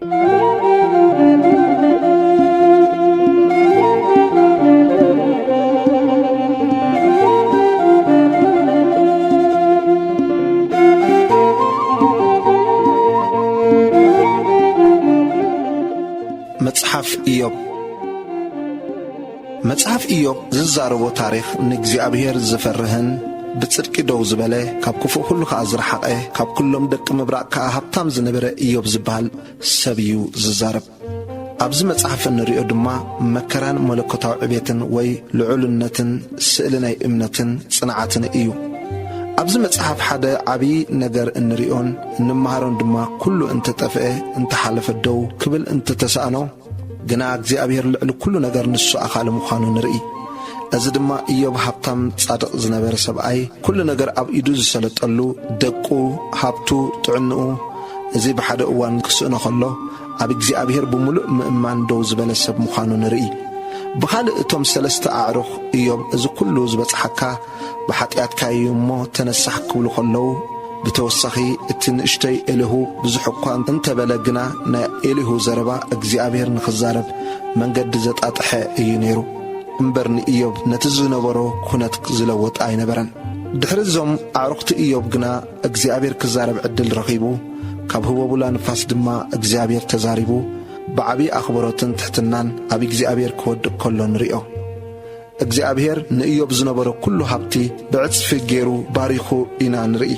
መጽሓፍ ኢዮብ። መጽሓፍ ኢዮብ ዝዛረቦ ታሪኽ ንእግዚኣብሔር ዝፈርህን ብጽድቂ ደው ዝበለ፣ ካብ ክፉእ ኩሉ ኸኣ ዝረሓቐ፣ ካብ ኩሎም ደቂ ምብራቕ ከኣ ሃብታም ዝነበረ ኢዮብ ዝበሃል ሰብ እዩ ዝዛረብ። ኣብዚ መጽሓፍ እንርእዮ ድማ መከራን መለኮታዊ ዕቤትን ወይ ልዑልነትን ስእሊ ናይ እምነትን ጽንዓትን እዩ። ኣብዚ መጽሓፍ ሓደ ዓብዪ ነገር እንርእዮን እንመሃሮን ድማ ኩሉ እንተጠፍአ፣ እንተሓለፈ፣ ደው ክብል እንተተሳእኖ፣ ግና እግዚኣብሔር ልዕሊ ኩሉ ነገር ንሱ ኣኻሊ ምዃኑ ንርኢ። እዚ ድማ ኢዮብ ሃብታም ጻድቕ ዝነበረ ሰብኣይ፣ ኩሉ ነገር ኣብ ኢዱ ዝሰለጠሉ፣ ደቁ፣ ሃብቱ፣ ጥዕንኡ፣ እዚ ብሓደ እዋን ክስእኖ ከሎ፣ ኣብ እግዚኣብሔር ብምሉእ ምእማን ደው ዝበለ ሰብ ምዃኑ ንርኢ። ብኻልእ እቶም ሰለስተ ኣዕሩኽ ኢዮብ እዚ ኩሉ ዝበጽሓካ ብሓጢኣትካ እዩ እሞ ተነሳሕ ክብሉ ከለዉ፣ ብተወሳኺ እቲ ንእሽተይ ኤሊሁ ብዙሕ እኳ እንተበለ ግና ናይ ኤሊሁ ዘረባ እግዚኣብሔር ንኽዛረብ መንገዲ ዘጣጥሐ እዩ ነይሩ እምበር ንኢዮብ ነቲ ዝነበሮ ኩነት ዝለወጠ ኣይነበረን። ድሕሪ እዞም ኣዕሩኽቲ ኢዮብ ግና እግዚኣብሔር ክዛረብ ዕድል ረኺቡ፣ ካብ ህቦቡላ ንፋስ ድማ እግዚኣብሔር ተዛሪቡ፣ ብዓብዪ ኣኽብሮትን ትሕትናን ኣብ እግዚኣብሔር ክወድቕ ከሎ ንሪኦ። እግዚኣብሔር ንኢዮብ ዝነበሮ ኩሉ ሃብቲ ብዕጽፊ ገይሩ ባሪኹ ኢና ንርኢ።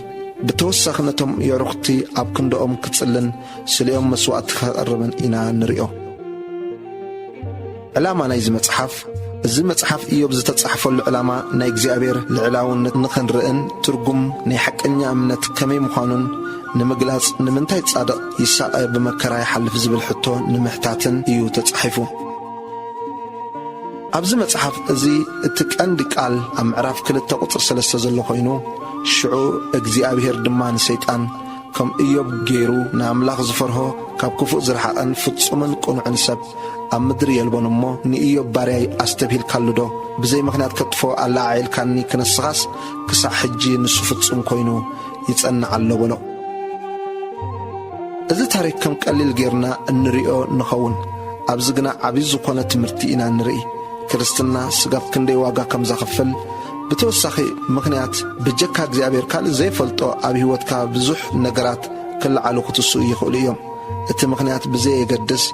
ብተወሳኺ ነቶም የዕሩኽቲ ኣብ ክንድኦም ክጽልን ስሊኦም መስዋእቲ ከቕርብን ኢና ንሪኦ። ዕላማ ናይዚ መጽሓፍ። እዚ መጽሓፍ ኢዮብ ዝተጻሕፈሉ ዕላማ ናይ እግዚኣብሔር ልዕላውነት ንኽንርእን ትርጉም ናይ ሓቀኛ እምነት ከመይ ምዃኑን ንምግላጽ፣ ንምንታይ ጻድቕ ይሳቐ ብመከራ ይሓልፍ ዝብል ሕቶ ንምሕታትን እዩ ተጻሒፉ። ኣብዚ መጽሓፍ እዚ እቲ ቀንዲ ቃል ኣብ ምዕራፍ ክልተ ቁጽሪ ሰለስተ ዘሎ ኮይኑ፣ ሽዑ እግዚኣብሔር ድማ ንሰይጣን፣ ከም ኢዮብ ገይሩ ንኣምላኽ ዝፈርሆ፣ ካብ ክፉእ ዝረሓቐን ፍጹምን ቅኑዕን ሰብ ኣብ ምድሪ የልቦን እሞ፣ ንኢዮብ ባርያይ ኣስተብሂልካሉዶ? ብዘይ ምኽንያት ከጥፍኦ ኣለዓዒልካኒ፣ ክንስኻስ ክሳዕ ሕጂ ንሱ ፍጹም ኮይኑ ይጸንዕ ኣሎ በሎ። እዚ ታሪኽ ከም ቀሊል ጌርና እንሪኦ ንኸውን፣ ኣብዚ ግና ዓብዪ ዝኾነ ትምህርቲ ኢና ንርኢ። ክርስትና ስጋብ ክንደይ ዋጋ ከም ዘኽፍል፣ ብተወሳኺ ምኽንያት ብጀካ እግዚኣብሔር ካልእ ዘይፈልጦ ኣብ ህይወትካ ብዙሕ ነገራት ክለዓሉ ክትስኡ ይኽእሉ እዮም። እቲ ምኽንያት ብዘየገድስ፣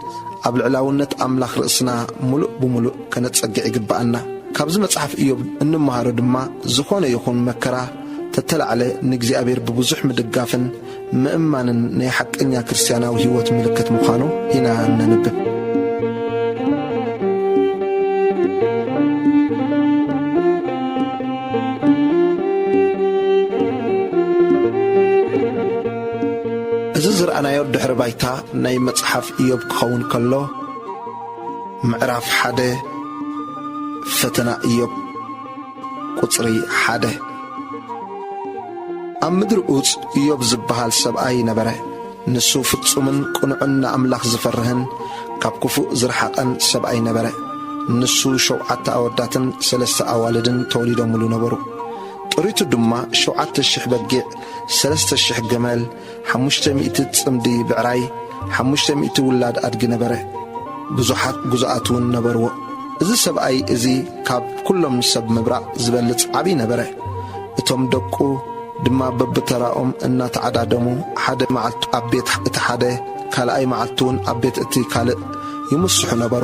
ኣብ ልዕላውነት ኣምላኽ ርእስና ምሉእ ብምሉእ ከነጸግዕ ይግብኣና። ካብዚ መጽሓፍ ኢዮብ እንመሃሮ ድማ፣ ዝኾነ ይኹን መከራ ተተላዕለ ንእግዚኣብሔር ብብዙሕ ምድጋፍን ምእማንን ናይ ሓቀኛ ክርስትያናዊ ህይወት ምልክት ምዃኑ ኢና እነንብብ። እዚ ዝረኣናዮ ድሕሪ ባይታ ናይ መጽሓፍ ኢዮብ ክኸውን ከሎ፣ ምዕራፍ ሓደ፣ ፈተና ኢዮብ፣ ቁጽሪ ሓደ። ኣብ ምድሪ ኡጽ ኢዮብ ዝበሃል ሰብኣይ ነበረ። ንሱ ፍጹምን ቅኑዕን ንኣምላኽ ዝፈርህን ካብ ክፉእ ዝረሓቐን ሰብኣይ ነበረ። ንሱ ሸውዓተ ኣወዳትን ሰለስተ ኣዋልድን ተወሊዶምሉ ነበሩ። ጥሪቱ ድማ ሸውዓተ ሽሕ በጊዕ፣ ሰለስተ ሽሕ ገመል፣ ሓሙሽተ ሚእቲ ጽምዲ ብዕራይ፣ ሓሙሽተ ሚእቲ ውላድ ኣድጊ ነበረ። ብዙሓት ግዙኣት እውን ነበርዎ። እዚ ሰብኣይ እዚ ካብ ኩሎም ሰብ ምብራቕ ዝበልጽ ዓቢ ነበረ። እቶም ደቁ ድማ በብተራኦም እናተዓዳደሙ፣ ሓደ መዓልቲ ኣብ ቤት እቲ ሓደ፣ ካልኣይ መዓልቲ እውን ኣብ ቤት እቲ ካልእ ይምስሑ ነበሩ።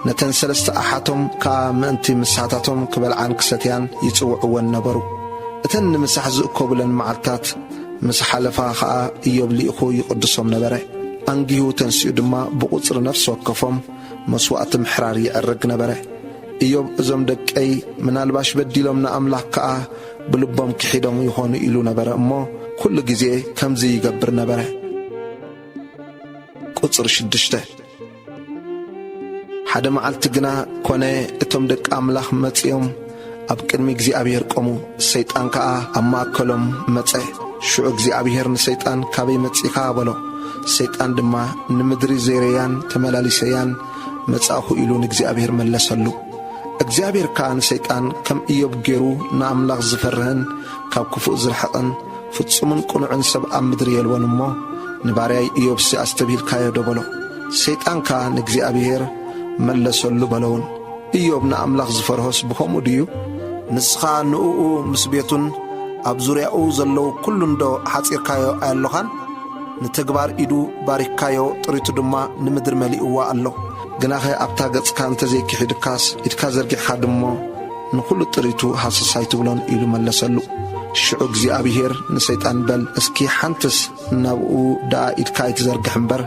ነተን ሰለስተ ኣሓቶም ከኣ ምእንቲ ምሳታቶም ክበልዓን ክሰትያን ይጽውዕወን ነበሩ። እተን ንምሳሕ ዝእከቡለን መዓልታት ምስ ሓለፋ ኸኣ፣ ኢዮብ ልኢኹ ይቕድሶም ነበረ። ኣንጊሁ ተንሲኡ ድማ ብቑጽሪ ነፍሲ ወከፎም መስዋእቲ ምሕራር ይዕርግ ነበረ። ኢዮብ፣ "እዞም ደቀይ ምናልባሽ በዲሎም ንኣምላኽ ከኣ ብልቦም ክሒዶም ይኾኑ" ኢሉ ነበረ እሞ፣ ኩሉ ግዜ ከምዚ ይገብር ነበረ። ቁጽሪ ሽዱሽተ። ሓደ መዓልቲ ግና ኮነ፣ እቶም ደቂ ኣምላኽ መጺኦም ኣብ ቅድሚ እግዚኣብሔር ቆሙ። ሰይጣን ከኣ ኣብ ማእከሎም መጸ። ሽዑ እግዚኣብሔር ንሰይጣን፣ "ካበይ መጺኻ?" በሎ። ሰይጣን ድማ፣ "ንምድሪ ዘይረያን ተመላሊሰያን መጻእኹ" ኢሉ ንእግዚኣብሔር መለሰሉ። እግዚኣብሔር ከኣ ንሰይጣን፣ "ከም ኢዮብ ገይሩ ንኣምላኽ ዝፈርህን ካብ ክፉእ ዝርሕቕን ፍጹምን ቅኑዕን ሰብ ኣብ ምድሪ የልቦን እሞ፣ ንባርያይ ኢዮብሲ ኣስተብሂልካዮ ዶ በሎ። ሰይጣን ከኣ ንእግዚኣብሔር መለሰሉ በሎ እውን። ኢዮብ ንኣምላኽ ዝፈርሆስ ብኸምኡ ድዩ? ንስኻ ንእኡ ምስ ቤቱን ኣብ ዙርያኡ ዘለዉ ኩሉንዶ ሓጺርካዮ ኣየሎኻን? ንተግባር ኢዱ ባሪክካዮ፣ ጥሪቱ ድማ ንምድሪ መሊእዋ ኣሎ። ግናኸ ኣብታ ገጽካ እንተ ዘይክሒድካስ፣ ኢድካ ዘርጊሕካ ድሞ ንኹሉ ጥሪቱ ሃሰስ ኣይትብሎን ኢሉ መለሰሉ። ሽዑ እግዚኣብሄር ንሰይጣን፣ በል እስኪ ሓንትስ ናብኡ ደኣ ኢድካ ኣይትዘርግሕ እምበር፣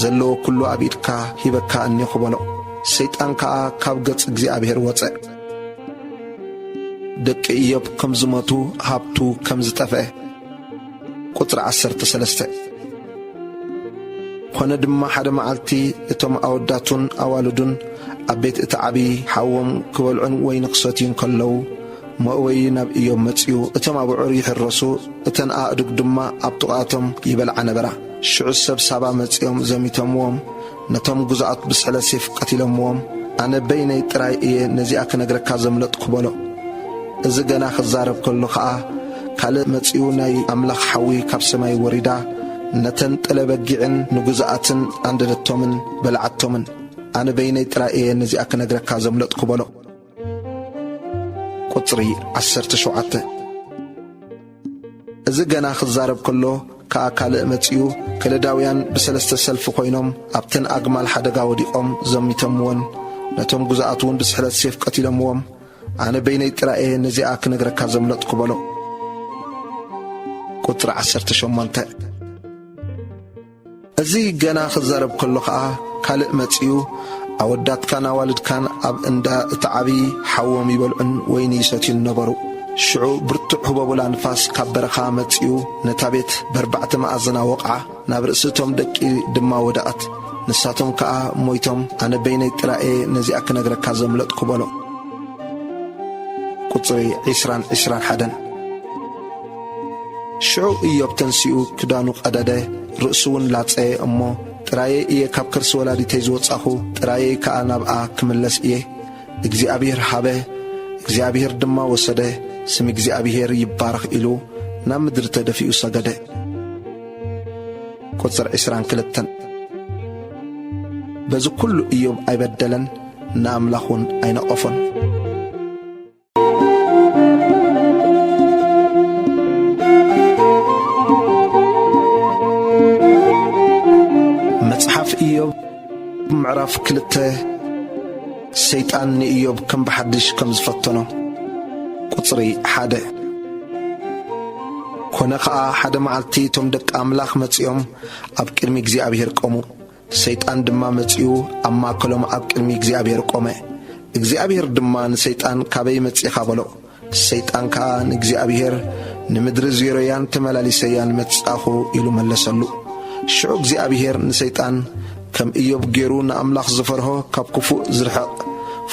ዘለዎ ኩሉ ኣብ ኢድካ ሂበካ እኔኹ በሎ። ሰይጣን ከኣ ካብ ገጽ እግዚኣብሄር ወጸ። ደቂ ኢዮብ ከም ዝሞቱ፣ ሃብቱ ከም ዝጠፍአ። ቁጽሪ ዓሰርተ ሰለስተ። ኾነ ድማ ሓደ መዓልቲ እቶም ኣወዳቱን ኣዋልዱን ኣብ ቤት እቲ ዓብዪ ሓዎም ክበልዑን ወይኒ ክሰትዩን ከለዉ፣ መእወዪ ናብ ኢዮብ መጺኡ። እቶም ኣብዑር ይሕረሱ፣ እተን ኣእዱግ ድማ ኣብ ጥቓቶም ይበልዓ ነበራ። ሽዑ ሰብ ሳባ መጺኦም ዘሚቶምዎም፣ ነቶም ግዙኣት ብስሕለት ሴፍ ቀቲሎምዎም። ኣነ በይነይ ጥራይ እየ ነዚኣ ክነግረካ ዘምለጥኩ በሎ። እዚ ገና ክዛረብ ከሎ ኸኣ፣ ካልእ መጺኡ፣ ናይ ኣምላኽ ሓዊ ካብ ሰማይ ወሪዳ፣ ነተን ጥለ በጊዕን ንግዙኣትን ኣንደደቶምን በልዓቶምን። ኣነ በይነይ ጥራይ እየ ነዚኣ ክነግረካ ዘምለጥኩ በሎ። ቁጽሪ ዓሰርተ ሸውዓተ። እዚ ገና ክዛረብ ከሎ ከኣ ካልእ መጺኡ፣ ከለዳውያን ብሰለስተ ሰልፊ ኾይኖም ኣብተን ኣግማል ሓደጋ ወዲቖም ዘሚቶምወን፣ ነቶም ግዙኣት እውን ብስሕለት ሴፍ ቀቲሎምዎም። ኣነ በይነይ ጥራይ እየ ነዚኣ ክነግረካ ዘምለጥኩ በሎ። ቁጽሪ ዓሰርተ ሸሞንተ። እዚ ገና ክዛረብ ከሎ ኸኣ ካልእ መጺኡ፣ ኣወዳትካን ኣዋልድካን ኣብ እንዳ እቲ ዓብዪ ሓዎም ይበልዑን ወይኒ ይሰትዩን ነበሩ። ሽዑ ብርቱዕ ህቦቡላ ንፋስ ካብ በረኻ መጺኡ ነታ ቤት በርባዕተ መኣዝና ወቕዓ፣ ናብ ርእሲ እቶም ደቂ ድማ ወደቐት። ንሳቶም ከኣ ሞይቶም፣ ኣነ በይነይ ጥራይ እየ ነዚኣ ክነግረካ ዘምለጥኩ በሎ። ቁጽሪ ዒስራን ዒስራን ሓደን። ሽዑ ኢዮብ ተንሲኡ ክዳኑ ቀደደ፣ ርእሱ እውን ላጸየ እሞ፣ ጥራየይ እየ ካብ ከርሲ ወላዲተይ ዝወጻኹ፣ ጥራየይ ከኣ ናብኣ ክምለስ እየ። እግዚኣብሔር ሃበ፣ እግዚኣብሔር ድማ ወሰደ፣ ስም እግዚኣብሔር ይባረኽ ኢሉ ናብ ምድሪ ተደፊኡ ሰገደ። ቁጽሪ ዒስራን ክልተን። በዚ ኩሉ ኢዮብ ኣይበደለን፣ ንኣምላኽ እውን ኣይነቐፎን። መጽሓፍ ኢዮብ ምዕራፍ ክልተ። ሰይጣን ንኢዮብ ከም ብሓድሽ ከም ዝፈተኖ። ቁጽሪ ሓደ። ኮነ ኸኣ ሓደ መዓልቲ እቶም ደቂ ኣምላኽ መጺኦም ኣብ ቅድሚ እግዚኣብሔር ቆሙ። ሰይጣን ድማ መጺኡ ኣብ ማእከሎም ኣብ ቅድሚ እግዚኣብሔር ቆመ። እግዚኣብሔር ድማ ንሰይጣን፣ "ካበይ መጺኻ?" በሎ። ሰይጣን ከኣ ንእግዚኣብሄር፣ "ንምድሪ ዜሮያን ተመላሊሰያን መጻእኹ" ኢሉ መለሰሉ። ሽዑ እግዚኣብሄር ንሰይጣን፣ "ከም ኢዮብ ገይሩ ንኣምላኽ ዝፈርሆ ካብ ክፉእ ዝርሕቕ፣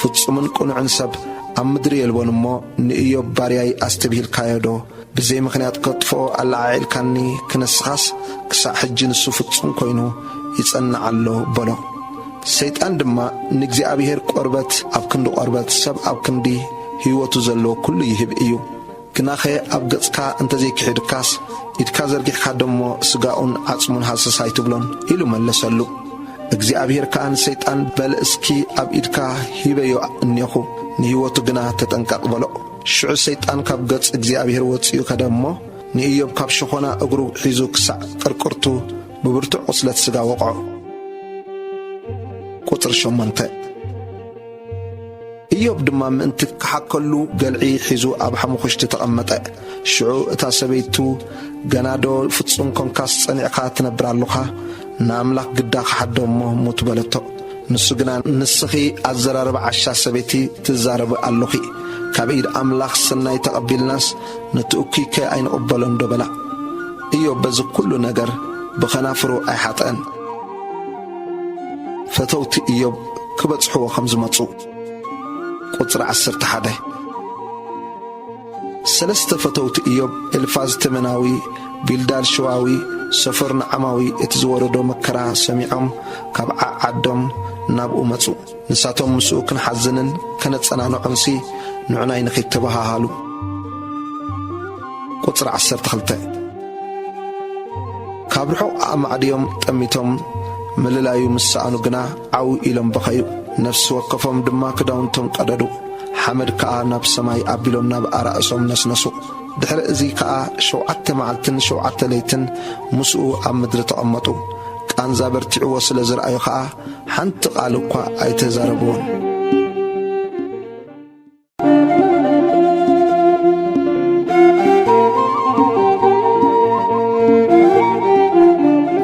ፍጹምን ቅኑዕን ሰብ ኣብ ምድሪ የልቦን እሞ፣ ንኢዮብ ባርያይ ኣስተብሂልካዮ ዶ? ብዘይ ምኽንያት ከጥፍኦ ኣለዓዒልካኒ፣ ክነስኻስ ክሳዕ ሕጂ ንሱ ፍጹም ኮይኑ ይጸንዕ ኣሎ" በሎ። ሰይጣን ድማ፣ "ንእግዚኣብሄር ቆርበት ኣብ ክንዲ ቆርበት፣ ሰብ ኣብ ክንዲ ህይወቱ ዘለዎ ኩሉ ይህብ እዩ። ግናኸ ኣብ ገጽካ እንተ ዘይክሒድካስ፣ ኢድካ ዘርጊሕካ ደሞ ስጋኡን ዓጽሙን ሃሰስ ኣይትብሎን?" ኢሉ መለሰሉ። እግዚኣብሄር ከኣ ንሰይጣን፣ "በል እስኪ ኣብ ኢድካ ሂበዮ እኔኹ፣ ንህይወቱ ግና ተጠንቀቕ" በሎ። ሽዑ ሰይጣን ካብ ገጽ እግዚኣብሄር ወጺኡ ከደ እሞ፣ ንኢዮብ ካብ ሸኾና እግሩ ሒዙ ክሳዕ ቅርቅርቱ ብብርቱዕ ቁስለት ስጋ ወቕዖ። ቁጽሪ ሸሞንተ። ኢዮብ ድማ ምእንቲ ክሓከሉ ገልዒ ሒዙ ኣብ ሓሙኽሽቲ ተቐመጠ። ሽዑ እታ ሰበይቱ፣ "ገናዶ ፍጹም ኮንካስ ጸኒዕካ ትነብር ኣሎኻ? ንኣምላኽ ግዳ ክሓዶ እሞ ሙት" በለቶ። ንሱ ግና፣ "ንስኺ ኣዘራርባ ዓሻ ሰበይቲ ትዛረቢ ኣሎኺ። ካብ ኢድ ኣምላኽ ሰናይ ተቐቢልናስ ነቲ እኩይከ ኣይንቕበሎን ዶ?" በላ። ኢዮብ በዚ ኩሉ ነገር ብኸናፍሩ ኣይሓጠአን። ፈተውቲ ኢዮብ ክበጽሕዎ ከም ዝመጹ። ቁጽሪ ዓሰርተ ሓደ። ሰለስተ ፈተውቲ ኢዮብ፣ ኤልፋዝ ተመናዊ፣ ቢልዳድ ሽዋዊ፣ ሶፈር ነዓማዊ፣ እቲ ዝወረዶ መከራ ሰሚዖም ካብ ዓዓዶም ናብኡ መጹ። ንሳቶም ምስኡ ክንሓዝንን ከነጸናንዖንሲ ንዑናይ ንኺድ ተባሃሃሉ። ቁጽሪ ዓሰርተ ክልተ። ካብ ርሑቕ ኣማዕድዮም ጠሚቶም ምልላዩ ምስ ሰኣኑ ግና ዓው ኢሎም በኸዩ። ነፍሲ ወከፎም ድማ ክዳውንቶም ቀደዱ። ሓመድ ከኣ ናብ ሰማይ ኣቢሎም ናብ ኣራእሶም ነስነሱ። ድሕሪ እዚ ከኣ ሸውዓተ መዓልትን ሸውዓተ ለይትን ምስኡ ኣብ ምድሪ ተቐመጡ። ቃንዛ በርቲዕዎ ስለ ዝረኣዩ ከኣ ሓንቲ ቃል እኳ ኣይተዛረብዎን።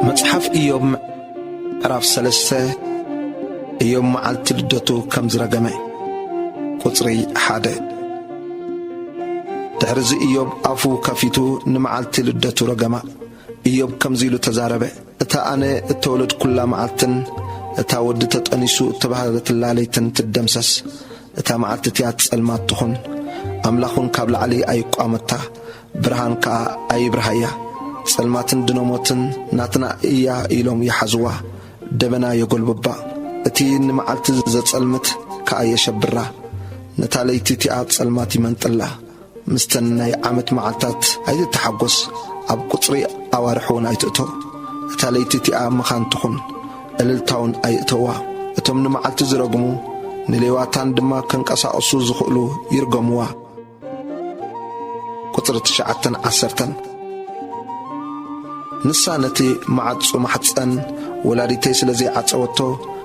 መጽሓፍ ኢዮብ ምዕራፍ ሰለስተ። ኢዮብ መዓልቲ ልደቱ ከም ዝረገመ። ቁጽሪ ሓደ። ድሕርዚ ኢዮብ ኣፉ ከፊቱ ንመዓልቲ ልደቱ ረገማ። ኢዮብ ከምዚ ኢሉ ተዛረበ። እታ ኣነ እተወለድኩላ መዓልትን እታ ወዲ ተጠኒሱ እተባህለትላ ለይትን ትደምሰስ። እታ መዓልቲ እቲኣ ጸልማት ትኹን። ኣምላኽ እውን ካብ ላዕሊ ኣይቋመታ፣ ብርሃን ከኣ ኣይብርሃያ። ጸልማትን ድነሞትን ናትና እያ ኢሎም ይሓዝዋ። ደበና የጎልብባ። እቲ ንመዓልቲ ዘጸልምት ከኣ የሸብራ። ነታ ለይቲ እቲኣ ጸልማት ይመንጥላ። ምስተን ናይ ዓመት መዓልታት ኣይትተሓጎስ፣ ኣብ ቁጽሪ ኣዋርሕ እውን ኣይትእቶ። እታ ለይቲ እቲኣ መኻን ትኹን፣ እልልታ እውን ኣይእተዋ። እቶም ንመዓልቲ ዝረግሙ፣ ንሌዋታን ድማ ከንቀሳቕሱ ዝኽእሉ ይርገምዋ። ቁጽሪ ትሽዓተን ዓሰርተን። ንሳ ነቲ መዓጹ ማሕጸን ወላዲተይ ስለ ዘይዓጸወቶ፣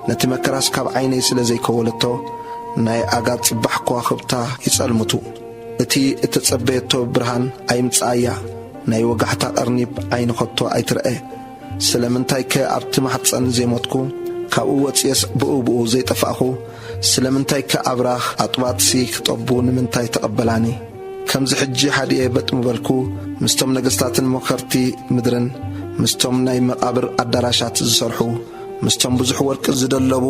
ነቲ መከራስ ካብ ዓይነይ ስለ ዘይከወለቶ፣ ናይ ኣጋ ጽባሕ ከዋኽብታ ይጸልምቱ። እቲ እተጸበየቶ ብርሃን ኣይምጽኣያ፣ ናይ ወጋሕታ ቀርኒብ ዓይንኸቶ ኣይትርአ። ስለምንታይከ ኣብቲ ማሕጸን ዘይሞትኩ? ካብኡ ወጽየስ ብኡ ብኡ ዘይጠፋእኹ? ስለምንታይከ ኣብራኽ ኣጥባትሲ ክጠቡ ንምንታይ ተቐበላኒ? ከምዚ ሕጂ ሓዲኤ በጥ ምበልኩ፣ ምስቶም ነገስታትን መኸርቲ ምድርን፣ ምስቶም ናይ መቓብር ኣዳራሻት ዝሰርሑ፣ ምስቶም ብዙሕ ወርቂ ዝደለቡ፣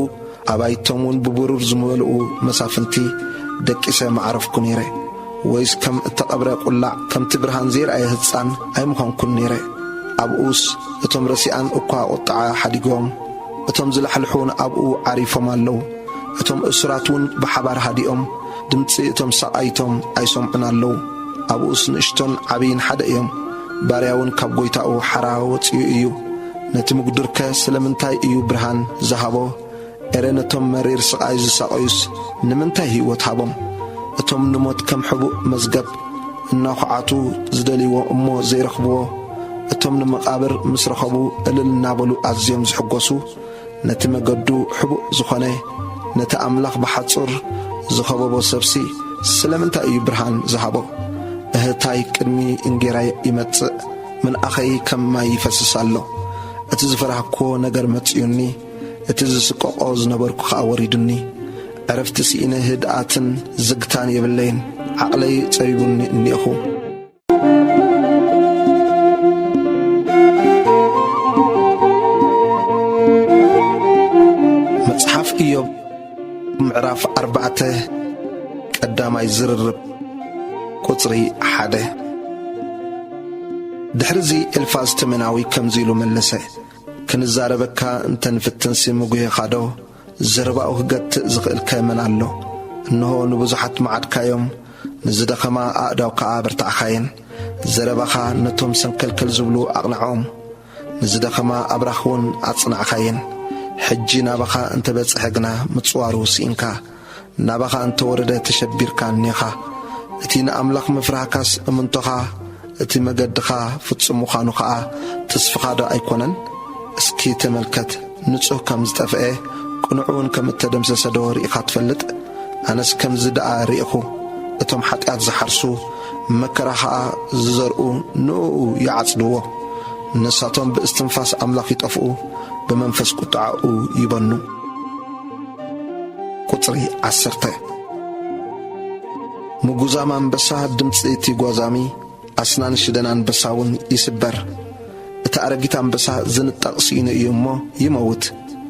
ኣባይቶም እውን ብብሩር ዝመልኡ መሳፍንቲ ደቂሰ ምዓረፍኩ ነይረ። ወይስ ከም እተቐብረ ቁላዕ፣ ከምቲ ብርሃን ዘይረኣየ ህጻን ኣይምኾንኩን ነይረ። ኣብኡስ እቶም ረሲኣን እኳ ቁጥዓ ሓዲጎም፣ እቶም ዝላሕልሑ እውን ኣብኡ ዓሪፎም ኣለዉ። እቶም እሱራት እውን ብሓባር ሃዲኦም፣ ድምጺ እቶም ሰቓይቶም ኣይሰምዑን ኣለዉ። ኣብኡስ ንእሽቶን ዓብይን ሓደ እዮም። ባርያ እውን ካብ ጐይታኡ ሓራ ወጺኡ እዩ። ነቲ ምጉድርከ ስለምንታይ እዩ ብርሃን ዝሃቦ? ኤረ ነቶም መሪር ስቓይ ዝሳቐዩስ ንምንታይ ህይወት ሃቦም? እቶም ንሞት ከም ሕቡእ መዝገብ እናኹዓቱ ዝደልይዎ እሞ ዘይረኽብዎ፣ እቶም ንመቓብር ምስ ረኸቡ እልል እናበሉ ኣዝዮም ዝሕጎሱ፣ ነቲ መገዱ ሕቡእ ዝኾነ፣ ነቲ ኣምላኽ ብሓጹር ዝኸበቦ ሰብሲ ስለምንታይ እዩ ብርሃን ዝሃቦ? እህታይ ቅድሚ እንጌራይ ይመጽእ፣ ምንኣኸይ ከም ማይ ይፈስስ ኣሎ። እቲ ዝፈራህክዎ ነገር መጺኡኒ፣ እቲ ዝስቀቆ ዝነበርኩ ኸኣ ወሪዱኒ። ዕረፍቲ ስኢነ ህድኣትን ዝግታን የብለይን፣ ዓቕለይ ጸቢቡኒ እኒኤኹ። መጽሓፍ ኢዮብ ምዕራፍ ኣርባዕተ፣ ቀዳማይ ዝርርብ፣ ቁጽሪ ሓደ። ድሕርዚ ኤልፋዝ ተመናዊ ከምዚ ኢሉ መለሰ፣ ክንዛረበካ እንተ ንፍትንሲ ምጉህኻዶ? ዘረባኡ ክገትእ ዝኽእልከ መን ኣሎ? እንሆ ንብዙሓት መዓድካዮም፣ ንዝደኸማ ኣእዳው ከኣ ኣበርታዕኻየን። ዘረባኻ ነቶም ሰንከልከል ዝብሉ ኣቕንዖም፣ ንዝደኸማ ኣብራኽ እውን ኣጽናዕኻየን። ሕጂ ናባኻ እንተ በጽሐ ግና ምጽዋሩ ስኢንካ፣ ናባኻ እንተ ወረደ ተሸቢርካ እኒኻ። እቲ ንኣምላኽ ምፍራህካስ እምንቶኻ፣ እቲ መገድኻ ፍጹም ምዃኑ ኸኣ ተስፍኻዶ ኣይኮነን? እስኪ ተመልከት፣ ንጹህ ከም ዝጠፍኤ፣ ቅኑዕ እውን ከም እተደምሰሰዶ ርኢኻ ትፈልጥ? ኣነስ ከምዚ ደኣ ርኢኹ፣ እቶም ሓጢኣት ዝሓርሱ፣ መከራ ኸኣ ዝዘርኡ ንእኡ ይዓጽድዎ። ንሳቶም ብእስትንፋስ ኣምላኽ ይጠፍኡ፣ ብመንፈስ ቁጥዓኡ ይበኑ። ቁጽሪ ዓሰርተ። ምጉዛም ኣንበሳ ድምጺ እቲ ጓዛሚ፣ ኣስናን ሽደን ኣንበሳ እውን ይስበር። እቲ ኣረጊት ኣንበሳ ዝንጠቕ ስኢኑ እዩ እሞ ይመውት፣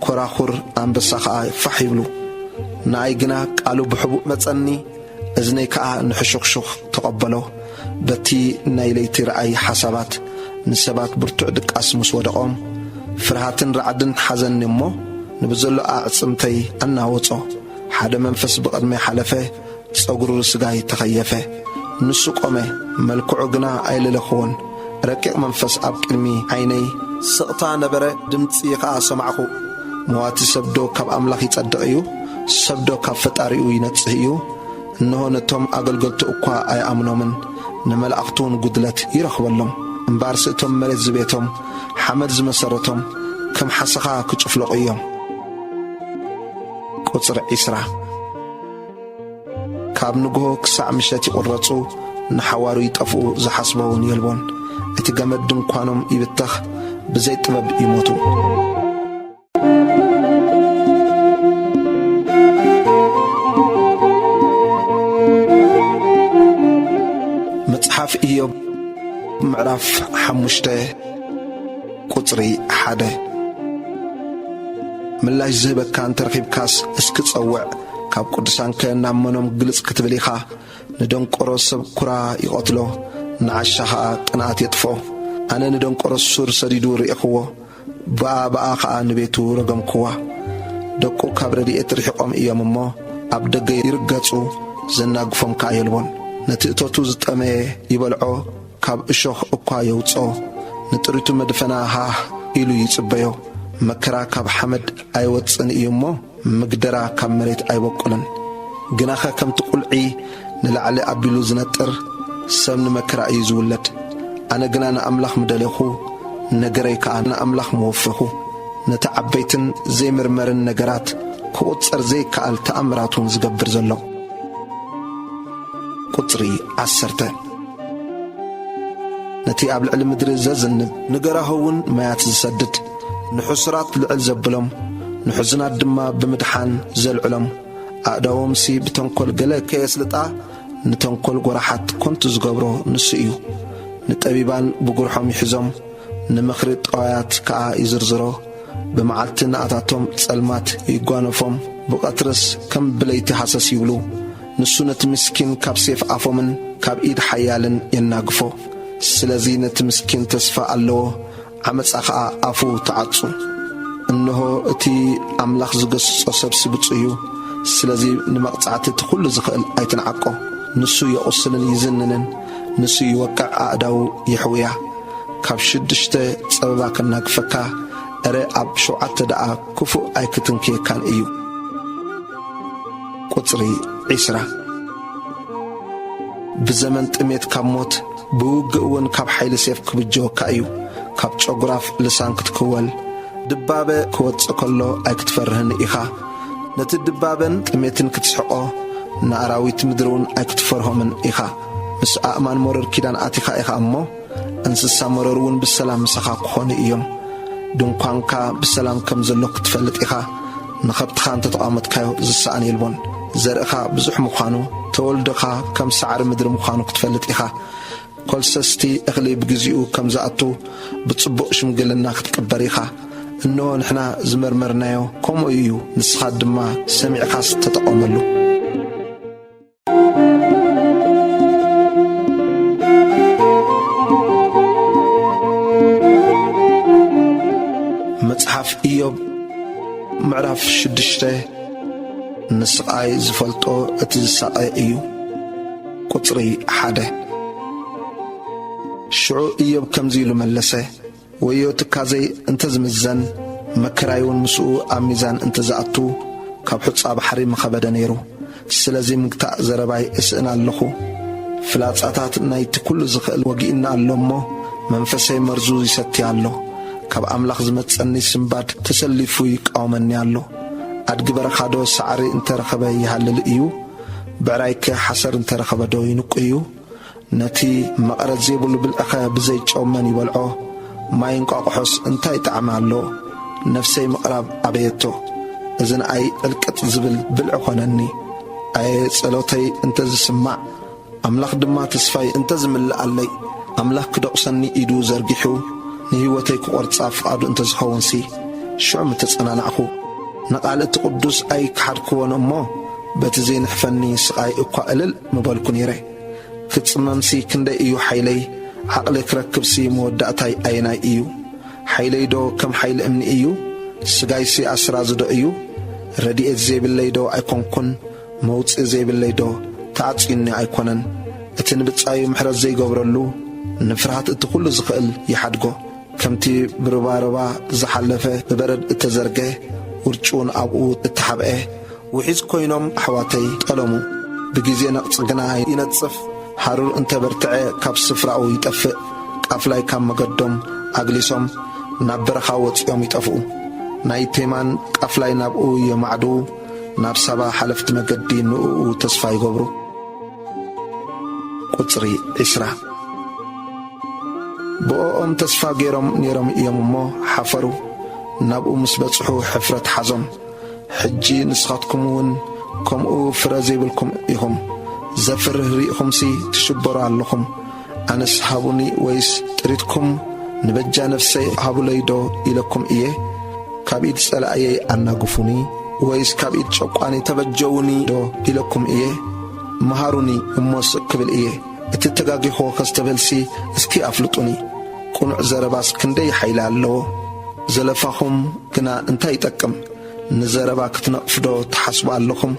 ኮራኹር ኣንበሳ ኸኣ ፋሕ ይብሉ። ንኣይ ግና ቃሉ ብሕቡእ መጸኒ፣ እዝነይ ከኣ ንሕሹኽሹኽ ተቐበሎ። በቲ ናይ ለይቲ ረኣይ ሓሳባት ንሰባት ብርቱዕ ድቃስ ምስ ወደቖም፣ ፍርሃትን ራዕድን ሓዘኒ እሞ፣ ንብዘሎ ኣዕጽምተይ ኣናወጾ። ሓደ መንፈስ ብቕድመይ ሓለፈ፣ ጸጉሩ ስጋይ ተኸየፈ። ንሱ ቆመ፣ መልክዑ ግና ኣይለለኽዎን። ረቂቕ መንፈስ ኣብ ቅድሚ ዓይነይ ስቕታ ነበረ፣ ድምጺ ኸኣ ሰማዕኹ። መዋቲ ሰብዶ ካብ ኣምላኽ ይጸድቕ እዩ? ሰብዶ ካብ ፈጣሪኡ ይነጽህ እዩ? እንሆ ነቶም ኣገልገልቱ እኳ ኣይኣምኖምን፣ ንመላእኽቱ እውን ጉድለት ይረኽበሎም። እምበኣርሲ እቶም መሬት ዝቤቶም፣ ሓመድ ዝመሰረቶም፣ ከም ሓሰኻ ክጭፍለቑ እዮም። ቁጽሪ ዒስራ። ካብ ንግሆ ክሳዕ ምሸት ይቑረጹ፣ ንሓዋሩ ይጠፍኡ፣ ዝሓስቦ እውን የልቦን። እቲ ገመድ ድንኳኖም ይብተኽ፣ ብዘይ ጥበብ ይሞቱ። መጽሓፍ ኢዮብ ምዕራፍ ሓሙሽተ ቁጽሪ ሓደ። ምላሽ ዝህበካ እንተረኺብካስ እስኪ ጸውዕ፣ ካብ ቅዱሳንከ ናብ መኖም ግልጽ ክትብል ኢኻ? ንደንቆሮ ሰብ ኩራ ይቐትሎ፣ ንዓሻ ኸኣ ቅንኣት የጥፍኦ። ኣነ ንደንቆሮ ሱር ሰዲዱ ርኢኽዎ፣ ብኣ ብኣ ኸኣ ንቤቱ ረገምክዋ። ደቁ ካብ ረድኤት ርሒቖም እዮም እሞ፣ ኣብ ደገ ይርገጹ፣ ዘናግፎም ከኣ የልቦን። ነቲ እቶቱ ዝጠመየ ይበልዖ፣ ካብ እሾኽ እኳ የውጽኦ፣ ንጥሪቱ መድፈና ሃህ ኢሉ ይጽበዮ። መከራ ካብ ሓመድ ኣይወጽእን እዩ እሞ፣ ምግደራ ካብ መሬት ኣይበቁልን። ግናኸ ከምቲ ቁልዒ ንላዕሊ ኣቢሉ ዝነጥር ሰብ ንመከራ እዩ ዝውለድ። ኣነ ግና ንኣምላኽ ምደሌኹ፣ ነገረይ ከኣ ንኣምላኽ ምወፈኹ። ነቲ ዓበይትን ዘይምርመርን ነገራት ክቑጸር ዘይከኣል ተኣምራት እውን ዝገብር ዘሎ። ቁጽሪ ዓሰርተ። ነቲ ኣብ ልዕሊ ምድሪ ዘዝንብ፣ ንገራሁ እውን ማያት ዝሰድድ፣ ንሕሱራት ልዕል ዘብሎም፣ ንሕዙናት ድማ ብምድሓን ዘልዕሎም፣ ኣእዳዎምሲ ብተንኮል ገለ ከየስልጣ፣ ንተንኮል ጐራሓት ከንቱ ዝገብሮ ንሱ እዩ። ንጠቢባን ብጉርሖም ይሕዞም፣ ንምኽሪ ጠዋያት ከኣ ይዝርዝሮ። ብመዓልቲ ንኣታቶም ጸልማት ይጓነፎም፣ ብቐትርስ ከም ብለይቲ ሃሰስ ይብሉ። ንሱ ነቲ ምስኪን ካብ ሴፍ ኣፎምን ካብ ኢድ ሓያልን የናግፎ። ስለዚ ነቲ ምስኪን ተስፋ ኣለዎ፣ ዓመጻ ኸኣ ኣፉ ትዓጹ። እንሆ እቲ ኣምላኽ ዝገስጾ ሰብሲ ብጹእ እዩ። ስለዚ ንመቕጻዕቲ እቲ ኹሉ ዝኽእል ኣይትንዓቆ። ንሱ የቑስልን ይዝንንን፣ ንሱ ይወቅዕ ኣእዳዉ ይሕውያ። ካብ ሽዱሽተ ጸበባ ከናግፈካ፣ እረ ኣብ ሸውዓተ ደኣ ክፉእ ኣይክትንክየካን እዩ። ቁጽሪ ዒስራ። ብዘመን ጥሜት ካብ ሞት፣ ብውግእ እውን ካብ ሓይሊ ሴፍ ክብጀወካ እዩ። ካብ ጨጉራፍ ልሳን ክትክወል፣ ድባበ ክወጽእ ከሎ ኣይክትፈርህን ኢኻ። ነቲ ድባበን ጥሜትን ክትስሕቆ፣ ንኣራዊት ምድሪ እውን ኣይክትፈርሆምን ኢኻ። ምስ ኣእማን መረር ኪዳን ኣቲኻ ኢኻ እሞ፣ እንስሳ መረር እውን ብሰላም ምሳኻ ክኾኑ እዮም። ድንኳንካ ብሰላም ከም ዘሎ ክትፈልጥ ኢኻ። ንኸብትኻ እንተ ተቐመጥካዮ ዝሰኣን የልቦን። ዘርእኻ ብዙሕ ምዃኑ፣ ተወልዶኻ ከም ሳዕሪ ምድሪ ምዃኑ ክትፈልጥ ኢኻ። ኮልሰስቲ እኽሊ ብግዜኡ ከም ዝኣቱ፣ ብጽቡቕ ሽምግልና ክትቅበር ኢኻ። እንሆ ንሕና ዝመርመርናዮ ከምኡ እዩ፣ ንስኻ ድማ ሰሚዕካስ ተጠቐመሉ። መጽሓፍ ኢዮብ ምዕራፍ ሽዱሽተ። ንስቓይ ዝፈልጦ እቲ ዝሳቐ እዩ። ቁጽሪ ሓደ። ሽዑ ኢዮብ ከምዚ ኢሉ መለሰ፣ ወዮ ትካዘይ እንተ ዝምዘን፣ መከራይ እውን ምስኡ ኣብ ሚዛን እንተ ዝኣቱ፣ ካብ ሑጻ ባሕሪ ምኸበደ ነይሩ። ስለዚ ምግታእ ዘረባይ እስእን ኣለኹ። ፍላጻታት ናይቲ ኩሉ ዝኽእል ወጊእና ኣሎ እሞ፣ መንፈሰይ መርዙ ይሰቲ ኣሎ። ካብ ኣምላኽ ዝመጸኒ ስምባድ ተሰሊፉ ይቃወመኒ ኣሎ። ኣድጊ በረኻዶ ሳዕሪ እንተ ረኸበ ይሃልል እዩ? ብዕራይከ ሓሰር እንተ ረኸበዶ ይንቁ እዩ? ነቲ መቐረት ዘይብሉ ብልዕኸ ብዘይ ጨው መን ይበልዖ? ማይ እንቋቑሖስ እንታይ ጣዕሚ ኣሎ? ነፍሰይ ምቕራብ ኣበየቶ። እዚ ንኣይ ዕልቅጥ ዝብል ብልዒ ኾነኒ። ኣየ ጸሎተይ እንተ ዝስማዕ፣ ኣምላኽ ድማ ተስፋይ እንተ ዝምልኣለይ፣ ኣምላኽ ክደቑሰኒ ኢዱ ዘርጊሑ፣ ንህይወተይ ክቖርጻ ፍቓዱ እንተ ዝኸውንሲ፣ ሽዑ ምተጸናናዕኹ። ንቓል እቲ ቅዱስ ኣይከሓድክዎን እሞ፣ በቲ ዘይንሕፈኒ ስቓይ እኳ እልል ምበልኩ ነይረ። ክጽመምሲ ክንደይ እዩ ሓይለይ፣ ዓቕሊ ክረክብሲ መወዳእታይ ኣየናይ እዩ? ሓይለይዶ ከም ሓይሊ እምኒ እዩ? ስጋይሲ ኣስራዚዶ እዩ? ረድኤት ዘይብለይዶ ኣይኮንኩን? መውጽኢ ዘይብለይዶ ተዓጽዩኒ ኣይኮነን? እቲ ንብጻዩ ምሕረት ዘይገብረሉ፣ ንፍርሃት እቲ ኩሉ ዝኽእል ይሓድጎ። ከምቲ ብርባርባ ዝሓለፈ፣ ብበረድ እተዘርገ፣ ውርጭ እውን ኣብኡ እተሓብአ፣ ውሒዝ ኮይኖም ኣሕዋተይ ጠለሙ። ብግዜ ነቕጺ ግና ይነጽፍ፣ ሃሩር እንተ በርትዐ ካብ ስፍራኡ ይጠፍእ። ቃፍላይ ካብ መገዶም ኣግሊሶም ናብ በረኻ ወጺኦም ይጠፍኡ። ናይ ቴማን ቃፍላይ ናብኡ የማዕድዉ፣ ናብ ሳባ ሓለፍቲ መገዲ ንእኡ ተስፋ ይገብሩ። ቁጽሪ ዒስራ። ብኦኦም ተስፋ ገይሮም ነይሮም እዮም እሞ ሓፈሩ። ናብኡ ምስ በጽሑ ሕፍረት ሓዞም። ሕጂ ንስኻትኩም እውን ከምኡ ፍረ ዘይብልኩም ኢኹም። ዘፍርህ ርኢኹምሲ ትሽበሩ ኣለኹም። ኣነስ ሃቡኒ ወይስ ጥሪትኩም ንበጃ ነፍሰይ ሃቡለይ ዶ ኢለኩም እየ? ካብ ኢድ ጸላእየይ ኣናግፉኒ፣ ወይስ ካብ ኢድ ጨቋኒ ተበጀውኒ ዶ ኢለኩም እየ? መሃሩኒ እሞ ስቕ ክብል እየ። እቲ ተጋጊኹ ከስተብህልሲ እስኪ ኣፍልጡኒ። ቅኑዕ ዘረባስ ክንደይ ሓይሊ ኣለዎ። ዘለፋኹም ግና እንታይ ይጠቅም? ንዘረባ ክትነቕፍዶ ትሓስቡ ኣለኹም?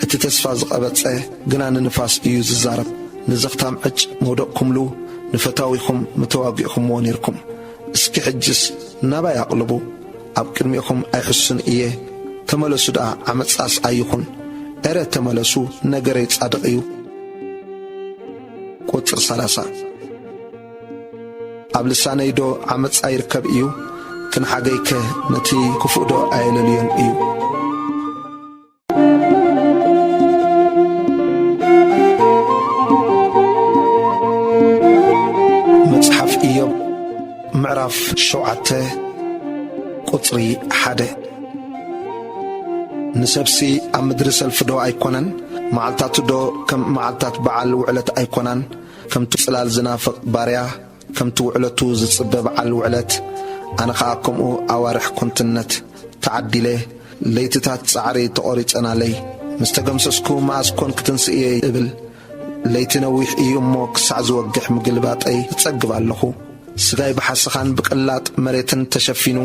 እቲ ተስፋ ዝቐበጸ ግና ንንፋስ እዩ ዝዛረብ። ንዘኽታም ዕጭ መውደቕኩምሉ፣ ንፈታዊኹም ምተዋጊእኹምዎ ነይርኩም። እስኪ ሕጅስ ናባይ ኣቕልቡ። ኣብ ቅድሜኹም ኣይሕሱን እየ። ተመለሱ ደኣ፣ ዓመጻስ ኣይኹን። ኤረ ተመለሱ፣ ነገረይ ጻድቕ እዩ። ቁጽሪ ሰላሳ። ኣብ ልሳነይዶ ዓመጻ ይርከብ እዩ? ክንሓገይከ ነቲ ክፉእዶ ኣየለልዮን እዩ? መጽሓፍ ኢዮብ ምዕራፍ ሸውዓተ ቁጽሪ ሓደ። ንሰብሲ ኣብ ምድሪ ሰልፊ ዶ ኣይኮነን? መዓልታቱ ዶ ከም መዓልታት በዓል ውዕለት ኣይኮናን? ከምቲ ጽላል ዝናፍቕ ባርያ፣ ከምቲ ውዕለቱ ዝጽበ በዓል ውዕለት፣ ኣነ ኸኣ ከምኡ ኣዋርሕ ኮንትነት ተዓዲለ፣ ለይትታት ጻዕሪ ተቖሪጸናለይ። ምስ ተገምሰስኩ መኣስ ኮን ክትንስእየ እብል። ለይቲ ነዊሕ እዩ እሞ ክሳዕ ዝወግሕ ምግልባጠይ እጸግብ ኣለኹ። ስጋይ ብሓሰኻን ብቅላጥ መሬትን ተሸፊኑ፣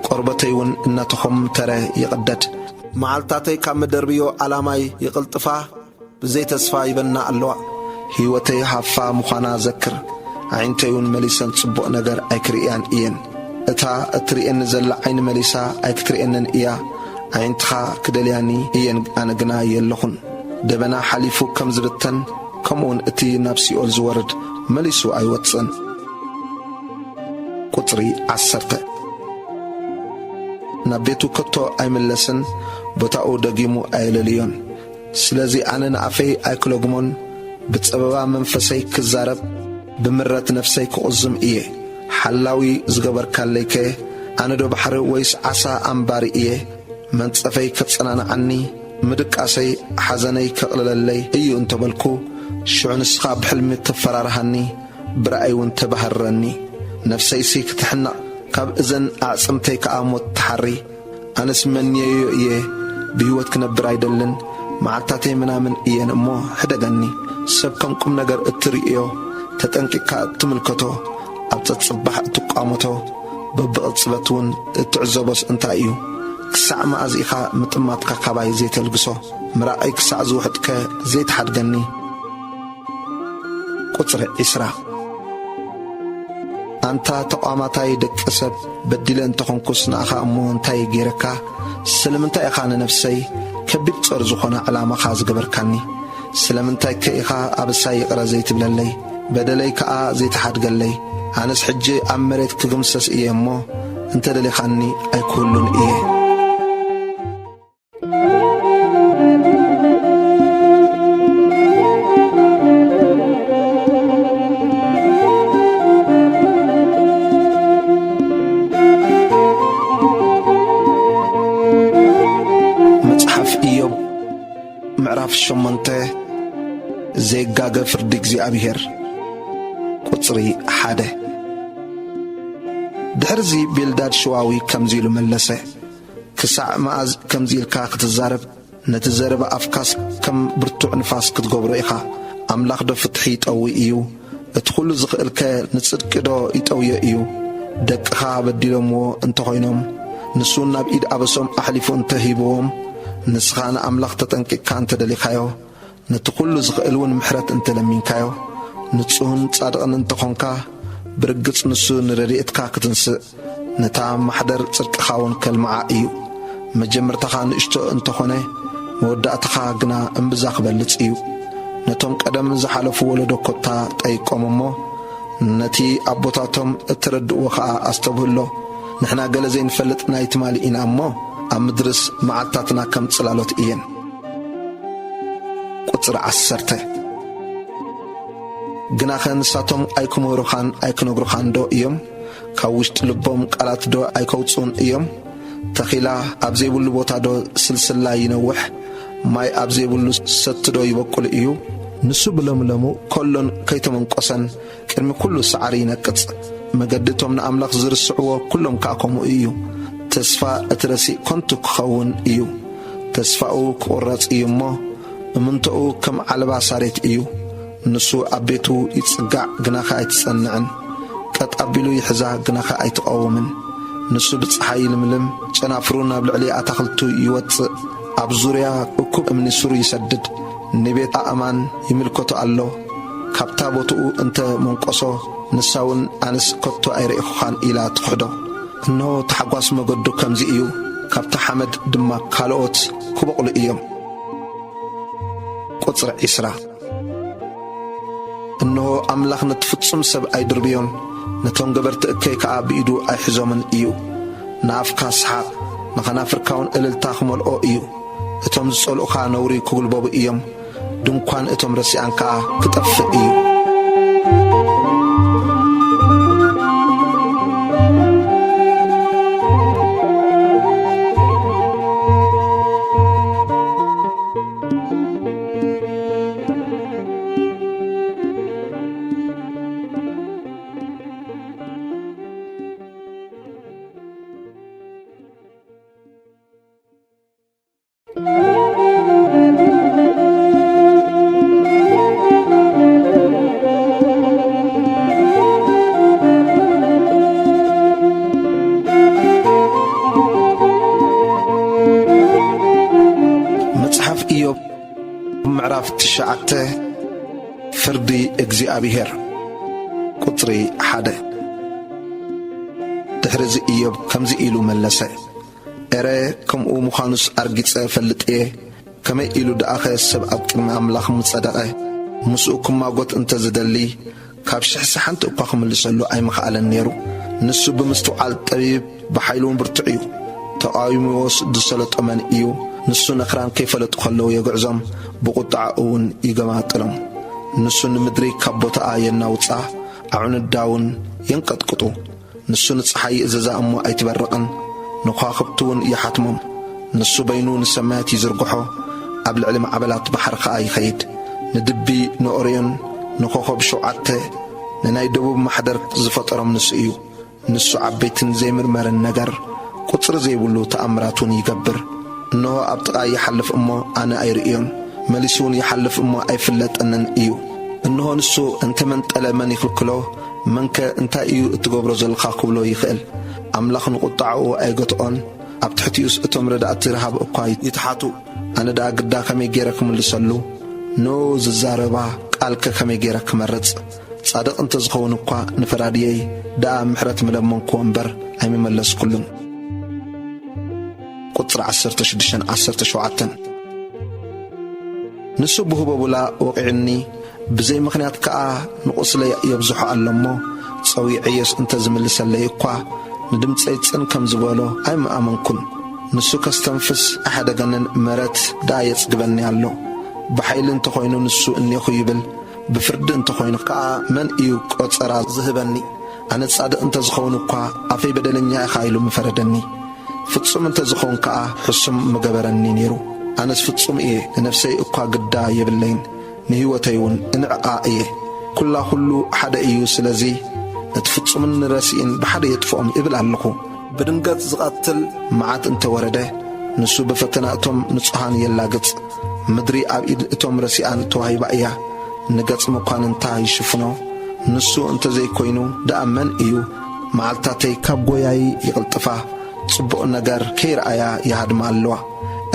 ቆርበተይ እውን እናተኾምተረ ይቕደድ። መዓልታተይ ካብ መደርብዮ ዓላማይ ይቕልጥፋ፣ ብዘይ ተስፋ ይበና ኣለዋ። ህይወተይ ሃፋ ምዃና ዘክር፣ ኣዒንተይ እውን መሊሰን ጽቡቕ ነገር ኣይክርእያን እየን። እታ እትርእየኒ ዘላ ዓይኒ መሊሳ ኣይክትርእየንን እያ። ኣዒንትኻ ክደልያኒ እየን፣ ኣነ ግና የለኹን። ደበና ሓሊፉ ከም ዝብተን፣ ከምኡውን እቲ ናብ ሲኦል ዝወርድ መሊሱ ኣይወጽእን። ቁጽሪ ዓሰርተ። ናብ ቤቱ ከቶ ኣይምለስን፣ ቦታኡ ደጊሙ ኣየለልዮን። ስለዚ ኣነ ንኣፈይ ኣይክለግሞን፣ ብጸበባ መንፈሰይ ክዛረብ፣ ብምረት ነፍሰይ ክቑዝም እየ። ሓላዊ ዝገበርካለይከ፣ ኣነዶ ባሕሪ ወይስ ዓሳ ኣንባሪ እየ? መንጸፈይ ከጸናንዓኒ፣ ምድቃሰይ ሓዘነይ ከቕልለለይ እዩ እንተበልኩ፣ ሽዑ ንስኻ ብሕልሚ ተፈራርሃኒ፣ ብራእይ እውን ተባህርረኒ። ነፍሰይሲ ክትሕነቕ፣ ካብ እዘን ኣዕጽምተይ ከኣ ሞት ትሓሪ። ኣነስ መንየዮ እየ፣ ብህይወት ክነብር ኣይደልን። መዓልታተይ ምናምን እየን እሞ ሕደገኒ። ሰብ ከም ቁም ነገር እትርእዮ፣ ተጠንቂቕካ እትምልከቶ፣ ኣብ ጸጽባሕ እትቋመቶ፣ በብቕጽበት እውን እትዕዘቦስ እንታይ እዩ? ክሳዕ መኣዝ ኢኻ ምጥማትካ ካባይ ዘይተልግሶ? ምራቐይ ክሳዕ ዝውሕጥከ ዘይትሓድገኒ? ቁጽሪ ዒስራ። ኣንታ ተቋማታይ ደቂ ሰብ፣ በዲለ እንተኾንኩስ ንኣኻ እሞ እንታይ ገይረካ? ስለምንታይ ኢኻ ንነፍሰይ ከቢድ ጾር ዝኾነ ዕላማኻ ዝገበርካኒ? ስለምንታይከ ኢኻ ኣበሳይ ይቕረ ዘይትብለለይ? በደለይ ከኣ ዘይትሓድገለይ? ኣነስ ሕጂ ኣብ መሬት ክግምሰስ እየ እሞ፣ እንተ ደሊኻኒ ኣይክህሉን እየ። መጽሓፍ ኢዮብ ምዕራፍ ሸሞንተ። ዘይጋገ ፍርዲ እግዚኣብሔር። ቁጽሪ ሓደ። ድሕርዚ ቤልዳድ ሽዋዊ ከምዚ ኢሉ መለሰ፣ ክሳዕ መኣዝ ከምዚ ኢልካ ክትዛረብ? ነቲ ዘረባ ኣፍካስ ከም ብርቱዕ ንፋስ ክትገብሮ ኢኻ። ኣምላኽዶ ፍትሒ ይጠዊ እዩ? እቲ ኹሉ ዝኽእልከ ንጽድቂዶ ይጠውዮ እዩ? ደቅኻ በዲሎምዎ እንተኾይኖም፣ ንሱ ናብ ኢድ ኣበሶም ኣሕሊፉ እንተ ሂብዎም፣ ንስኻ ንኣምላኽ ተጠንቂቕካ እንተ ደሊኻዮ፣ ነቲ ኹሉ ዝኽእል እውን ምሕረት እንተ ለሚንካዮ፣ ንጹህን ጻድቕን እንተኾንካ፣ ብርግጽ ንሱ ንረድኤትካ ክትንስእ፣ ነታ ማሕደር ጽድቅኻ እውን ከልምዓ እዩ። መጀመርታኻ ንእሽቶ እንተኾነ፣ መወዳእታኻ ግና እምብዛ ክበልጽ እዩ። ነቶም ቀደም ዝሓለፉ ወለዶ ኮታ ጠይቆም እሞ፣ ነቲ ኣቦታቶም እተረድእዎ ኸኣ ኣስተብህሎ። ንሕና ገለ ዘይንፈልጥ ናይ ትማሊ ኢና እሞ፣ ኣብ ምድርስ መዓልታትና ከም ጽላሎት እየን። ቁጽሪ ዓሰርተ። ግናኸ ንሳቶም ኣይክምህሩኻን ኣይክነግሩኻን ዶ እዮም? ካብ ውሽጢ ልቦም ቃላት ዶ ኣይከውጽኡን እዮም? ተኺላ ኣብ ዘይብሉ ቦታ ዶ ስልስላ ይነውሕ? ማይ ኣብ ዘይብሉ ሰቲ ዶ ይበቁል እዩ? ንሱ ብለምለሙ ከሎን ከይተመንቆሰን ቅድሚ ኩሉ ሳዕሪ ይነቅጽ። መገዲ እቶም ንኣምላኽ ዝርስዕዎ ኩሎም ከኣ ከምኡ እዩ። ተስፋ እቲ ረሲእ ከንቱ ክኸውን እዩ። ተስፋኡ ክቑረጽ እዩ እሞ፣ እምንቶኡ ከም ዓለባ ሳሬት እዩ። ንሱ ኣብ ቤቱ ይጽጋዕ፣ ግናኸ ኣይትጸንዕን። ቀጥ ኣቢሉ ይሕዛ፣ ግናኸ ኣይትቐውምን። ንሱ ብጸሓይ ይልምልም፣ ጨናፍሩ ናብ ልዕሊ ኣታኽልቱ ይወጽእ። ኣብ ዙርያ እኩብ እምኒ ሱር ይሰድድ። ንቤት ኣእማን ይምልከቶ ኣሎ። ካብታ ቦትኡ እንተ መንቆሶ፣ ንሳ እውን ኣነስ ከቶ ኣይረእኹኻን ኢላ ትኽሕዶ። እንሆ ታሕጓስ መገዱ ከምዚ እዩ፣ ካብታ ሓመድ ድማ ካልኦት ክበቑሉ እዮም። ቁጽሪ ዒስራ። እንሆ ኣምላኽ ነቲ ፍጹም ሰብ ኣይድርብዮን፣ ነቶም ገበርቲ እከይ ከኣ ብኢዱ ኣይሕዞምን እዩ። ንኣፍካ ሰሓቕ፣ ንኸናፍርካ እውን እልልታ ክመልኦ እዩ። እቶም ዝጸልኡኻ ነውሪ ክጉልበቡ እዮም፣ ድንኳን እቶም ረሲኣን ከኣ ክጠፍእ እዩ። መጽሓፍ ኢዮብ ምዕራፍ ትሽዓተ። ፍርዲ እግዚኣብሔር። ቁጽሪ ሓደ። ድሕሪዚ ኢዮብ ከምዚ ኢሉ መለሰ። ኤረ፣ ከምኡ ምዃኑስ ኣርጊጸ እፈልጥ እየ። ከመይ ኢሉ ደኣኸ ሰብ ኣብ ቅድሚ ኣምላኽ ምጸደቐ? ምስኡ ክማጎት እንተ ዝደሊ፣ ካብ ሽሕሲ ሓንቲ እኳ ክምልሰሉ ኣይምኸኣለን ነይሩ። ንሱ ብምስትውዓል ጠቢብ፣ ብሓይሉ እውን ብርቱዕ እዩ። ተቓዊምዎስ ዝሰለጦ መን እዩ? ንሱ ነኽራን ከይፈለጡ ከለዉ የግዕዞም፣ ብቑጥዓ እውን ይገማጥሎም። ንሱ ንምድሪ ካብ ቦታኣ የናውጻ፣ ኣዕኑዳ እውን የንቀጥቅጡ። ንሱ ንጸሓይ ይእዘዛ እሞ ኣይትበርቕን፣ ንኸዋኽብቲ እውን ይሓትሞም። ንሱ በይኑ ንሰማያት ይዝርግሖ፣ ኣብ ልዕሊ ማዕበላት ባሕሪ ኸኣ ይኸይድ። ንድቢ፣ ንኦርዮን፣ ንኾኾብ ሸውዓተ፣ ንናይ ደቡብ ማሕደር ዝፈጠሮም ንሱ እዩ። ንሱ ዓበይትን ዘይምርመርን ነገር፣ ቁጽሪ ዘይብሉ ተኣምራት እውን ይገብር። እንሆ ኣብ ጥቓይ ይሓልፍ እሞ ኣነ ኣይርእዮን፣ መሊሱ እውን ይሓልፍ እሞ ኣይፍለጠንን እዩ። እንሆ ንሱ እንተ መንጠለ መን ይኽልክሎ? መንከ እንታይ እዩ እትገብሮ ዘለኻ ክብሎ ይኽእል? ኣምላኽ ንቑጣዕኡ ኣይገትኦን፣ ኣብ ትሕቲኡስ እቶም ረዳእቲ ረሃብ እኳ ይትሓቱ። ኣነ ደኣ ግዳ ከመይ ገይረ ክምልሰሉ? ንኡ ዝዛረባ ቃልከ ከመይ ገይረ ክመርጽ? ጻድቕ እንተ ዝኸውን እኳ ንፈራድየይ ደኣ ምሕረት ምለመንክዎ እምበር ኣይምመለስኩሉን። ቁጽሪ ዓሰርተ ሽዱሽተን ዓሰርተ ሸውዓተን። ንሱ ብህቦብላ ወቒዑኒ፣ ብዘይ ምኽንያት ከኣ ንቑስለይ የብዝሖ ኣሎ እሞ፣ ጸዊዐዮስ እንተ ዝምልሰለይ እኳ፣ ንድምጸይ ጽን ከም ዝበሎ ኣይምኣመንኩን። ንሱ ከስተንፍስ ኣይሓደገንን፣ ምሕረት ደኣ የጽግበኒ ኣሎ። ብሓይሊ እንተኾይኑ ንሱ እኔኹ ይብል፣ ብፍርዲ እንተኾይኑ ከኣ መን እዩ ቆጸራ ዝህበኒ? ኣነ ጻድቕ እንተ ዝኸውን እኳ፣ ኣፈይ በደለኛ ኢኻ ኢሉ ምፈረደኒ። ፍጹም እንተ ዝኸውን ከኣ ሕሱም ምገበረኒ ነይሩ። ኣነስ ፍጹም እየ፣ ንነፍሰይ እኳ ግዳ የብለይን፣ ንህይወተይ እውን እንዕኣ እየ። ኩላ ኩሉ ሓደ እዩ፣ ስለዚ ነቲ ፍጹምን ንረሲእን ብሓደ የጥፍኦም እብል ኣለኹ። ብድንገት ዝቐትል መዓት እንተ ወረደ፣ ንሱ ብፈተና እቶም ንጹሃን የላግጽ። ምድሪ ኣብ ኢድ እቶም ረሲኣን ተዋሂባ እያ፣ ንገጽ መኳንንታ ይሽፍኖ። ንሱ እንተ ዘይኮይኑ ደኣ መን እዩ? መዓልታተይ ካብ ጎያይ ይቕልጥፋ፣ ጽቡቕ ነገር ከይረኣያ ይሃድማ ኣለዋ።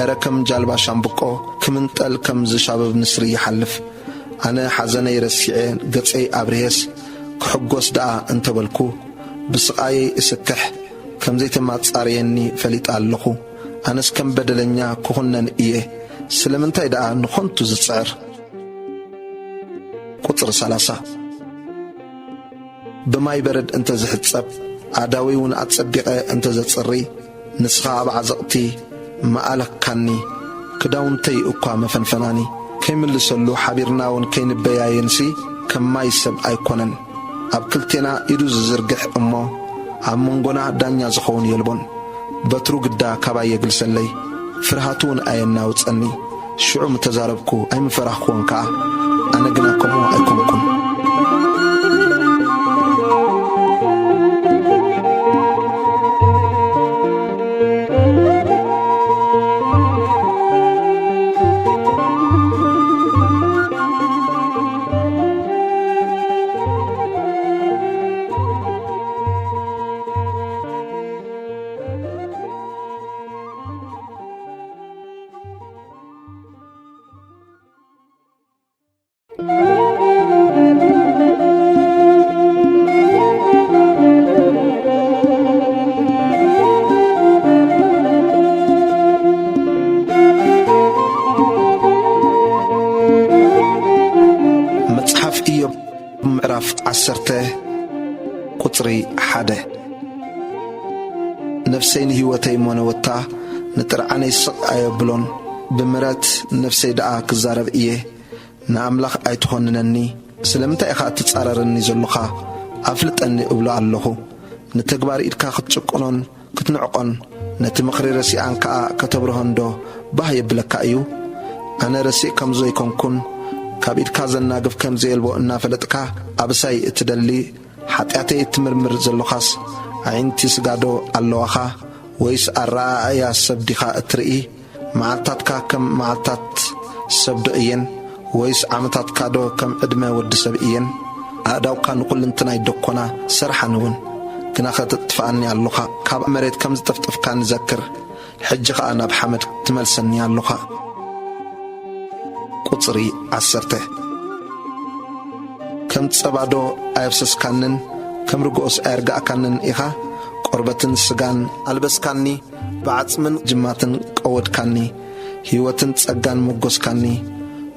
ኤረ ከም ጃልባ ሻምብቆ ክምንጠል ከም ዝሻብብ ንስሪ ይሓልፍ። ኣነ ሓዘነይ ረሲዐ፣ ገጸይ ኣብርሄስ፣ ክሕጎስ ደኣ እንተበልኩ፣ ብስቓየይ እስክሕ፣ ከም ዘይተማጻረየኒ ፈሊጠ ኣለኹ። ኣነስ ከም በደለኛ ክኹነን እየ። ስለምንታይ ደኣ ንኸንቱ ዝጽዕር? ቁጽሪ ሰላሳ። ብማይ በረድ እንተ ዝሕጸብ፣ ኣእዳወይ እውን ኣጸቢቐ እንተ ዘጽሪ፣ ንስኻ ኣብ ዓዘቕቲ ምኣለካኒ፣ ክዳውንተይ እኳ መፈንፈናኒ። ከይምልሰሉ ሓቢርና እውን ከይንበያየንሲ፣ ከም ማይ ሰብ ኣይኮነን። ኣብ ክልቴና ኢዱ ዝዝርግሕ እሞ፣ ኣብ መንጎና ዳኛ ዝኸውን የልቦን። በትሩ ግዳ ካባይ የግልሰለይ፣ ፍርሃቱ እውን ኣየናውጸኒ። ሽዑ ምተዛረብኩ ኣይምፈራህኩዎን ከኣ፣ ኣነ ግና ከምኡ ኣይኮንኩን። መጽሓፍ ኢዮብ ምዕራፍ ዓሰርተ ቁጽሪ ሓደ። ነፍሰይ ንህይወተይ እሞ ነወታ፣ ንጥርዓነይ ስቕ ኣየብሎን። ብምረት ነፍሰይ ደኣ ክዛረብ እየ፣ ንኣምላኽ ኣይትኾንነኒ። ስለምንታይ ኢኻ እትጻረረኒ ዘሎኻ? ኣፍልጠኒ እብሎ ኣለኹ። ንተግባር ኢድካ ክትጭቁኖን ክትንዕቆን፣ ነቲ ምኽሪ ረሲኣን ከኣ ከተብርሆንዶ ባህ የብለካ እዩ? ኣነ ረሲእ ከም ዘይኮንኩን፣ ካብ ኢድካ ዘናግፍ ከም ዘየልቦ እናፈለጥካ፣ ኣብሳይ እትደሊ፣ ሓጢኣተይ እትምርምር ዘሎኻስ፣ ኣዒንቲ ስጋዶ ኣለዋኻ? ወይስ ኣረኣእያ ሰብ ዲኻ እትርኢ? መዓልታትካ ከም መዓልታት ሰብዶ እየን? ወይስ ዓመታትካዶ ከም ዕድመ ወዲ ሰብ እየን? ኣእዳውካ ንኹልንትናይ ደኮና ሰርሓን እውን፣ ግናኸ ተጥፍኣኒ ኣሎኻ። ካብ መሬት ከም ዝጠፍጠፍካኒ ዘክር፣ ሕጂ ኸኣ ናብ ሓመድ ትመልሰኒ ኣሎኻ። ቁጽሪ ዓሰርተ። ከም ጸባዶ ኣየፍሰስካንን፣ ከም ርግኦስ ኣየርጋእካንን ኢኻ። ቆርበትን ስጋን ኣልበስካኒ፣ ብዓጽምን ጅማትን ቀወድካኒ። ህይወትን ጸጋን መጎስካኒ።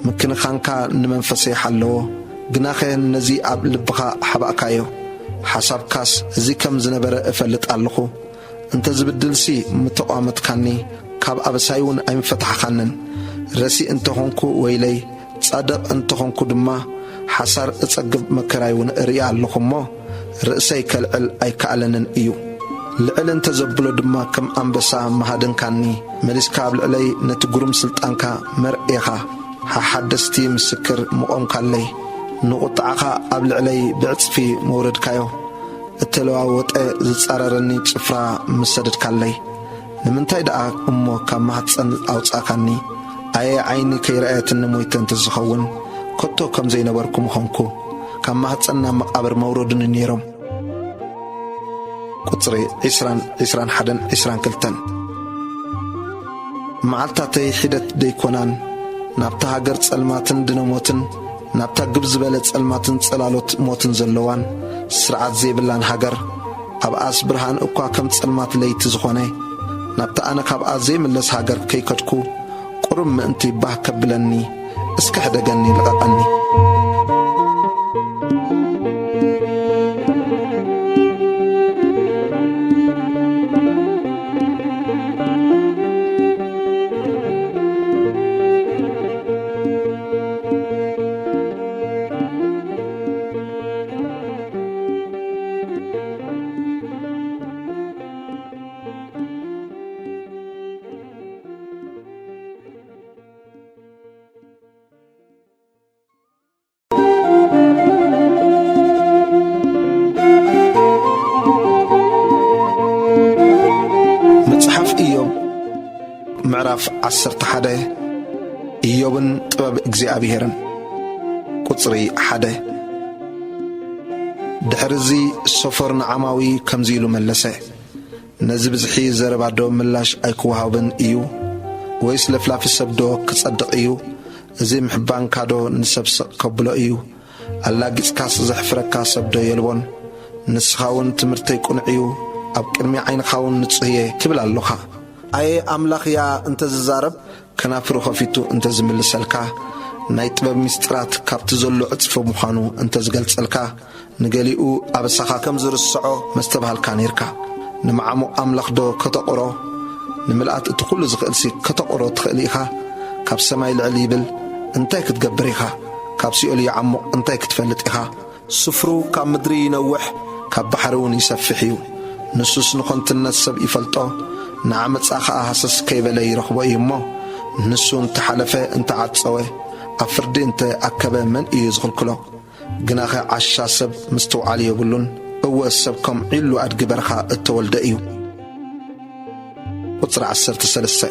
ምክንኻንካ ንመንፈሰይ ሓለዎ፣ ግናኸ ነዚ ኣብ ልብኻ ሓባእካዮ። ሓሳብካስ እዚ ከም ዝነበረ እፈልጥ ኣለኹ። እንተ ዝብድልሲ ምተቋመትካኒ፣ ካብ ኣበሳይ እውን ኣይምፈታሕኻንን። ረሲእ እንተ ኾንኩ ወይለይ፣ ጻድቕ እንተ ኾንኩ ድማ፣ ሓሳር እጸግብ መከራይ እውን እርኢ ኣለኹ እሞ፣ ርእሰይ ከልዕል ኣይከኣለንን እዩ። ልዕል እንተ ዘብሎ ድማ፣ ከም ኣንበሳ ምሃድንካኒ፣ መሊስካ ኣብ ልዕለይ ነቲ ግሩም ስልጣንካ መርኤኻ። ሓሓደስቲ ምስክር ምቖምካለይ፣ ንቑጥዓኻ ኣብ ልዕለይ ብዕጽፊ መውረድካዮ። እተለዋወጠ ዝጻረረኒ ጭፍራ ምስ ሰደድካለይ፣ ንምንታይ ደኣ እሞ ካብ ማህጸን ኣውጻእካኒ? ኣየ ዓይኒ ከይረኣየትኒ ሞይተ እንተ ዝኸውን፣ ከቶ ከም ዘይነበርኩ ምኾንኩ፣ ካብ ማህጸን ናብ መቓብር መውረዱኒ ነይሮም። ቁጽሪ ዒስራን፣ ዒስራን ሓደን፣ ዒስራን ክልተን። መዓልታተይ ሒደት ደይኮናን፣ ናብታ ሃገር ጸልማትን ድነ ሞትን፣ ናብታ ግብ ዝበለ ጸልማትን ጸላሎት ሞትን ዘለዋን፣ ስርዓት ዘይብላን ሃገር፣ ኣብኣስ ብርሃን እኳ ከም ጸልማት ለይቲ ዝኾነ፣ ናብታ ኣነ ካብኣ ዘይምለስ ሃገር ከይከድኩ፣ ቁሩብ ምእንቲ ባህ ከብለኒ፣ እስከ ሕደገኒ፣ ልቐቐኒ። መጽሓፍ ኢዮብ ምዕራፍ ዓሰርተ ሓደ። ኢዮብን ጥበብ እግዚኣብሄርን። ቁጽሪ ሓደ። ድሕርዚ ሶፈር ንዓማዊ ከምዚ ኢሉ መለሰ። ነዚ ብዝሒ ዘረባዶ ምላሽ ኣይክወሃብን እዩ? ወይስ ለፍላፊ ሰብዶ ክጸድቕ እዩ? እዚ ምሕባንካዶ ንሰብ ስቕ ከብሎ እዩ? ኣላጊጽካስ ዘሕፍረካ ሰብዶ የልቦን? ንስኻ እውን ትምህርተይ ቅኑዕ እዩ፣ ኣብ ቅድሚ ዓይንኻ እውን ንጹህ እየ ትብል ኣሎኻ። ኣየ ኣምላኽ እያ እንተ ዝዛረብ፣ ከናፍሩ ኸፊቱ እንተ ዝምልሰልካ፣ ናይ ጥበብ ምስጢራት ካብቲ ዘሎ ዕጽፊ ምዃኑ እንተ ዝገልጸልካ፣ ንገሊኡ ኣበሳኻ ከም ዝርስዖ መስተብሃልካ ኔርካ። ንመዓሙቕ ኣምላኽዶ ከተቑሮ? ንምልኣት እቲ ኹሉ ዝኽእልሲ ከተቑሮ ትኽእል ኢኻ? ካብ ሰማይ ልዕል ይብል እንታይ ክትገብር ኢኻ? ካብ ሲኦል ይዓሙቕ እንታይ ክትፈልጥ ኢኻ? ስፍሩ ካብ ምድሪ ይነውሕ፣ ካብ ባሕሪ እውን ይሰፍሕ እዩ። ንሱስ ንኸንቱነት ሰብ ይፈልጦ፣ ንዓመጻ ኸኣ ሃሰስ ከይበለ ይረኽቦ እዩ እሞ፣ ንሱ እንተ ሓለፈ እንተ ዓጸወ፣ ኣብ ፍርዲ እንተ ኣከበ መን እዩ ዝኽልክሎ? ግናኸ ዓሻ ሰብ ምስትውዓል የብሉን፣ እወ ሰብ ከም ዒሉ ኣድጊ በረኻ እተወልደ እዩ። ቁጽሪ ዓሰርተ ሰለስተ።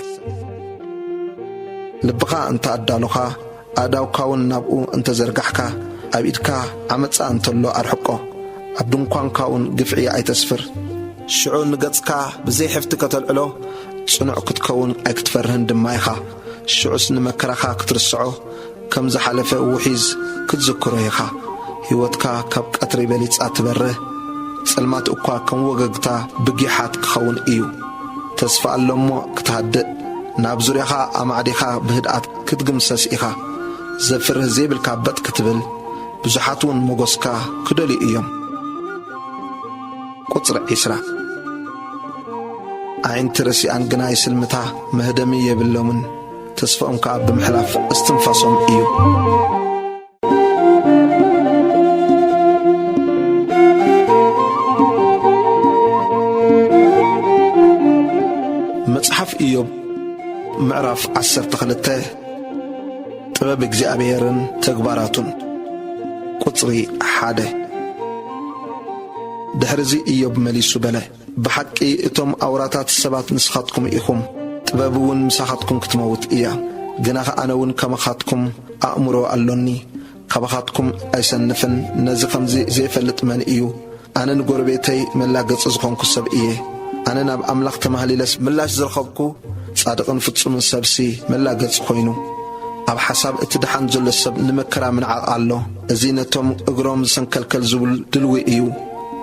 ልብኻ እንተ ኣዳሎኻ፣ ኣእዳውካ እውን ናብኡ እንተ ዘርጋሕካ፣ ኣብ ኢድካ ዓመጻ እንተሎ ኣርሕቆ፣ ኣብ ድንኳንካ እውን ግፍዒ ኣይተስፍር። ሽዑ ንገጽካ ብዘይ ሕፍቲ ከተልዕሎ፣ ጽኑዕ ክትከውን ኣይክትፈርህን ድማ ኢኻ። ሽዑስ ንመከራኻ ክትርስዖ፣ ከም ዝሓለፈ ውሒዝ ክትዝክሮ ኢኻ። ህይወትካ ካብ ቀትሪ በሊጻ ትበርህ፣ ጸልማት እኳ ከም ወገግታ ብጊሓት ክኸውን እዩ። ተስፋ ኣሎ እሞ ክትሃድእ፣ ናብ ዙርያኻ ኣማዕዲኻ ብህድኣት ክትግምሰስ ኢኻ። ዘፍርህ ዘይብልካ በጥ ክትብል፣ ብዙሓት እውን ሞገስካ ክደልዩ እዮም። ቁጽሪ ዒስራ። ኣዒንቲ ረሲኣን ግና ይስልምታ፣ መህደሚ የብሎምን፣ ተስፋኦም ከኣ ብምሕላፍ እስትንፋሶም እዩ። መጽሓፍ ኢዮብ ምዕራፍ ዓሰርተ ክልተ። ጥበብ እግዚኣብሔርን ተግባራቱን። ቁጽሪ ሓደ። ድሕርዚ ኢዮብ መሊሱ በለ፣ ብሓቂ እቶም ኣውራታት ሰባት ንስኻትኩም ኢኹም፣ ጥበብ እውን ምሳኻትኩም ክትመውት እያ። ግናኸ ኣነ እውን ከማኻትኩም ኣእምሮ ኣሎኒ፣ ካባኻትኩም ኣይሰንፍን። ነዚ ኸምዚ ዘይፈልጥ መን እዩ? ኣነ ንጎረቤተይ መላገጺ ዝኾንኩ ሰብ እየ። ኣነ ናብ ኣምላኽ ተማህሊለስ ምላሽ ዝረኸብኩ፣ ጻድቕን ፍጹምን ሰብሲ መላገጺ ኾይኑ። ኣብ ሓሳብ እቲ ደሓን ዘሎ ሰብ ንመከራ ምንዓቕ ኣሎ። እዚ ነቶም እግሮም ዝሰንከልከል ዝብል ድልዊ እዩ።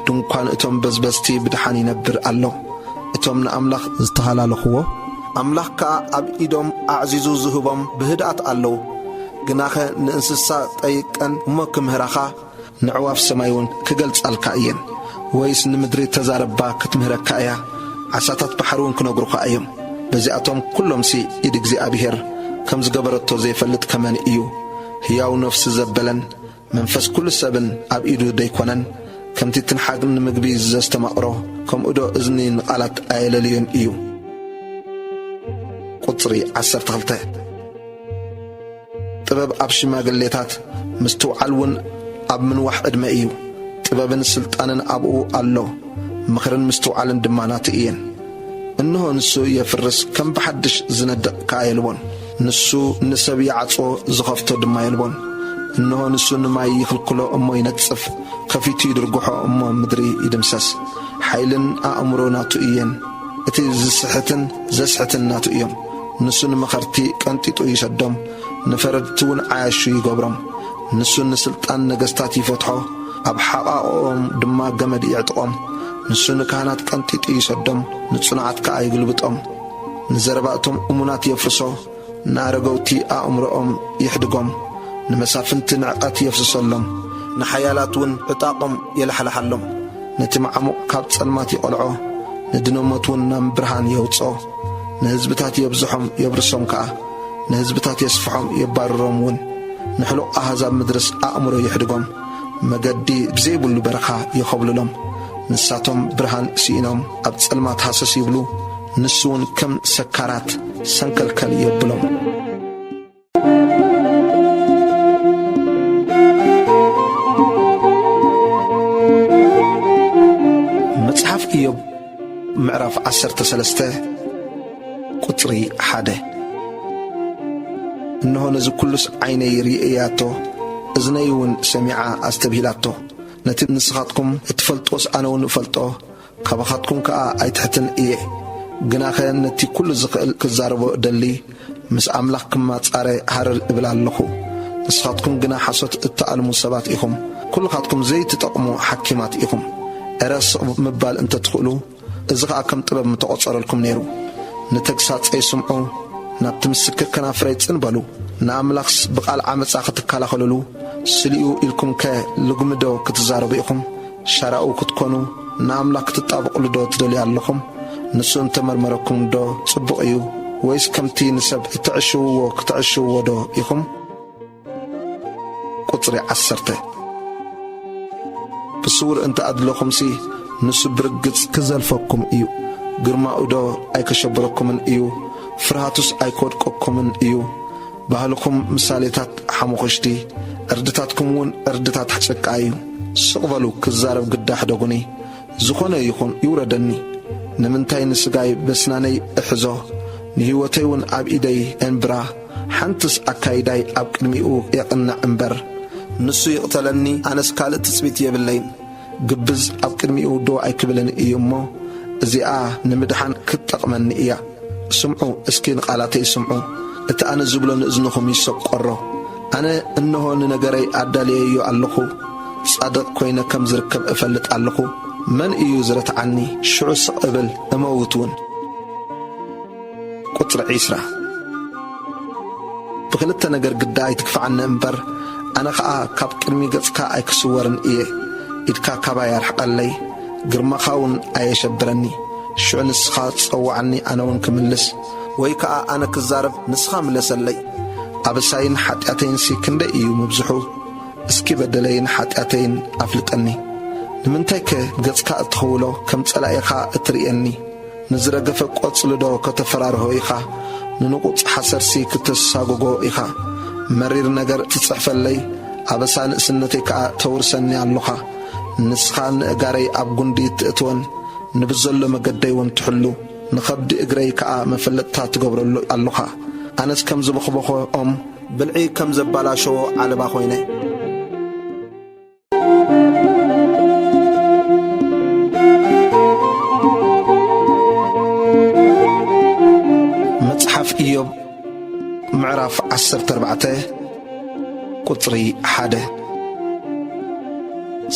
ድንኳን እቶም በዝበዝቲ ብደሓን ይነብር ኣሎ። እቶም ንኣምላኽ ዝተሃላለኽዎ፣ ኣምላኽ ከኣ ኣብ ኢዶም ኣዕዚዙ ዝህቦም ብህድኣት ኣለዉ። ግናኸ ንእንስሳ ጠይቀን እሞ ክምህራኻ፣ ንዕዋፍ ሰማይ እውን ክገልጻልካ እየን። ወይስ ንምድሪ ተዛረባ ክትምህረካ እያ፣ ዓሳታት ባሕሪ እውን ክነግሩኻ እዮም። በዚኣቶም ኩሎምሲ ኢድ እግዚኣብሄር ከም ዝገበረቶ ዘይፈልጥ ከመን እዩ? ህያው ነፍሲ ዘበለን መንፈስ ኩሉ ሰብን ኣብ ኢዱ ደይኮነን? ከምቲ ትንሓግ ንምግቢ ዘስተማቕሮ፣ ከምኡዶ እዝኒ ንቓላት ኣየለልዮን እዩ። ቁጽሪ ዓሰርተ ክልተ። ጥበብ ኣብ ሽማግሌታት፣ ምስትውዓል እውን ኣብ ምንዋሕ ዕድመ እዩ። ጥበብን ስልጣንን ኣብኡ ኣሎ፣ ምኽርን ምስትውዓልን ድማ ናቱ እየን። እንሆ ንሱ የፍርስ፣ ከም ብሓድሽ ዝነድቕ ከኣ የልቦን። ንሱ ንሰብ ይዓጽዎ፣ ዝኸፍቶ ድማ የልቦን። እንሆ ንሱ ንማይ ይኽልክሎ እሞ ይነጽፍ፣ ከፊቱ ይድርግሖ እሞ ምድሪ ይድምሰስ። ሓይልን ኣእምሮ ናቱ እየን። እቲ ዝስሕትን ዘስሕትን ናቱ እዮም። ንሱ ንመኸርቲ ቀንጢጡ ይሰዶም፣ ንፈረድቲ እውን ዓያሹ ይገብሮም። ንሱ ንስልጣን ነገስታት ይፈትሖ፣ ኣብ ሓቓቕኦም ድማ ገመድ የዕጥቖም። ንሱ ንካህናት ቀንጢጡ ይሰዶም፣ ንጽኑዓት ከኣ ይግልብጦም። ንዘረባ እቶም እሙናት የፍርሶ፣ ንኣረገውቲ ኣእምሮኦም የሕድጎም። ንመሳፍንቲ ንዕቀት የፍስሰሎም፣ ንሓያላት እውን ዕጣቖም የላሕልሓሎም። ነቲ መዓሙቕ ካብ ጸልማት ይቐልዖ፣ ንድነ ሞት እውን ናብ ብርሃን የውጽኦ። ንህዝብታት የብዝሖም የብርሶም ከኣ፣ ንህዝብታት የስፍሖም የባርሮም እውን። ንሕሉቕ ኣህዛብ ምድርስ ኣእምሮ የሕድጎም፣ መገዲ ብዘይብሉ በረኻ የኸብልሎም። ንሳቶም ብርሃን ስኢኖም ኣብ ጸልማት ሃሰስ ይብሉ፣ ንሱ እውን ከም ሰካራት ሰንከልከል የብሎም። መጽሓፍ ኢዮብ ምዕራፍ ዓሰርተ ሰለስተ ቁጽሪ ሓደ። እንሆ ነዚ ኩሉስ ዓይነይ ርእያቶ፣ እዝነይ እውን ሰሚዓ ኣስተብሂላቶ። ነቲ ንስኻትኩም እትፈልጥዎስ ኣነ እውን እፈልጦ፣ ካባኻትኩም ከኣ ኣይትሕትን እየ። ግናኸ ነቲ ኩሉ ዝኽእል ክዛረቦ እደሊ፣ ምስ ኣምላኽ ክማጻረ ሃረር እብል ኣለኹ። ንስኻትኩም ግና ሓሶት እትኣልሙ ሰባት ኢኹም። ኩልኻትኩም ዘይትጠቕሙ ሓኪማት ኢኹም። እረ ስቕ ምባል እንተ ትኽእሉ፣ እዚ ኸኣ ከም ጥበብ ምተቖጸረልኩም ነይሩ። ንተግሳጸይ ስምዑ፣ ናብቲ ምስክር ከናፍረይ ጽን በሉ። ንኣምላኽስ ብቓል ዓመጻ ክትከላኸሉሉ፣ ስሊኡ ኢልኩምከ ልጉምዶ ክትዛረቡ ኢኹም? ሻራኡ ክትኮኑ፣ ንኣምላኽ ክትጣበቑሉዶ ትደልዩ ኣለኹም? ንሱ እንተመርመረኩምዶ ጽቡቕ እዩ? ወይስ ከምቲ ንሰብ እትዕሽውዎ ክትዕሽውዎዶ ኢኹም? ቁጽሪ ዓሰርተ። ብስውር እንተ ኣድለኹምሲ፣ ንሱ ብርግጽ ክዘልፈኩም እዩ። ግርማኡዶ ኣይከሸብረኩምን እዩ? ፍርሃቱስ ኣይክወድቀኩምን እዩ? ባህልኹም ምሳሌታት ሓሙኽሽቲ፣ ዕርድታትኩም እውን ዕርድታት ጭቃ እዩ። ስቕ በሉ፣ ክዛረብ ግዳ ሕደጉኒ። ዝኾነ ይኹን ይውረደኒ። ንምንታይ ንስጋይ በስናነይ እሕዞ? ንህይወተይ እውን ኣብ ኢደይ ኤንብራ። ሓንትስ ኣካይዳይ ኣብ ቅድሚኡ የቕንዕ እምበር። ንሱ ይቕተለኒ፣ ኣነስ ካልእ ትጽቢት የብለይን። ግብዝ ኣብ ቅድሚኡ ደው ኣይክብልን እዩ እሞ፣ እዚኣ ንምድሓን ክትጠቕመኒ እያ። ስምዑ፣ እስኪ ንቓላተይ ስምዑ። እቲ ኣነ ዝብሎ ንእዝንኹም ይሰቆሮ። ኣነ እንሆ ንነገረይ ኣዳልየዮ ኣለኹ። ጻድቕ ኮይነ ከም ዝርከብ እፈልጥ ኣለኹ። መን እዩ ዝረትዓኒ? ሽዑ ስቕ እብል እመውት እውን። ቁጽሪ ዒስራ። ብኽልተ ነገር ግዳ ኣይትግፍዓኒ እምበር፣ ኣነ ኸኣ ካብ ቅድሚ ገጽካ ኣይክስወርን እየ። ኢድካ ካባይ ኣርሕቐለይ፣ ግርማኻ እውን ኣየሸብረኒ። ሽዑ ንስኻ ጸውዓኒ፣ ኣነ እውን ክምልስ፣ ወይ ከኣ ኣነ ክዛረብ፣ ንስኻ ምለሰለይ። ኣበሳይን ሓጢኣተይንሲ ክንደይ እዩ ምብዝሑ? እስኪ በደለይን ሓጢኣተይን ኣፍልጠኒ። ንምንታይከ ገጽካ እትኽውሎ፣ ከም ጸላኢኻ እትርእየኒ? ንዝረገፈ ቆጽሊ ዶ ከተፈራርሆ ኢኻ? ንንቑጽ ሓሰርሲ ክተሳጉጎ ኢኻ? መሪር ነገር ትጽሕፈለይ፣ ኣበሳ ንእስነተይ ከኣ ተውርሰኒ ኣሎኻ። ንስኻ ንእጋረይ ኣብ ጉንዲ እትእትወን፣ ንብዘሎ መገደይ እውን ትሕሉ፣ ንኸብዲ እግረይ ከኣ መፈለጥታ ትገብረሉ ኣሎኻ። ኣነስ ከም ዝበኽበኾ ኦም፣ ብልዒ ከም ዘባላሸዎ ዓለባ ኾይነ። መጽሓፍ ኢዮብ ምዕራፍ ዓሰርተ ኣርባዕተ ቁጽሪ ሓደ።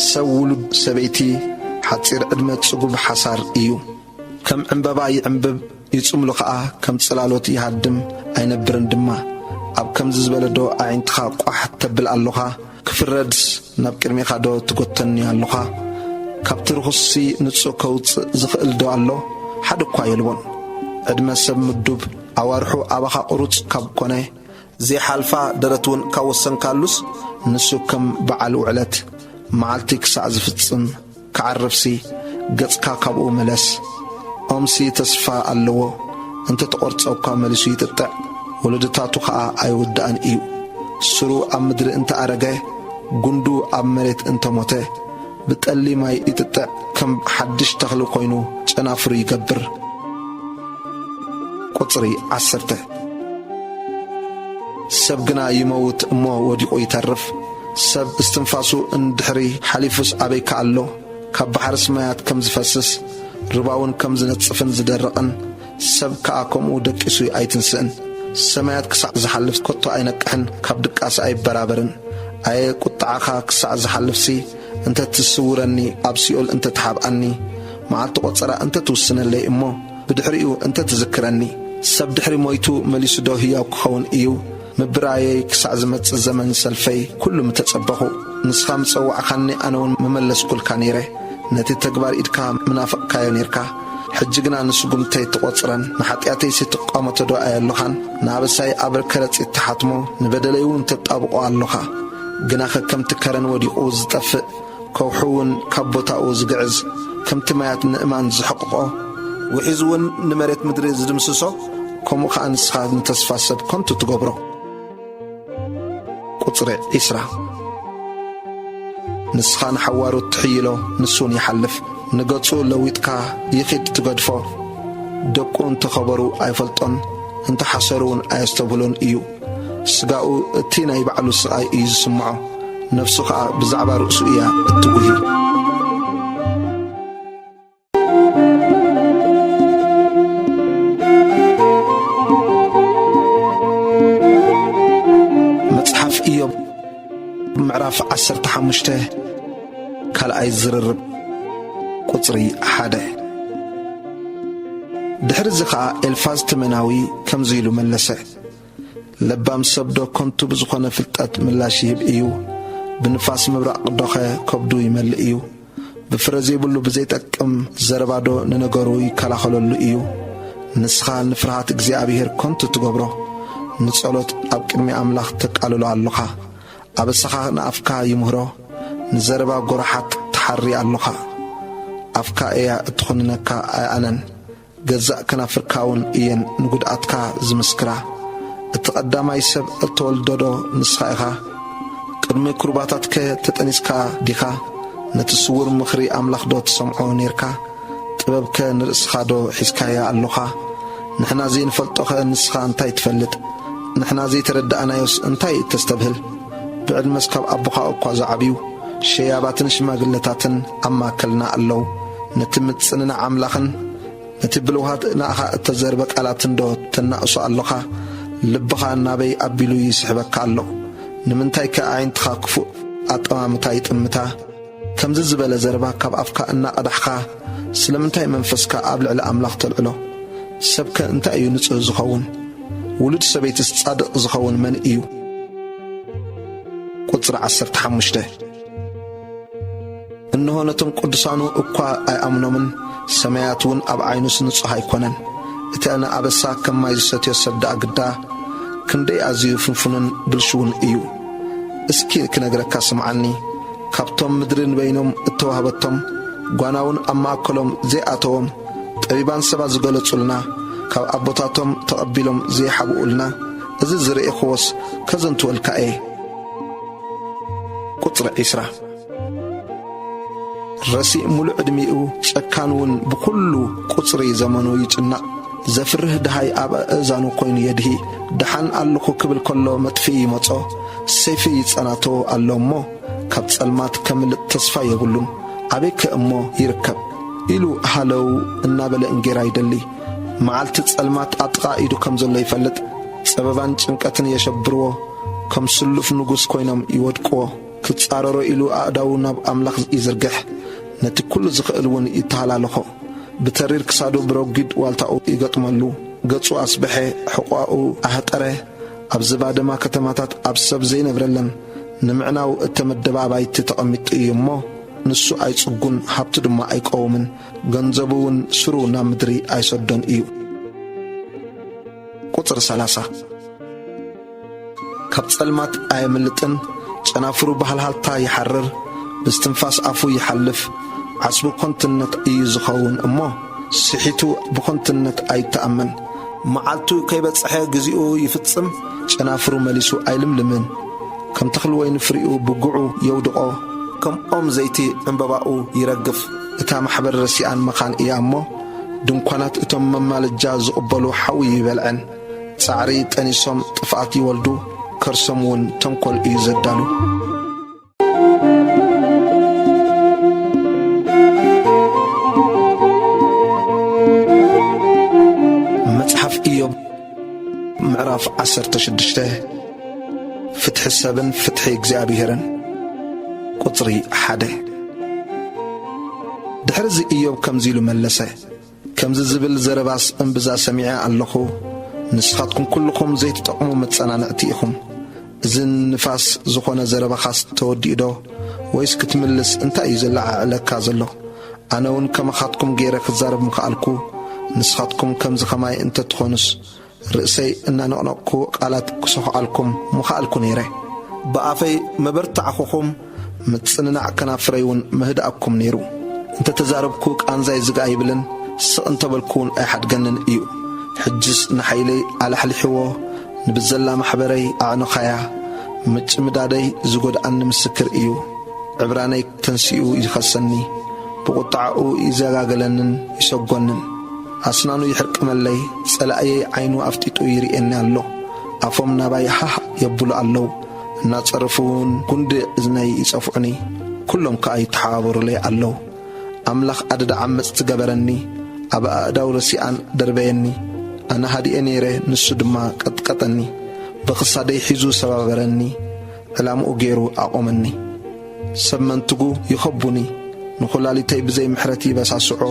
ሰብ ውሉድ ሰበይቲ ሓጺር ዕድመ ጽጉብ ሓሳር እዩ። ከም ዕምበባ ይዕምብብ፣ ይጽምሉ ኸኣ፣ ከም ጽላሎት ይሃድም፣ ኣይነብርን ድማ። ኣብ ከምዚ ዝበለ ዶ ኣዒንትኻ ቋሕ ተብል ኣሎኻ? ክፍረድስ ናብ ቅድሜኻ ዶ ትጎተኒ ኣሎኻ? ካብቲ ርኹስሲ ንጹህ ከውጽእ ዝኽእል ዶ ኣሎ? ሓደ እኳ የልቦን። ዕድመ ሰብ ምዱብ፣ ኣዋርሑ ኣባኻ ቁሩጽ ካብ ኮነ፣ ዘይሓልፋ ደረት እውን ካብ ወሰንካሉስ፣ ንሱ ከም በዓል ውዕለት፣ መዓልቲ ክሳዕ ዝፍጽም ክዓርፍሲ፣ ገጽካ ካብኡ ምለስ። ኦምሲ ተስፋ ኣለዎ፣ እንተ ተቖርጸ እኳ መሊሱ ይጥጥዕ፣ ወለዶታቱ ኸኣ ኣይውዳእን እዩ። ሱሩ ኣብ ምድሪ እንተ ኣረገ፣ ጉንዱ ኣብ መሬት እንተ ሞተ፣ ብጠሊ ማይ ይጥጥዕ፣ ከም ሓድሽ ተኽሊ ኾይኑ ጨናፍሩ ይገብር። ቁጽሪ ዓሰርተ። ሰብ ግና ይመውት እሞ ወዲቑ ይተርፍ። ሰብ እስትንፋሱ እንድሕሪ ሓሊፉስ ኣበይ ከኣሎ? ካብ ባሕርስ ማያት ከም ዝፈስስ፣ ርባውን ከም ዝነጽፍን ዝደርቕን፣ ሰብ ከኣ ከምኡ ደቂሱ ኣይትንስእን። ሰማያት ክሳዕ ዝሓልፍ ከቶ ኣይነቅሕን፣ ካብ ድቃስ ኣይበራበርን። ኣየ ቁጥዓኻ ክሳዕ ዝሓልፍሲ፣ እንተ ትስውረኒ፣ ኣብ ሲኦል እንተ ትሓብኣኒ፣ መዓልቲ ቆጸራ እንተ ትውስነለይ እሞ፣ ብድሕሪኡ እንተ ትዝክረኒ፣ ሰብ ድሕሪ ሞይቱ መሊሱ ዶ ህያው ክኸውን እዩ? ምብራየይ ክሳዕ ዝመጽእ ዘመን ሰልፈይ ኩሉ ምተጸበኹ። ንስኻ ምጸዋዕካኒ፣ ኣነ እውን ምመለስኩልካ ነይረ። ነቲ ተግባር ኢድካ ምናፈቕካዮ ነይርካ። ሕጂ ግና ንስጉምተይ ትቖጽረን ንሓጢኣተይሲ ትቋመቶ ዶ ኣየሎኻን? ንኣበሳይ ኣብ ከረጺት ትሓትሞ፣ ንበደለይ እውን ተጣብቖ ኣሎኻ። ግናኸ ከምቲ ከረን ወዲቑ ዝጠፍእ፣ ከውሒ እውን ካብ ቦታኡ ዝግዕዝ፣ ከምቲ ማያት ንእማን ዝሕቕቖ፣ ውሒዝ እውን ንመሬት ምድሪ ዝድምስሶ፣ ከምኡ ኸኣ ንስኻ ንተስፋ ሰብ ከንቱ ትገብሮ። ቁጽሪ ዒስራ። ንስኻ ንሓዋሩ ትሕይሎ፣ ንሱ እውን ይሓልፍ። ንገጹ ለዊጥካ ይኺድ ትገድፎ። ደቁ እንተ ኸበሩ ኣይፈልጦን፣ እንተ ሓሰሩ እውን ኣየስተብህሎን እዩ። ስጋኡ እቲ ናይ ባዕሉ ስቓይ እዩ ዝስምዖ፣ ነፍሱ ኸኣ ብዛዕባ ርእሱ እያ እትጉሂ። ምዕራፍ ዓሰርተ ሓሙሽተ። ካልኣይ ዝርርብ፣ ቁጽሪ ሓደ። ድሕርዚ ኸኣ ኤልፋዝ ተመናዊ ከምዚ ኢሉ መለሰ፣ ለባም ሰብ ዶ ከንቱ ብዝኾነ ፍልጠት ምላሽ ይህብ እዩ? ብንፋስ ምብራቕ ዶኸ ከብዱ ይመልእ እዩ? ብፍረ ዘይብሉ ብዘይጠቅም ዘረባዶ ንነገሩ ይከላኸለሉ እዩ? ንስኻ ንፍርሃት እግዚኣብሔር ከንቱ ትገብሮ፣ ንጸሎት ኣብ ቅድሚ ኣምላኽ ተቃልሎ ኣሎኻ። ኣበሳኻ ንኣፍካ ይምህሮ፣ ንዘረባ ጐራሓት ትሓሪ ኣሎኻ። ኣፍካ እያ እትኹንነካ፣ ኣይ ኣነን። ገዛእ ከናፍርካ እውን እየን ንጉድኣትካ ዝምስክራ። እቲ ቀዳማይ ሰብ እተወልደዶ ንስኻ ኢኻ? ቅድሚ ቁሩባታትከ ተጠኒስካ ዲኻ? ነቲ ስዉር ምኽሪ ኣምላኽዶ ትሰምዖ ኔርካ? ጥበብከ ንርእስኻዶ ሒዝካያ ኣሎኻ? ንሕና ዘይንፈልጦኸ ንስኻ እንታይ ትፈልጥ? ንሕና ዘይተረዳእናዮስ እንታይ እተስተብህል? ብዕድመስ ካብ ኣቦኻ እኳ ዝዓብዩ ሸያባትን ሽማግለታትን ኣብ ማእከልና ኣለዉ። ነቲ ምጽንናዕ ኣምላኽን ነቲ ብልውሃት ንኣኻ እተዘርበ ቃላትንዶ ተናእሶ ኣሎኻ? ልብኻ ናበይ ኣቢሉ ይስሕበካ ኣሎ? ንምንታይከ ኣዒንትኻ ክፉእ ኣጠማምታ ይጥምታ? ከምዚ ዝበለ ዘረባ ካብ ኣፍካ እናቐዳሕካ፣ ስለምንታይ መንፈስካ ኣብ ልዕሊ ኣምላኽ ተልዕሎ? ሰብከ እንታይ እዩ ንጹህ ዝኸውን? ውሉድ ሰበይትስ ጻድቕ ዝኸውን መን እዩ? ቁጽሪ ዓሰርተ ሓሙሽተ። እንሆ ነቶም ቅዱሳኑ እኳ ኣይኣምኖምን፣ ሰማያት እውን ኣብ ዓይኑስ ንጹህ ኣይኮነን። እቲ ኣነ ኣበሳ ከም ማይ ዝሰትዮ ሰብ ደኣ ግዳ ክንደይ ኣዝዩ ፍንፉንን ብልሽውን እዩ። እስኪ ክነግረካ ስምዓኒ። ካብቶም ምድሪ ንበይኖም እተዋህበቶም፣ ጓናውን ኣብ ማእከሎም ዘይኣተዎም፣ ጠቢባን ሰባት ዝገለጹልና፣ ካብ ኣቦታቶም ተቐቢሎም ዘይሓብኡልና፣ እዚ ዝረኤኽዎስ ከዘንትወልካ እየ። ቁጽሪ ዒስራ። ረሲእ ምሉእ ዕድሚኡ ጨካን እውን ብኹሉ ቁጽሪ ዘመኑ ይጭነቕ። ዘፍርህ ደሃይ ኣብ ኣእዛኑ ኮይኑ የድሂ። ደሓን ኣለኹ ክብል ከሎ መጥፍኢ ይመጾ፣ ሰይፊ ይጸናቶ ኣሎ እሞ፣ ካብ ጸልማት ከምልጥ ተስፋ የብሉን። ኣበይከ እሞ ይርከብ? ኢሉ ሃለው እናበለ እንጌራ ይደሊ። መዓልቲ ጸልማት ኣብ ጥቓ ኢዱ ከም ዘሎ ይፈልጥ። ጸበባን ጭንቀትን የሸብርዎ፣ ከም ስሉፍ ንጉስ ኮይኖም ይወድቅዎ። ክጻረሮ ኢሉ ኣእዳዉ ናብ ኣምላኽ ይዝርግሕ፣ ነቲ ኩሉ ዝኽእል እውን ይተሃላለኾ። ብተሪር ክሳዱ ብረጒድ ዋልታኡ ይገጥመሉ። ገጹ ኣስበሐ፣ ሕቖኡ ኣህጠረ። ኣብዚ ባደማ ከተማታት ኣብ ሰብ ዘይነብረለን ንምዕናው እተመደበ ኣባይቲ ተቐሚጡ እዩ እሞ፣ ንሱ ኣይጽጉን፣ ሃብቱ ድማ ኣይቀውምን፣ ገንዘቡ እውን ስሩ ናብ ምድሪ ኣይሰዶን እዩ። ቁጽሪ ሰላሳ። ካብ ጸልማት ኣየምልጥን፣ ጨናፍሩ ብሃልሃልታ ይሓርር፣ ብስትንፋስ ኣፉ ይሓልፍ። ዓስቡ ከንቱነት እዩ ዝኸውን እሞ፣ ስሒቱ ብኸንቱነት ኣይተኣመን። መዓልቱ ከይበጽሐ ግዚኡ ይፍጽም፣ ጨናፍሩ መሊሱ ኣይልምልምን። ከም ተኽሊ ወይኒ ፍሪኡ ብጉዑ የውድቖ፣ ከም ኦም ዘይቲ ዕምበባኡ ይረግፍ። እታ ማሕበር ረሲኣን መኻን እያ እሞ፣ ድንኳናት እቶም መማለጃ ዝቕበሉ ሓዊ ይበልዐን። ጻዕሪ ጠኒሶም ጥፍኣት ይወልዱ፣ ከርሶም እውን ተንኮል እዩ ዘዳሉ። መጽሓፍ ኢዮብ ምዕራፍ ዓሰርተ ሽዱሽተ። ፍትሒ ሰብን ፍትሒ እግዚኣብሄርን። ቁጽሪ ሓደ። ድሕርዚ ኢዮብ ከምዚ ኢሉ መለሰ፣ ከምዚ ዝብል ዘረባስ እምብዛ ሰሚዐ ኣለኹ፣ ንስኻትኩም ኩልኹም ዘይትጠቕሙ መጸናንዕቲ ኢኹም። እዚ ንፋስ ዝኾነ ዘረባኻስ ተወዲኡዶ? ወይስ ክትምልስ እንታይ እዩ ዘለዓዕለካ ዘሎ? ኣነ እውን ከማኻትኩም ገይረ ክዛረብ ምኸኣልኩ፣ ንስኻትኩም ከምዚ ኸማይ እንተትኾኑስ፣ ርእሰይ እናነቕነቕኩ ቃላት ክሰኹዓልኩም ምኸኣልኩ ነይረ። ብኣፈይ መበርታዕኹኹም፣ ምጽንናዕ ከናፍረይ እውን መህድኣኩም ነይሩ። እንተ ተዛረብኩ ቃንዛይ ዝግ ኣይብልን፣ ስቕ እንተ በልኩ እውን ኣይሓድገንን እዩ። ሕጅስ ንሓይለይ ኣላሕሊሕዎ፣ ንብዘላ ማሕበረይ ኣዕነኻያ። ምጭምዳደይ ዝጎድኣኒ ምስክር እዩ። ዕብራነይ ተንሲኡ ይኸሰኒ፣ ብቁጥዓኡ ይዘጋገለንን ይሰጎንን። ኣስናኑ ይሕርቅመለይ፣ ጸላእየይ ዓይኑ ኣፍጢጡ ይርእየኒ ኣሎ። ኣፎም ናባይ ሃህ የብሉ ኣለዉ፣ እናጸረፉ እውን ጉንዲ እዝነይ ይጸፍዑኒ፣ ኩሎም ከኣ ይተሓባበሩለይ ኣለዉ። ኣምላኽ ኣደዳ ዓመጽቲ ገበረኒ፣ ኣብ ኣእዳው ረሲኣን ደርበየኒ። ኣነ ሃዲኤ ነይረ፣ ንሱ ድማ ቀጥቀጠኒ፣ ብኽሳደይ ሒዙ ሰባበረኒ። ዕላምኡ ገይሩ ኣቖመኒ። ሰብ መንትጉ ይኸቡኒ፣ ንኹላሊተይ ብዘይ ምሕረት ይበሳስዖ፣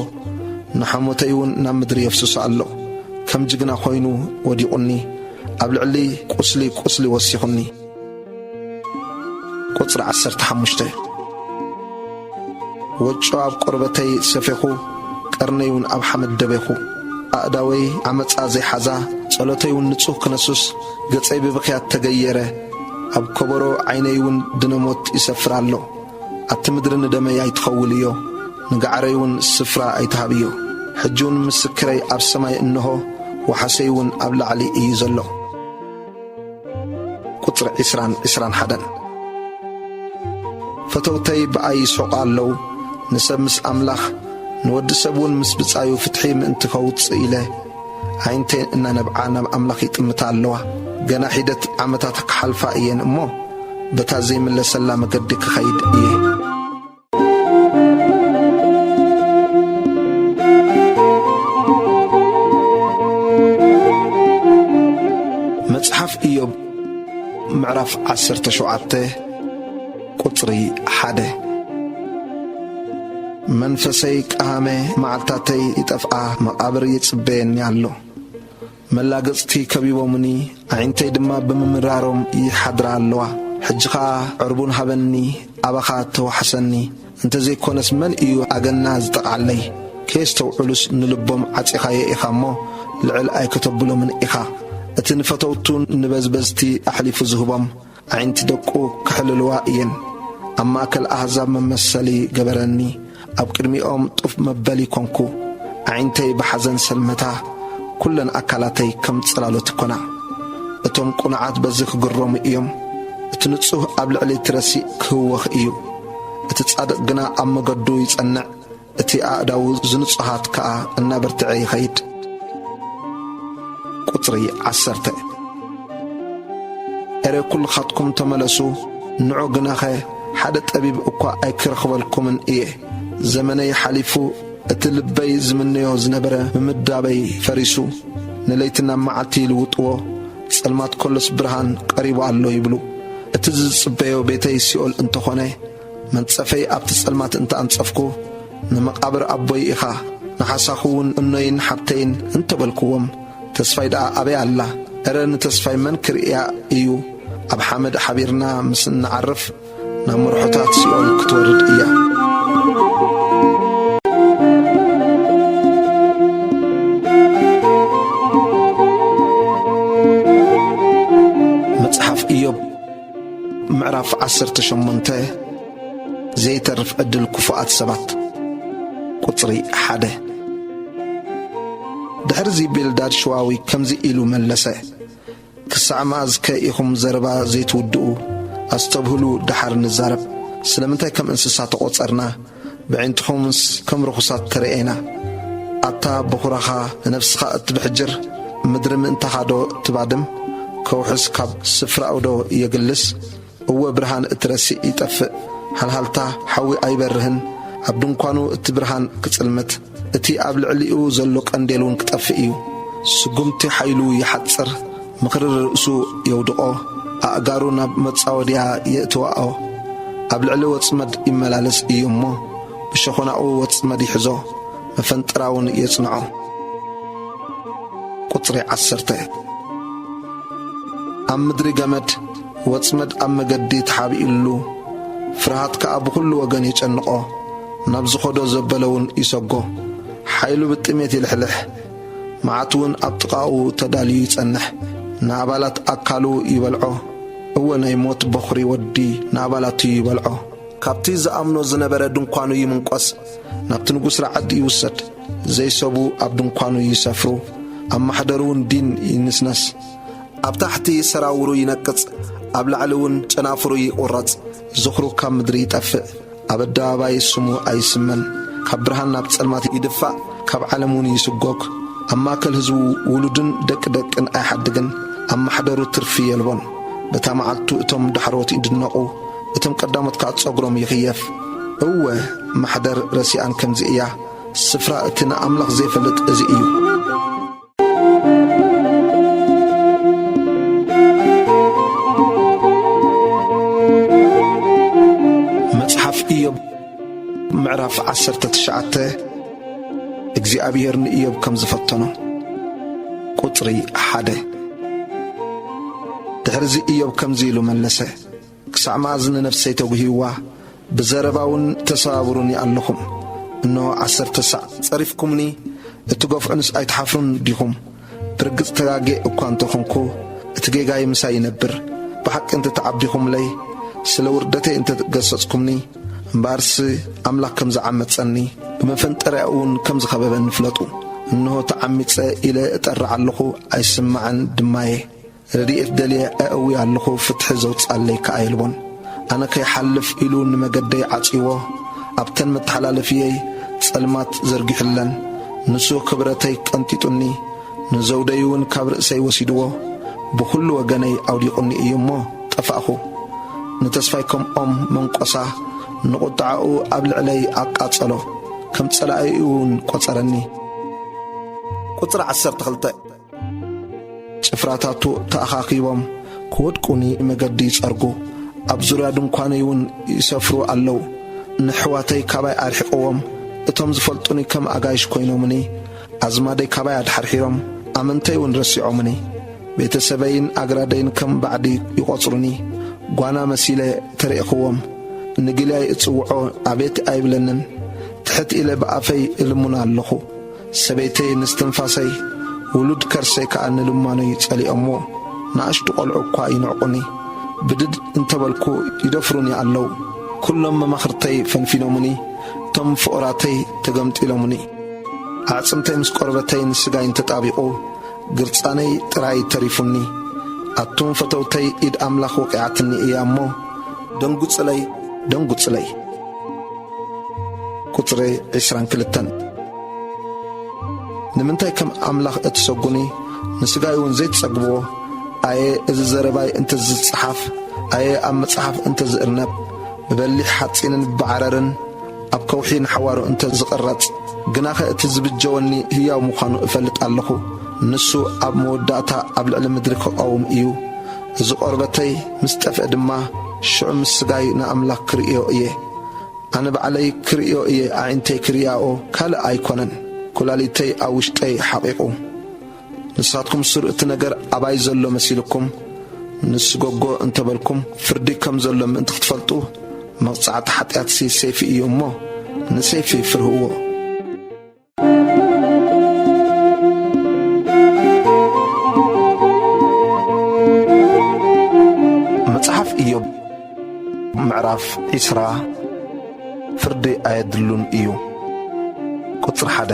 ንሓሞተይ እውን ናብ ምድሪ የፍስሶ ኣሎ። ከም ጅግና ኮይኑ ወዲቑኒ፣ ኣብ ልዕሊ ቁስሊ ቁስሊ ወሲኹኒ። ቁጽሪ ዓሰርተ ሓሙሽተ። ወጮ ኣብ ቆርበተይ ሰፌኹ፣ ቀርነይ እውን ኣብ ሓመድ ደቤኹ። ኣእዳወይ ዓመጻ ዘይሓዛ፣ ጸሎተይ እውን ንጹህ ክነሱስ፣ ገጸይ ብብኽያት ተገየረ። ኣብ ከበሮ ዓይነይ እውን ድነ ሞት ይሰፍር ኣሎ። ኣቲ ምድሪ ንደመይ ኣይትኸውልዮ፣ ንጋዕረይ እውን ስፍራ ኣይትሃብዮ። ሕጂ እውን ምስክረይ ኣብ ሰማይ እንሆ፣ ወሓሰይ እውን ኣብ ላዕሊ እዩ ዘሎ። ቁጽሪ ዕስራን ዕስራን ሓደን። ፈተውተይ ብኣይ ይስሕቑ ኣለዉ፣ ንሰብ ምስ ኣምላኽ፣ ንወዲ ሰብ እውን ምስ ብጻዩ ፍትሒ ምእንቲ ከውጽእ ኢለ፣ ኣዒንተይ እናነብዓ ናብ ኣምላኽ ይጥምታ ኣለዋ። ገና ሒደት ዓመታት ክሓልፋ እየን እሞ፣ በታ ዘይምለሰላ መገዲ ክኸይድ እየ። መጽሓፍ ኢዮብ ምዕራፍ ዓሰርተ ሸውዓተ ቁጽሪ ሓደ። መንፈሰይ ቀሃመ፣ መዓልታተይ ይጠፍኣ፣ መቓብር ይጽበየኒ ኣሎ። መላገጽቲ ከቢቦምኒ፣ ኣዒንተይ ድማ ብምምራሮም ይሓድራ ኣለዋ። ሕጂ ኸኣ ዕርቡን ሃበኒ፣ ኣባኻ ተዋሕሰኒ፣ እንተ ዘይኮነስ መን እዩ ኣገና ዝጠቕዓለይ? ከየስተውዕሉስ ንልቦም ዓጺኻዮ ኢኻ እሞ፣ ልዕል ኣይከተብሎምን ኢኻ። እቲ ንፈተውቱ ንበዝበዝቲ ኣሕሊፉ ዝህቦም፣ ኣዒንቲ ደቁ ክሕልልዋ እየን። ኣብ ማእከል ኣህዛብ መመሰሊ ገበረኒ፣ ኣብ ቅድሚኦም ጡፍ መበሊ ኮንኩ። ኣዒንተይ ብሓዘን ሰልመታ፣ ኩለን ኣካላተይ ከም ጽላሎት ይኮና። እቶም ቅኑዓት በዚ ክግረሙ እዮም። እቲ ንጹህ ኣብ ልዕሊ እቲ ረሲእ ክህወኽ እዩ። እቲ ጻድቕ ግና ኣብ መገዱ ይጸንዕ፣ እቲ ኣእዳዉ ዝንጹሃት ከኣ እናበርትዐ ይኸይድ። ቁጽሪ ዓሰርተ። ኤረ ኩልኻትኩም ተመለሱ፣ ንዑ ግናኸ ሓደ ጠቢብ እኳ ኣይክረኽበልኩምን እየ። ዘመነይ ሓሊፉ፣ እቲ ልበይ ዝምነዮ ዝነበረ ምምዳበይ ፈሪሱ። ንለይቲ ናብ መዓልቲ ይልውጥዎ፣ ጸልማት ከሎስ ብርሃን ቀሪቡ ኣሎ ይብሉ። እቲ ዝጽበዮ ቤተይ ሲኦል እንተኾነ፣ መንጸፈይ ኣብቲ ጸልማት እንተ ኣንጸፍኩ፣ ንመቓብር ኣቦይ ኢኻ፣ ንሓሳኹ እውን እኖይን ሓብተይን እንተበልኩዎም፣ ተስፋይ ደኣ ኣበይ ኣላ? እረ ንተስፋይ መን ክርእያ እዩ? ኣብ ሓመድ ሓቢርና ምስ እንዓርፍ፣ ናብ መርሖታት ሲኦል ክትወርድ እያ። መጽሓፍ ኢዮብ ምዕራፍ ዓሰርተ ሸሞንተ። ዘይተርፍ ዕድል ክፉኣት ሰባት። ቁጽሪ ሓደ። ድሕርዚ ቤልዳድ ሽዋዊ ከምዚ ኢሉ መለሰ፣ ክሳዕ መኣዝከ ኢኹም ዘረባ ዘይትውድኡ? ኣስተብህሉ፣ ደሓር ንዛረብ። ስለምንታይ ከም እንስሳ ተቖጸርና? ብዕንትኹምስ ከም ርኹሳት ተረኤና። ኣታ በኹራኻ ንነፍስኻ እትብሕጅር፣ ምድሪ ምእንታኻ ዶ ትባድም? ከውሕስ ካብ ስፍራኡ ዶ የግልስ? እወ፣ ብርሃን እቲ ረሲእ ይጠፍእ፣ ሃልሃልታ ሓዊ ኣይበርህን። ኣብ ድንኳኑ እቲ ብርሃን ክጽልምት፣ እቲ ኣብ ልዕሊኡ ዘሎ ቀንዴል እውን ክጠፍእ እዩ። ስጉምቲ ሓይሉ ይሓጽር፣ ምኽሪ ርእሱ የውድቖ፣ ኣእጋሩ ናብ መጻወድያ የእትዋኦ። ኣብ ልዕሊ ወጽመድ ይመላለስ እዩ እሞ፣ ብሸኾናኡ ወጽመድ ይሕዞ፣ መፈንጠራውን የጽንዖ። ቁጽሪ ዓሰርተ። ኣብ ምድሪ ገመድ፣ ወጽመድ ኣብ መገዲ ተሓቢኡሉ፣ ፍርሃት ከኣ ብኹሉ ወገን ይጨንቖ፣ ናብ ዝኸዶ ዘበለ እውን ይሰጎ። ሓይሉ ብጥሜት ይልሕልሕ፣ መዓት እውን ኣብ ጥቓኡ ተዳልዩ ይጸንሕ፣ ንኣባላት ኣካሉ ይበልዖ። እወ፣ ናይ ሞት በኹሪ ወዲ ንኣባላቱ ይበልዖ። ካብቲ ዝኣምኖ ዝነበረ ድንኳኑ ይምንቆስ፣ ናብቲ ንጉስ ራዕዲ ይውሰድ። ዘይሰቡ ኣብ ድንኳኑ ይሰፍሩ፣ ኣብ ማሕደሩ እውን ዲን ይንስነስ። ኣብ ታሕቲ ሰራውሩ ይነቅጽ፣ ኣብ ላዕሊ እውን ጨናፍሩ ይቑረጽ። ዝኽሩ ካብ ምድሪ ይጠፍእ፣ ኣብ ኣደባባይ ስሙ ኣይስመን። ካብ ብርሃን ናብ ጸልማት ይድፋእ፣ ካብ ዓለም እውን ይስጎግ። ኣብ ማእከል ህዝቡ ውሉድን ደቂ ደቅን ኣይሓድግን፣ ኣብ ማሕደሩ ትርፊ የልቦን። በታ መዓልቱ እቶም ዳሕሮት ይድነቑ፣ እቶም ቀዳሞት ከኣ ጸጉሮም ይኽየፍ። እወ፣ ማሕደር ረሲኣን ከምዚ እያ፣ ስፍራ እቲ ንኣምላኽ ዘይፈልጥ እዚ እዩ። ዓሰርተ ትሽዓተ። እግዚኣብሔር ንኢዮብ ከም ዝፈተኖ። ቁጽሪ ሓደ። ድሕርዚ ኢዮብ ከምዚ ኢሉ መለሰ፣ ክሳዕ መኣዝ ንነፍሰይ ተጉህይዋ፣ ብዘረባ እውን ተሰባብሩኒ ኣለኹም? እንሆ ዓሰርተ ሳዕ ጸሪፍኩምኒ፣ እትገፍዑንስ ኣይትሓፍሩን ዲኹም? ብርግጽ ተጋጌ እኳ እንተ ኾንኩ፣ እቲ ጌጋይ ምሳይ ይነብር። ብሓቂ እንተ ተዓቢኹምለይ፣ ስለ ውርደተይ እንተ ገሰጽኩምኒ፣ እምበኣርሲ ኣምላኽ ከም ዝዓመጸኒ፣ ብመፈንጠሪያኡ እውን ከም ዝኸበበኒ ፍለጡ። እንሆ ተዓሚጸ ኢለ እጠርዕ ኣለኹ፣ ኣይስማዕን ድማየ። ረድኤት ደልየ ኣእዊ ኣለኹ፣ ፍትሒ ዘውጽኣለይ ከኣ የልቦን። ኣነ ከይሓልፍ ኢሉ ንመገደይ ዓጽይዎ፣ ኣብተን መተሓላለፍየይ ጸልማት ዘርጊሑለን። ንሱ ክብረተይ ቀንጢጡኒ፣ ንዘውደይ እውን ካብ ርእሰይ ወሲድዎ። ብኹሉ ወገነይ ኣውዲቑኒ እዩ እሞ ጠፋእኹ። ንተስፋይ ከም ኦም መንቆሳ፣ ንቑጥዓኡ ኣብ ልዕለይ ኣቃጸሎ፣ ከም ጸላኢኡ እውን ቆጸረኒ። ቁጽሪ ዓሰርተ ክልተ። ጭፍራታቱ ተኣኻኺቦም ክወድቁኒ መገዲ ይጸርጉ፣ ኣብ ዙርያ ድንኳነይ እውን ይሰፍሩ ኣለዉ። ንኣሕዋተይ ካባይ ኣርሒቕዎም፣ እቶም ዝፈልጡኒ ከም ኣጋይሽ ኮይኖምኒ። ኣዝማደይ ካባይ ኣድሓርሒሮም፣ ኣመንተይ እውን ረሲዖምኒ። ቤተሰበይን ኣግራደይን ከም ባዕዲ ይቖጽሩኒ። ጓና መሲለ ተሪእኽዎም፣ ንጊልያይ እጽውዖ ኣቤት ኣይብለንን። ትሕት ኢለ ብኣፈይ እልምኖ ኣለኹ። ሰበይተይ ንስትንፋሰይ፣ ውሉድ ከርሰይ ከኣ ንልማኖይ ጸሊኦምዎ። ንኣሽቱ ቈልዑ እኳ ይንዕቁኒ። ብድድ እንተበልኩ ይደፍሩኒ ኣለዉ። ኩሎም መማኽርተይ ፈንፊኖምኒ፣ እቶም ፍቑራተይ ተገምጢሎምኒ። ኣዕጽምተይ ምስ ቆርበተይን ስጋይን ተጣቢቑ፣ ግርጻነይ ጥራይ ተሪፉኒ። ኣቱም ፈተውተይ፣ ኢድ ኣምላኽ ወቒዓትኒ እያ እሞ፣ ደንጉጽለይ፣ ደንጉጽለይ። ቁጽሪ ዕስራን ክልተን። ንምንታይ ከም ኣምላኽ እትሰጉኒ፣ ንስጋይ እውን ዘይትጸግብዎ? ኣየ እዚ ዘረባይ እንተ ዝጸሓፍ፣ ኣየ ኣብ መጽሓፍ እንተ ዝእርነብ፣ ብበሊሕ ሓጺንን ብዓረርን ኣብ ከውሒ ንሓዋሩ እንተ ዝቕረጽ፣ ግናኸ እቲ ዝብጀወኒ ህያው ምዃኑ እፈልጥ ኣለኹ። ንሱ ኣብ መወዳእታ ኣብ ልዕሊ ምድሪ ክቐውም እዩ። እዚ ቈርበተይ ምስ ጠፍአ ድማ፣ ሽዑ ምስ ስጋይ ንኣምላኽ ክርእዮ እየ። ኣነ ባዕለይ ክርእዮ እየ፣ ኣዒንተይ ክርእያኦ ካልእ ኣይኮነን፣ ኵላሊተይ ኣብ ውሽጠይ ሓቒቑ። ንሳትኩም ሱር እቲ ነገር ኣባይ ዘሎ መሲልኩም፣ ንስጎጎ እንተበልኩም፣ ፍርዲ ከም ዘሎ ምእንቲ ክትፈልጡ፣ መቕጻዕቲ ሓጢኣትሲ ሰይፊ እዩ እሞ፣ ንሰይፊ ፍርህዎ። መጽሓፍ ኢዮብ ምዕራፍ ዕስራ። ፍርዲ ኣየድሉን እዩ። ቁጽሪ ሓደ።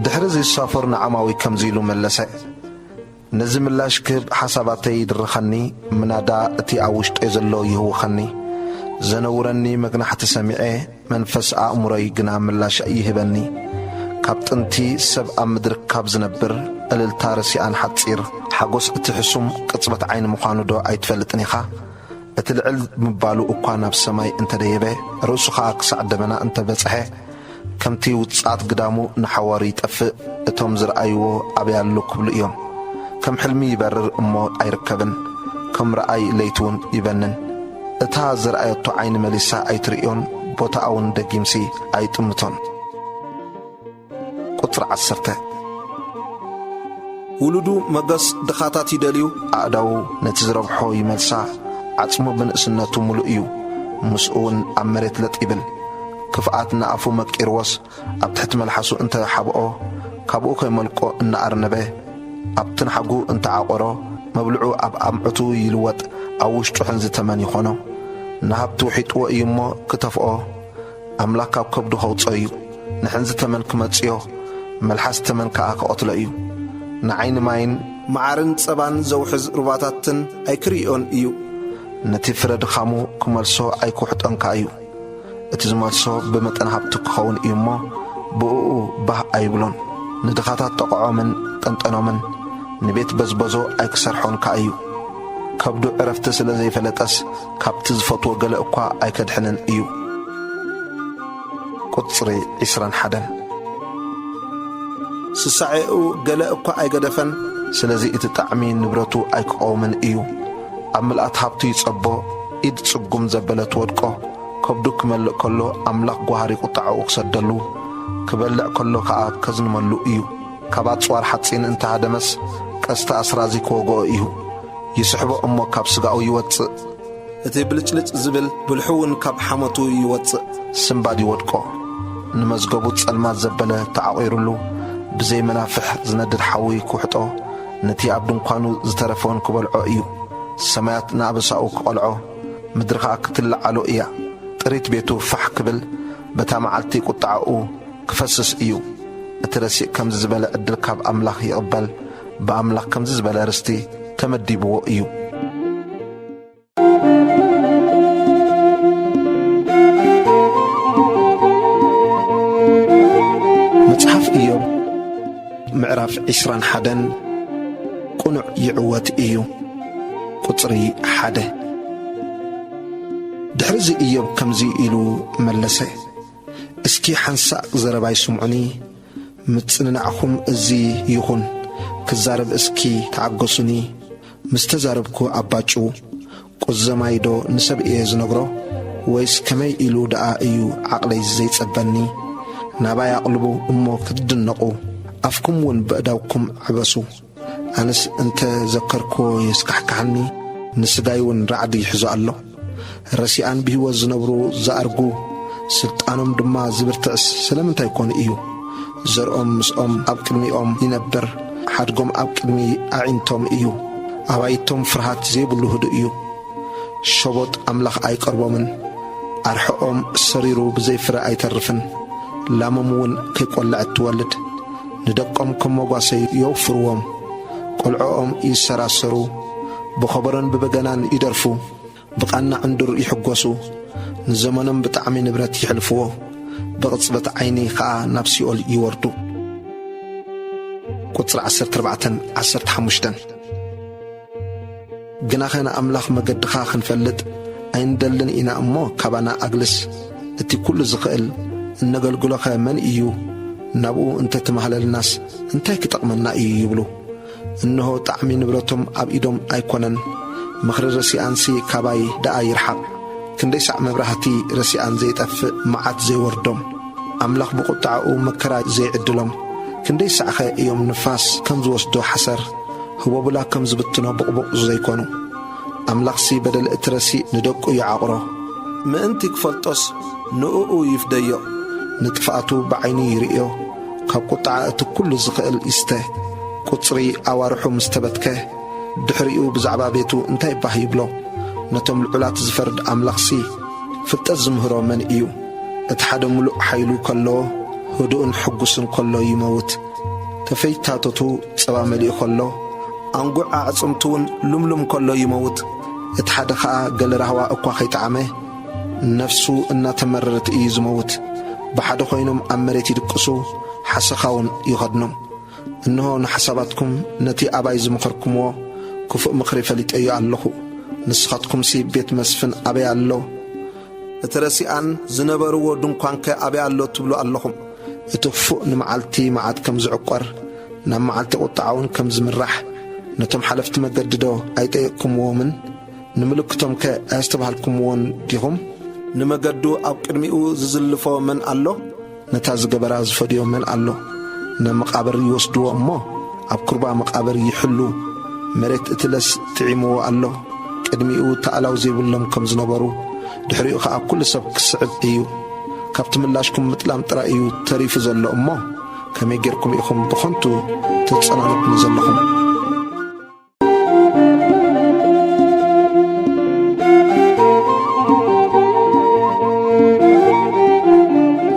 ድሕሪ እዚ ሶፎር ንዓማዊ ከምዚ ኢሉ መለሰ፣ ነዚ ምላሽ ክህብ ሓሳባተይ ይድርኸኒ፣ ምናዳ እቲ ኣብ ውሽጠይ ዘሎ ይህውኸኒ። ዘነውረኒ መግናሕቲ ሰሚዐ፣ መንፈስ ኣእምሮይ ግና ምላሽ ይህበኒ። ካብ ጥንቲ ሰብ ኣብ ምድሪ ካብ ዝነብር፣ እልልታ ረሲኣን ሓጺር፣ ሓጎስ እቲ ሕሱም ቅጽበት ዓይኒ ምዃኑ ዶ ኣይትፈልጥን ኢኻ? እቲ ልዕል ምባሉ እኳ ናብ ሰማይ እንተደየበ፣ ርእሱ ኸኣ ክሳዕ ደበና እንተበጽሐ፣ ከምቲ ውጽዓት ግዳሙ ንሓዋሩ ይጠፍእ፣ እቶም ዝረኣይዎ ኣበይ ኣሎ ክብሉ እዮም። ከም ሕልሚ ይበርር እሞ ኣይርከብን፣ ከም ረኣይ ለይቲ እውን ይበንን። እታ ዝረኣየቶ ዓይኒ መሊሳ ኣይትርእዮን፣ ቦታኣ እውን ደጊምሲ ኣይጥምቶን። ቁጽሪ ዓሰርተ። ውሉዱ መገስ ድኻታት ይደልዩ፣ ኣእዳዉ ነቲ ዝረብሖ ይመልሳ፣ ዓጽሙ ብንእስነቱ ምሉእ እዩ፣ ምስኡ እውን ኣብ መሬት ለጥ ይብል። ክፍኣት ንኣፉ መቂርዎስ፣ ኣብ ትሕቲ መልሓሱ እንተ ሓብኦ፣ ካብኡ ከይመልቆ እናኣርነበ፣ ኣብ ትንሓጉ እንተ ዓቖሮ፣ መብልዑ ኣብ ኣምዕቱ ይልወጥ፣ ኣብ ውሽጡ ሕንዚ ተመን ይኾኖ። ንሃብቲ ውሒጥዎ እዩ እሞ ክተፍኦ፣ ኣምላኽ ካብ ከብዱ ከውጽኦ እዩ። ንሕንዚ ተመን ክመጽዮ፣ መልሓስ ተመን ከኣ ክቐትሎ እዩ። ንዓይኒ ማይን መዓርን ጸባን ዘውሕዝ ሩባታትን ኣይክርእዮን እዩ። ነቲ ፍረ ድኻሙ ክመልሶ ኣይክውሕጦን ከኣ እዩ። እቲ ዝመልሶ ብመጠን ሃብቱ ክኸውን እዩ እሞ፣ ብእኡ ባህ ኣይብሎን። ንድኻታት ጠቕዖምን ጠንጠኖምን፣ ንቤት በዝበዞ ኣይክሰርሖን ከኣ እዩ። ከብዱ ዕረፍቲ ስለ ዘይፈለጠስ፣ ካብቲ ዝፈትዎ ገለ እኳ ኣይከድሕንን እዩ። ቁጽሪ ዕስራን ሓደን። ስሳዔኡ ገለ እኳ ኣይገደፈን። ስለዚ እቲ ጣዕሚ ንብረቱ ኣይክቐውምን እዩ። ኣብ ምልኣት ሃብቱ ይጸቦ፣ ኢድ ጽጉም ዘበለ ትወድቆ። ከብዱ ክመልእ ከሎ ኣምላኽ ጓሃሪ ቁጣዕኡ ክሰደሉ፣ ክበልዕ ከሎ ከኣ ከዝንመሉ እዩ። ካብ ኣጽዋር ሓጺን እንተሃደመስ፣ ቀስቲ ኣስራዚ ክወግኦ እዩ። ይስሕቦ እሞ ካብ ስጋኡ ይወጽእ። እቲ ብልጭልጭ ዝብል ብልሑ እውን ካብ ሓመቱ ይወጽእ። ስንባድ ይወድቆ። ንመዝገቡ ጸልማት ዘበለ ተዓቒሩሉ፣ ብዘይ መናፍሕ ዝነድድ ሓዊ ክውሕጦ፣ ነቲ ኣብ ድንኳኑ ዝተረፈውን ክበልዖ እዩ። ሰማያት ንኣበሳኡ ክቐልዖ፣ ምድሪ ኸኣ ክትለዓሎ እያ። ጥሪት ቤቱ ፋሕ ክብል፣ በታ መዓልቲ ቁጥዓኡ ክፈስስ እዩ። እቲ ረሲእ ከምዚ ዝበለ ዕድል ካብ ኣምላኽ ይቕበል፣ ብኣምላኽ ከምዚ ዝበለ ርስቲ ተመዲብዎ እዩ። መጽሓፍ ኢዮብ ምዕራፍ ዕስራን ሓደን ቅኑዕ ይዕወት እዩ። ቁጽሪ ሓደ። ድሕርዚ ኢዮብ ከምዚ ኢሉ መለሰ፣ እስኪ ሓንሳእ ዘረባይ ስምዑኒ፣ ምጽንናዕኹም እዚ ይኹን፣ ክዛረብ እስኪ ተዓገሱኒ። ምስ ተዛረብኩ ኣባጭው፣ ቁዘማይዶ ንሰብ እየ ዝነግሮ? ወይስ ከመይ ኢሉ ደኣ እዩ ዓቕለይ ዘይጸበኒ? ናባይ ኣቕልቡ እሞ ክትድነቑ፣ ኣፍኩም እውን በእዳውኩም ዕበሱ። ኣነስ እንተ ዘከርክዎ የስካሕክሓኒ፣ ንስጋይ እውን ራዕዲ ይሕዞ ኣሎ። ረሲኣን ብህይወት ዝነብሩ ዝኣርጉ፣ ስልጣኖም ድማ ዝብርትዕስ ስለምንታይ ኮን እዩ? ዘርኦም ምስኦም ኣብ ቅድሚኦም ይነብር፣ ሓድጎም ኣብ ቅድሚ ኣዒንቶም እዩ። ኣባይቶም ፍርሃት ዘይብሉ ህዱእ እዩ። ሸቦጥ ኣምላኽ ኣይቀርቦምን፣ ኣርሕኦም ሰሪሩ ብዘይ ፍረ ኣይተርፍን። ላሞም እውን ከይቈለዐት ትወልድ። ንደቆም ከም መጓሰ የውፍርዎም። ቈልዕኦም ይሰራሰሩ፣ ብኸበሮን ብበገናን ይደርፉ። ብቓና ዕንዱር ይሕጎሱ፣ ንዘመኖም ብጣዕሚ ንብረት ይሕልፍዎ፣ ብቕጽበት ዓይኒ ኸኣ ናብ ሲኦል ይወርዱ። ቁጽሪ ዓሰርተ ኣርባዕተን ዓሰርተ ሓሙሽተን። ግናኸ ንኣምላኽ መገድኻ ክንፈልጥ ኣይንደልን ኢና እሞ፣ ካባና ኣግልስ። እቲ ኩሉ ዝኽእል እነገልግሎኸ መን እዩ? ናብኡ እንተ ተማህለልናስ እንታይ ክጠቕመና እዩ? ይብሉ። እንሆ፣ ጣዕሚ ንብረቶም ኣብ ኢዶም ኣይኮነን፣ ምኽሪ ረሲኣንሲ ካባይ ደኣ ይርሓቕ። ክንደይ ሳዕ መብራህቲ ረሲኣን ዘይጠፍእ፣ መዓት ዘይወርዶም፣ ኣምላኽ ብቑጥዓኡ መከራ ዘይዕድሎም፣ ክንደይ ሳዕኸ እዮም ንፋስ ከም ዝወስዶ ሓሰር፣ ህቦብላ ከም ዝብትኖ ቡቕቡቕ ዘይኮኑ። ኣምላኽሲ በደል እቲ ረሲእ ንደቁ ይዓቕሮ። ምእንቲ ክፈልጦስ ንእኡ ይፍደዮ። ንጥፍኣቱ ብዓይኑ ይርእዮ። ካብ ቁጥዓ እቲ ኩሉ ዝኽእል ይስተ። ቁጽሪ ኣዋርሑ ምስ ተበትከ፣ ድሕሪኡ ብዛዕባ ቤቱ እንታይ ባህ ይብሎ? ነቶም ልዑላት ዝፈርድ ኣምላኽሲ ፍልጠት ዝምህሮ መን እዩ? እቲ ሓደ ምሉእ ሓይሉ ከሎ፣ ህዱእን ሕጉስን ከሎ ይመውት። ተፈይታተቱ ጸባ መሊኡ ከሎ፣ ኣንጉዕ ኣዕጽምቱ እውን ልምሉም ከሎ ይመውት። እቲ ሓደ ኸኣ ገለ ራህዋ እኳ ኸይጠዓመ፣ ነፍሱ እናተመረረት እዩ ዝመውት። ብሓደ ኾይኖም ኣብ መሬት ይድቅሱ፣ ሓሰኻ እውን ይኸድኖም። እንሆ ንሓሳባትኩም፣ ነቲ ኣባይ ዝመኸርኩምዎ ክፉእ ምኽሪ ፈሊጠዮ ኣለኹ። ንስኻትኩምሲ፣ ቤት መስፍን ኣበይ ኣሎ? እቲ ረሲኣን ዝነበርዎ ድንኳንከ ኣበይ ኣሎ ትብሉ ኣለኹም? እቲ ክፉእ ንመዓልቲ መዓት ከም ዝዕቆር፣ ናብ መዓልቲ ቁጥዓ እውን ከም ዝምራሕ፣ ነቶም ሓለፍቲ መገዲዶ ኣይጠየቅኩምዎምን? ንምልክቶምከ ኣየስተብሃልኩምዎን ዲኹም? ንመገዱ ኣብ ቅድሚኡ ዝዝልፎ መን ኣሎ? ነታ ዝገበራ ዝፈድዮ መን ኣሎ? ናብ መቓብር ይወስድዎ እሞ፣ ኣብ ኩርባ መቓብር ይሕሉ። መሬት እትለስ ጥዒምዎ ኣሎ። ቅድሚኡ ተኣላው ዘይብሎም ከም ዝነበሩ፣ ድሕሪኡ ኸኣ ኩሉ ሰብ ክስዕብ እዩ። ካብቲ ምላሽኩም ምጥላም ጥራይ እዩ ተሪፉ ዘሎ እሞ፣ ከመይ ጌርኩም ኢኹም ብኸንቱ ትጸናንዑኒ ዘለኹም?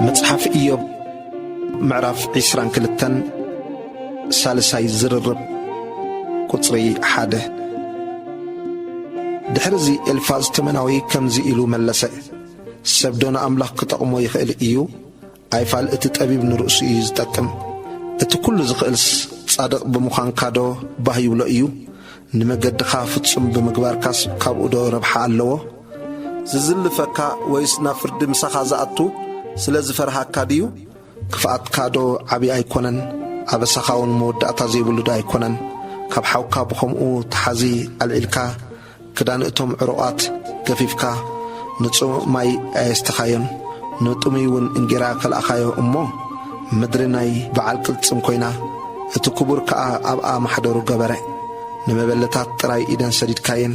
መጽሓፍ ኢዮብ ምዕራፍ ዕስራን ክልተን፣ ሳልሳይ ዝርርብ፣ ቁጽሪ ሓደ። ድሕርዚ ኤልፋዝ ተመናዊ ከምዚ ኢሉ መለሰ፣ ሰብ ዶ ንኣምላኽ ክጠቕሞ ይኽእል እዩ? ኣይፋል እቲ ጠቢብ ንርእሱ እዩ ዝጠቅም። እቲ ኩሉ ዝኽእልስ ጻድቕ ብምዃንካዶ ባህ ይብሎ እዩ? ንመገድኻ ፍጹም ብምግባርካስ ካብኡ ዶ ረብሓ ኣለዎ? ዝዝልፈካ ወይስ ናብ ፍርዲ ምሳኻ ዝኣቱ ስለ ዝፈርሃካ ድዩ? ክፍኣትካዶ ዓቢ ኣይኮነን? ኣበሳኻ እውን መወዳእታ ዘይብሉ ዶ ኣይኮነን? ካብ ሓውካ ብኸምኡ ተሓዚ ኣልዒልካ፣ ክዳን እቶም ዕሩቓት ገፊፍካ፣ ንጽሙእ ማይ ኣየስተኻዮን፣ ንጥሙይ እውን እንጌራ ከልኣኻዮ እሞ፣ ምድሪ ናይ በዓል ቅልጽም ኮይና፣ እቲ ክቡር ከኣ ኣብኣ ማሕደሩ ገበረ። ንመበለታት ጥራይ ኢደን ሰዲድካየን፣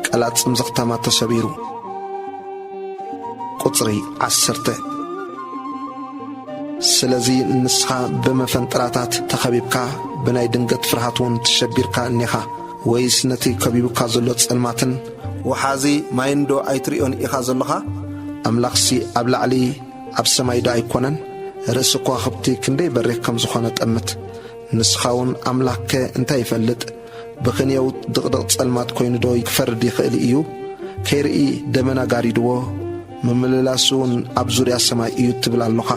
ቀላጽም ዘኽታማ ተሰቢሩ። ቁጽሪ ዓሰርተ። ስለዚ ንስኻ ብመፈንጥራታት ተኸቢብካ፣ ብናይ ድንገት ፍርሃት እውን ተሸቢርካ እኒኻ። ወይስ ነቲ ከቢቡካ ዘሎ ጸልማትን ወሓዚ ማይንዶ ኣይትርእዮን ኢኻ ዘለኻ? ኣምላኽሲ ኣብ ላዕሊ ኣብ ሰማይ ዶ ኣይኮነን? ርእሲ ከዋኽብቲ ክንደይ በሪኽ ከም ዝኾነ ጠምት። ንስኻ እውን ኣምላኽከ እንታይ ይፈልጥ? ብኽንየው ድቕድቕ ጸልማት ኮይኑ ዶ ክፈርድ ይኽእል እዩ? ከይርኢ ደመና ጋሪድዎ፣ ምምልላሱ እውን ኣብ ዙርያ ሰማይ እዩ ትብል ኣሎኻ።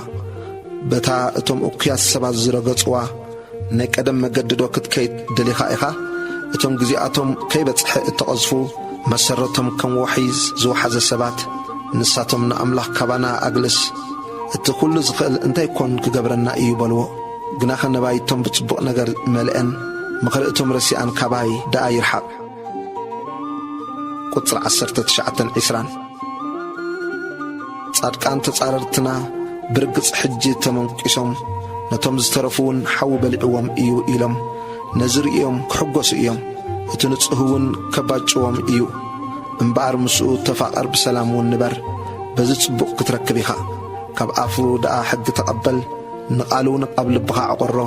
በታ እቶም እኩያት ሰባት ዝረገጽዋ ናይ ቀደም መገዲ ዶ ክትከይድ ደሊኻ ኢኻ? እቶም ግዜኣቶም ከይበጽሐ እተቐዝፉ፣ መሰረቶም ከም ወሕዪ ዝወሓዘ ሰባት፣ ንሳቶም ንኣምላኽ ካባና ኣግልስ፣ እቲ ኹሉ ዝኽእል እንታይ ኮን ክገብረና እዩ በልዎ። ግናኸ ነባይቶም ብጽቡቕ ነገር መልአን፣ ምኽሪ እቶም ረሲኣን ካባይ ደኣ ይርሓቕ። ቁጽሪ ዓሰርተ ትሽዓተን ዒስራን። ጻድቃን ተጻረርትና ብርግጽ ሕጂ ተመንቂሶም፣ ነቶም ዝተረፉ እውን ሓዊ በሊዕዎም እዩ ኢሎም ነዚ ርእዮም ክሕጎሱ እዮም። እቲ ንጹህ እውን ከባጭዎም እዩ። እምበኣር ምስኡ ተፋቐር ብሰላም እውን ንበር። በዚ ጽቡቕ ክትረክብ ኢኻ። ካብ ኣፉ ደኣ ሕጊ ተቐበል፣ ንቓሉ እውን ኣብ ልብኻ ዕቖሮ።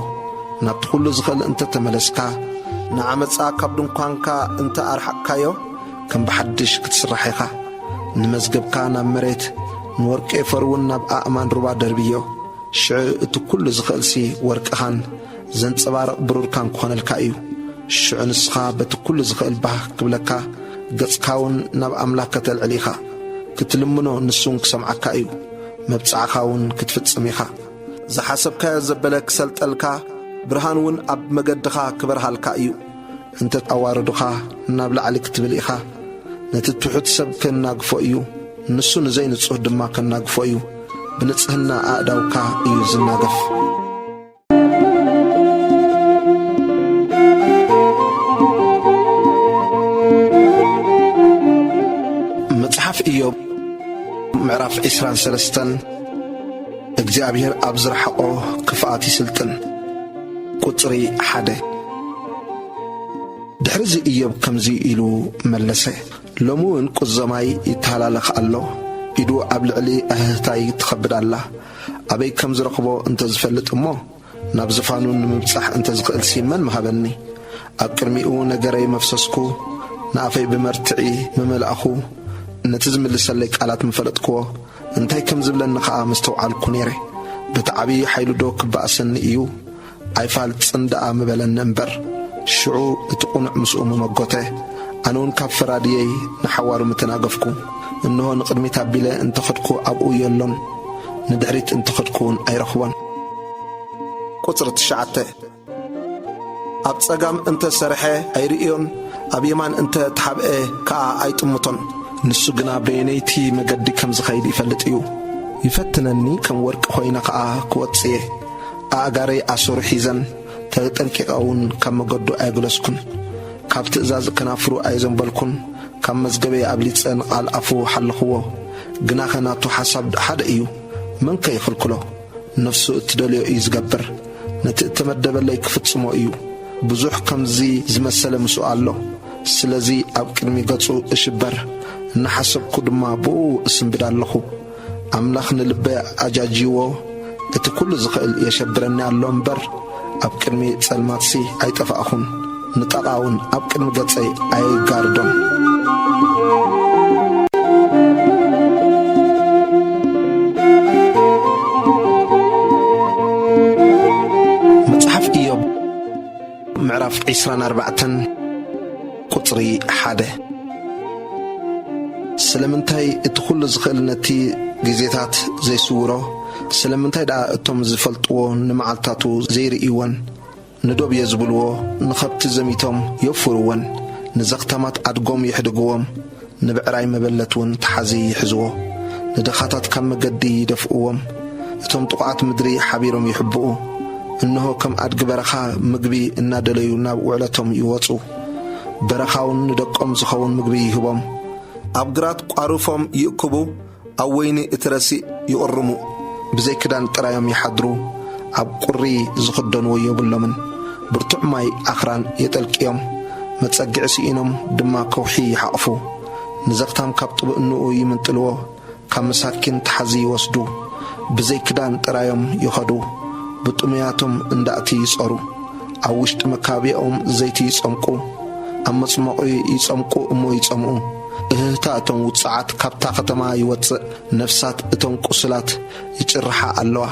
ናብቲ ኩሉ ዝኽእል እንተ ተመለስካ፣ ንዓመጻ ካብ ድንኳንካ እንተ ኣርሓቕካዮ፣ ከም ብሓድሽ ክትስራሕ ኢኻ። ንመዝገብካ ናብ መሬት፣ ንወርቂ ኦፈር እውን ናብ ኣእማን ሩባ ደርብዮ። ሽዑ እቲ ኩሉ ዝኽእልሲ ወርቅኻን ዘንጸባርቕ ብሩርካን ክኾነልካ እዩ። ሽዑ ንስኻ በቲ ኩሉ ዝኽእል ባህ ክብለካ፣ ገጽካ እውን ናብ ኣምላኽ ከተልዕል ኢኻ። ክትልምኖ ንሱ እውን ክሰምዓካ እዩ። መብጽዓኻ እውን ክትፍጽም ኢኻ። ዝሓሰብካዮ ዘበለ ክሰልጠልካ፣ ብርሃን እውን ኣብ መገድኻ ክበርሃልካ እዩ። እንተ ኣዋረዱኻ፣ ናብ ላዕሊ ክትብል ኢኻ። ነቲ ትሑት ሰብ ከናግፎ እዩ፣ ንሱ ንዘይንጹህ ድማ ከናግፎ እዩ። ብንጽህና ኣእዳውካ እዩ ዝናገፍ። መጽሓፍ ኢዮብ ምዕራፍ ዕስራን ሰለስተን። እግዚኣብሔር ኣብ ዝረሓቖ ክፍኣት ይስልጥን። ቁጽሪ ሓደ። ድሕሪዚ ኢዮብ ከምዚ ኢሉ መለሰ፣ ሎሚ እውን ቁዘማይ ይተሃላለኽ ኣሎ፣ ኢዱ ኣብ ልዕሊ ኣህህታይ ትኸብድ ኣላ። ኣበይ ከም ዝረኽቦ እንተ ዝፈልጥ እሞ፣ ናብ ዝፋኑ ንምብጻሕ እንተ ዝኽእልሲ መን ምሃበኒ? ኣብ ቅድሚኡ ነገረይ መፍሰስኩ፣ ንኣፈይ ብመርትዒ ምመላእኹ፣ ነቲ ዝምልሰለይ ቃላት ምፈለጥክዎ፣ እንታይ ከም ዝብለኒ ኸኣ መስተውዓልኩ ነይረ። በቲ ዓብዪ ሓይሉዶ ክበኣሰኒ እዩ? ኣይፋልጥን ደኣ ምበለኒ እምበር። ሽዑ እቲ ቁኑዕ ምስኡ ምመጎተ። ኣነ እውን ካብ ፈራድየይ ንሓዋሩ ምተናገፍኩ። እንሆ ንቕድሚት ኣቢለ እንተኸድኩ ኣብኡ የሎን፣ ንድሕሪት እንተኸድኩ እውን ኣይረኽቦን። ቁጽሪ ትሽዓተ። ኣብ ጸጋም እንተ ሰርሐ ኣይርእዮን፣ ኣብ የማን እንተ ተሓብአ ከኣ ኣይጥምቶን። ንሱ ግና በየነይቲ መገዲ ከም ዝኸይድ ይፈልጥ እዩ። ይፈትነኒ፣ ከም ወርቂ ኾይነ ኸኣ ክወጽእ እየ። ኣእጋረይ ኣሰሩ ሒዘን፣ ተጠንቂቐ እውን ካብ መገዱ ኣየግለስኩን። ካብ ትእዛዝ ከናፍሩ ኣየዘንበልኩን፣ ካብ መዝገበይ ኣብሊጸ ንቓል ኣፉ ሓለኽዎ። ግናኸ ናቱ ሓሳብ ሓደ እዩ፣ መን ከ ይኽልክሎ? ነፍሱ እትደልዮ እዩ ዝገብር፣ ነቲ እተመደበለይ ክፍጽሞ እዩ። ብዙሕ ከምዚ ዝመሰለ ምስኡ ኣሎ። ስለዚ ኣብ ቅድሚ ገጹ እሽበር፣ እናሓሰብኩ ድማ ብእኡ እስንብድ ኣለኹ። ኣምላኽ ንልበይ ኣጃጅይዎ፣ እቲ ኩሉ ዝኽእል የሸብረኒ ኣሎ እምበር፣ ኣብ ቅድሚ ጸልማትሲ ኣይጠፋእኹን፣ ንጣቓ እውን ኣብ ቅድሚ ገጸይ ኣይጋርዶን። መጽሓፍ ኢዮብ ምዕራፍ ዕስራን ኣርባዕተን ቁጽሪ ሓደ። ስለምንታይ እቲ ኹሉ ዝኽእል ነቲ ግዜታት ዘይስውሮ? ስለምንታይ ደኣ እቶም ዝፈልጥዎ ንመዓልታቱ ዘይርእይወን? ንዶብ እየ ዝብልዎ ንኸብቲ ዘሚቶም የውፍርወን፣ ንዘኽታማት ኣድጎም የሕድግዎም፣ ንብዕራይ መበለት እውን ተሓዚ ይሕዝዎ። ንድኻታት ካብ መገዲ ይደፍእዎም፣ እቶም ጥቑዓት ምድሪ ሓቢሮም ይሕብኡ። እንሆ ከም ኣድጊ በረኻ ምግቢ እናደለዩ ናብ ውዕለቶም ይወጹ። በረኻ እውን ንደቆም ዝኸውን ምግቢ ይህቦም። ኣብ ግራት ቋሩፎም ይእክቡ፣ ኣብ ወይኒ እቲ ረሲእ ይቕርሙ። ብዘይ ክዳን ጥራዮም ይሓድሩ፣ ኣብ ቁሪ ዝኽደንዎ የብሎምን። ብርቱዕ ማይ ኣኽራን የጠልቅዮም፣ መጸግዒ ስኢኖም ድማ ከውሒ ይሓቕፉ። ንዘኽታም ካብ ጥብእንኡ ይምንጥልዎ፣ ካብ መሳኪን ተሓዚ ይወስዱ። ብዘይ ክዳን ጥራዮም ይኸዱ፣ ብጥሙያቶም እንዳእቲ ይጸሩ። ኣብ ውሽጢ መካብያኦም ዘይቲ ይጸምቁ፣ ኣብ መጽመቑ ይጸምቁ እሞ ይጸምኡ። እህህታ እቶም ውጽዓት ካብታ ከተማ ይወጽእ፣ ነፍሳት እቶም ቁስላት ይጭርሓ ኣለዋ።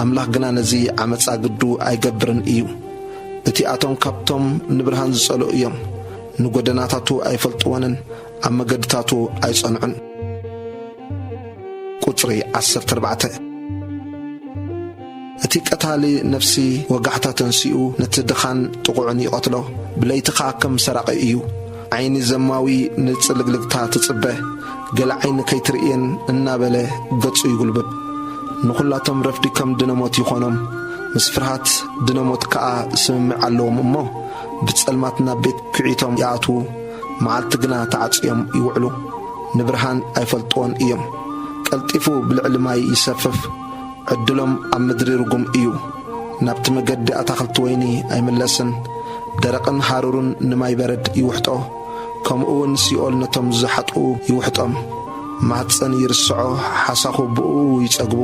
ኣምላኽ ግና ነዚ ዓመጻ ግዱ ኣይገብርን እዩ። እቲኣቶም ካብቶም ንብርሃን ዝጸልኡ እዮም። ንጎደናታቱ ኣይፈልጥወንን፣ ኣብ መገድታቱ ኣይጸንዑን። ቁጽሪ ዓሰርተ ኣርባዕተ። እቲ ቀታሊ ነፍሲ ወጋሕታ ተንሲኡ ነቲ ድኻን ጥቑዕን ይቐትሎ፣ ብለይቲ ኸኣ ከም ሰራቒ እዩ። ዓይኒ ዘማዊ ንጽልግልግታ ትጽበ፣ ገለ ዓይኒ ከይትርእየን እናበለ ገጹ ይጉልብብ። ንኹላቶም ረፍዲ ከም ድነሞት ይኾኖም፣ ምስ ፍርሃት ድነሞት ከኣ ስምምዕ ኣለዎም እሞ፣ ብጸልማት ናብ ቤት ኲዒቶም ይኣትዉ፣ መዓልቲ ግና ተዓጽዮም ይውዕሉ። ንብርሃን ኣይፈልጥዎን እዮም። ቀልጢፉ ብልዕሊ ማይ ይሰፍፍ፣ ዕድሎም ኣብ ምድሪ ርጉም እዩ። ናብቲ መገዲ ኣታኽልቲ ወይኒ ኣይምለስን። ደረቕን ሃሩርን ንማይ በረድ ይውሕጦ። ከምኡ እውን ሲኦል ነቶም ዝሓጥኡ ይውሕጦም። ማህጸን ይርስዖ፣ ሓሳኹ ብእኡ ይጸግቡ።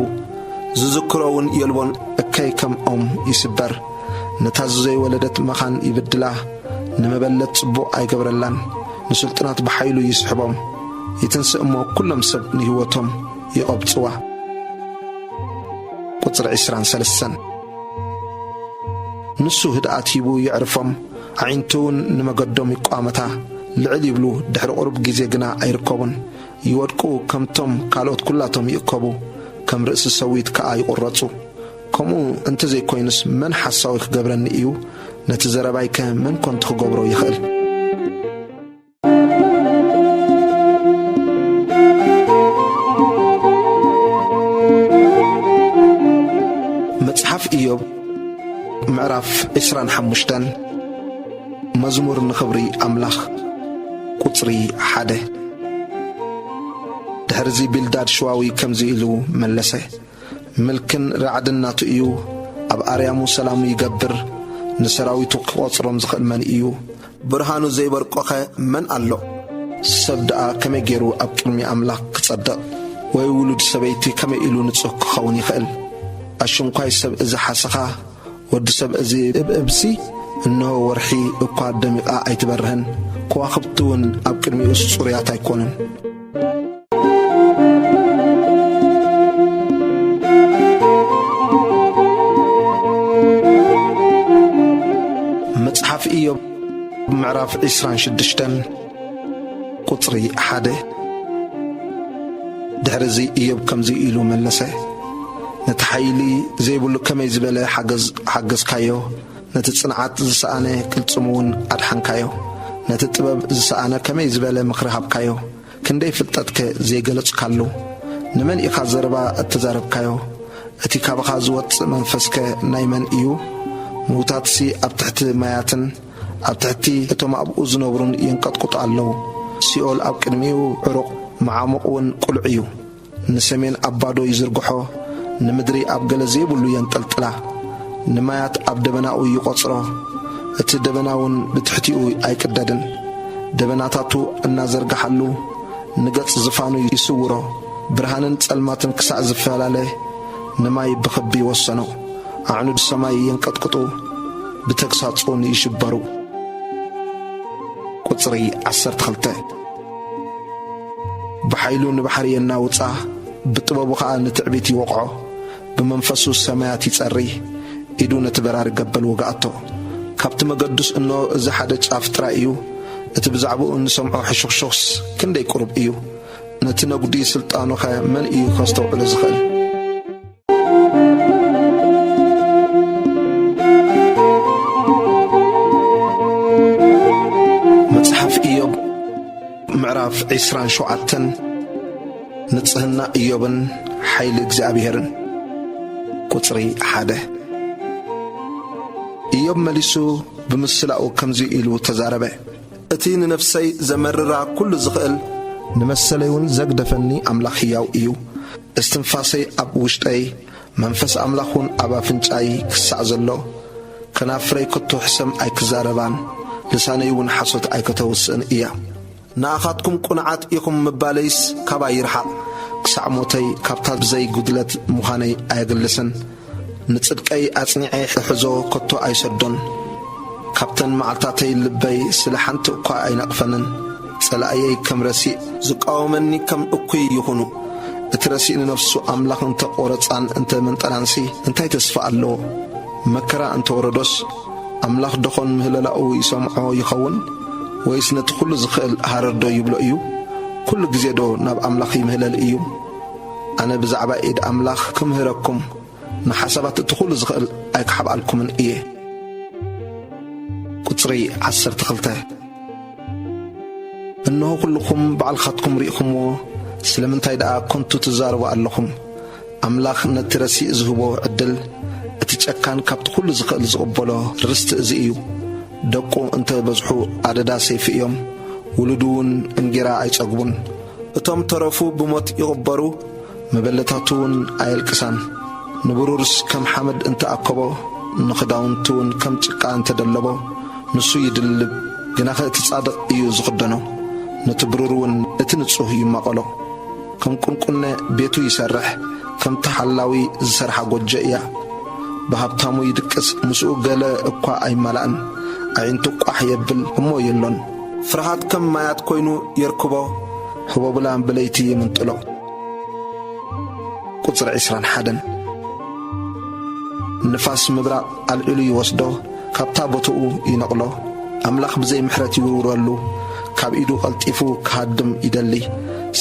ዝዝክሮ እውን የልቦን፣ እከይ ከም ኦም ይስበር። ነታ ዘይወለደት መኻን ይብድላ፣ ንመበለት ጽቡቕ ኣይገብረላን። ንስልጡናት ብሓይሉ ይስሕቦም። ይትንስእ እሞ ኩሎም ሰብ ንህይወቶም ይቐብጽዋ። ቁጽሪ ዕስራን ሰለስተን። ንሱ ህድኣት ሂቡ የዕርፎም፣ ኣዒንቱ እውን ንመገዶም ይቋመታ። ልዕል ይብሉ፣ ድሕሪ ቁሩብ ግዜ ግና ኣይርከቡን። ይወድቁ፣ ከምቶም ካልኦት ኩላቶም ይእከቡ፣ ከም ርእሲ ሰዊት ከኣ ይቑረጹ። ከምኡ እንተ ዘይኮይኑስ መን ሓሳዊ ክገብረኒ እዩ? ነቲ ዘረባይከ መን ኮንቲ ክገብሮ ይኽእል? መጽሓፍ ኢዮብ ምዕራፍ ዕስራን ሓሙሽተን። መዝሙር ንኽብሪ ኣምላኽ። ቁጽሪ ሓደ። ድሕርዚ ቢልዳድ ሽዋዊ ከምዚ ኢሉ መለሰ፣ ምልክን ራዕድን ናቱ እዩ፣ ኣብ ኣርያሙ ሰላሙ ይገብር፣ ንሰራዊቱ ክቖጽሮም ዝኽእል መን እዩ? ብርሃኑ ዘይበርቆኸ መን ኣሎ? ሰብ ደኣ ከመይ ገይሩ ኣብ ቅድሚ ኣምላኽ ክጸድቕ? ወይ ውሉድ ሰበይቲ ከመይ ኢሉ ንጹህ ክኸውን ይኽእል? ኣሽንኳይ ሰብ እዚ ሓሰኻ፣ ወዲ ሰብ እዚ እብእብሲ፣ እንሆ ወርሒ እኳ ደሚቓ ኣይትበርህን፣ ከዋኽብቲ እውን ኣብ ቅድሚኡስ ጽሩያት ኣይኮኑን። መጽሓፍ ኢዮብ ምዕራፍ ዕስራን ሽዱሽተን ቁጽሪ ሓደ። ድሕርዚ ኢዮብ ከምዚ ኢሉ መለሰ፣ ነቲ ሓይሊ ዘይብሉ ከመይ ዝበለ ሓገዝ ሓገዝካዮ፣ ነቲ ጽንዓት ዝሰኣነ ቅልጽሙ እውን ኣድሓንካዮ፣ ነቲ ጥበብ ዝሰኣነ ከመይ ዝበለ ምኽሪ ሃብካዮ። ክንደይ ፍልጠትከ ዘይገለጽካሉ? ንመን ኢኻ ዘረባ እተዛረብካዮ? እቲ ካብኻ ዝወጽእ መንፈስከ ናይ መን እዩ? ምዉታትሲ ኣብ ትሕቲ ማያትን ኣብ ትሕቲ እቶም ኣብኡ ዝነብሩን የንቀጥቅጡ ኣለዉ። ሲኦል ኣብ ቅድሚኡ ዕሩቕ፣ መዓሙቕ እውን ቅሉዕ እዩ። ንሰሜን ኣብ ባዶ ይዝርግሖ፣ ንምድሪ ኣብ ገለ ዘይብሉ የንጠልጥላ። ንማያት ኣብ ደበናኡ ይቖጽሮ፣ እቲ ደበና እውን ብትሕቲኡ ኣይቅደድን። ደበናታቱ እናዘርግሓሉ፣ ንገጽ ዝፋኑ ይስውሮ። ብርሃንን ጸልማትን ክሳዕ ዝፈላለ፣ ንማይ ብኽቢ ይወሰኖ። ኣዕኑድ ሰማይ የንቀጥቅጡ፣ ብተግሳጽ እውን ይሽበሩ። ቁጽሪ ዓሰርተ ክልተ። ብሓይሉ ንባሕሪ የናውጻ፣ ብጥበቡ ኸኣ ንትዕቢት ይወቕዖ። ብመንፈሱ ሰማያት ይጸሪ፣ ኢዱ ነቲ በራሪ ገበል ወግኣቶ። ካብቲ መገዱስ እንሆ እዚ ሓደ ጫፍ ጥራይ እዩ፣ እቲ ብዛዕባኡ እንሰምዖ ሕሹኽሹኽስ ክንደይ ቅሩብ እዩ! ነቲ ነጉዲ ስልጣኑኸ መን እዩ ከስተውዕሎ ዝኽእል? መጽሓፍ ኢዮብ ምዕራፍ ዕስራን ሸውዓተን። ንጽህና ኢዮብን ሓይሊ እግዚኣብሄርን። ቁጽሪ ሓደ። ኢዮብ መሊሱ ብምስላኡ ከምዚ ኢሉ ተዛረበ። እቲ ንነፍሰይ ዘመርራ ኩሉ ዝኽእል፣ ንመሰለይ እውን ዘግደፈኒ ኣምላኽ ህያው እዩ። እስትንፋሰይ ኣብ ውሽጠይ፣ መንፈስ ኣምላኽ እውን ኣብ ኣፍንጫይ ክሳዕ ዘሎ፣ ከናፍረይ ከቶ ሕሰም ኣይክዛረባን፣ ልሳነይ እውን ሓሶት ኣይከተውስእን እያ። ንኣኻትኩም ቅኑዓት ኢኹም ምባለይስ ካባይ ይርሓቕ። ክሳዕ ሞተይ ካብታ ብዘይ ጉድለት ምዃነይ ኣየግልስን። ንጽድቀይ ኣጽኒዐ እሕዞ ከቶ ኣይሰዶን። ካብተን መዓልታተይ ልበይ ስለ ሓንቲ እኳ ኣይነቕፈንን። ጸላእየይ ከም ረሲእ፣ ዝቃወመኒ ከም እኩይ ይኹኑ። እቲ ረሲእ ንነፍሱ ኣምላኽ እንተ ቖረጻን እንተ መንጠላንሲ እንታይ ተስፋ ኣለዎ? መከራ እንተ ወረዶስ ኣምላኽ ደኾን ምህለላኡ ይሰምዖ ይኸውን? ወይስ ነቲ ኹሉ ዝኽእል ሃረርዶ ይብሎ እዩ? ኩሉ ግዜዶ ናብ ኣምላኽ ይምህለል እዩ? ኣነ ብዛዕባ ኢድ ኣምላኽ ክምህረኩም ንሓሳባት እቲ ኹሉ ዝኽእል ኣይክሓብኣልኩምን እየ። ቁጽሪ ዓሰርተ ክልተ። እንሆ ኩልኹም ባዕልኻትኩም ርኢኹምዎ፣ ስለምንታይ ደኣ ከንቱ ትዛረቡ ኣለኹም? ኣምላኽ ነቲ ረሲእ ዝህቦ ዕድል፣ እቲ ጨካን ካብቲ ኩሉ ዝኽእል ዝቕበሎ ርስቲ እዚ እዩ። ደቁ እንተ በዝሑ ኣደዳ ሰይፊ እዮም፣ ውሉዱ እውን እንጌራ ኣይጸግቡን። እቶም ተረፉ ብሞት ይቕበሩ፣ መበለታቱ እውን ኣየልቅሳን። ንብሩርስ ከም ሓመድ እንተ ኣከቦ፣ ንኽዳውንቱ እውን ከም ጭቃ እንተ ደለቦ፣ ንሱ ይድልብ፣ ግናኸ እቲ ጻድቕ እዩ ዝኽደኖ። ነቲ ብሩር እውን እቲ ንጹህ ይማቐሎ። ከም ቁንቁነ ቤቱ ይሰርሕ፣ ከምቲ ሓላዊ ዝሰርሓ ጎጆ እያ። ብሃብታሙ ይድቅስ፣ ምስኡ ገለ እኳ ኣይማላእን። ኣዒንቱ ቋሕ የብል እሞ የሎን። ፍርሃት ከም ማያት ኮይኑ የርክቦ፣ ህቦብላ ብለይቲ ይምንጥሎ። ቁጽሪ ዕስራን ሓደን። ንፋስ ምብራቕ ኣልዒሉ ይወስዶ፣ ካብታ ቦታኡ ይነቕሎ። ኣምላኽ ብዘይ ምሕረት ይውርውረሉ፣ ካብ ኢዱ ቀልጢፉ ክሃድም ይደሊ።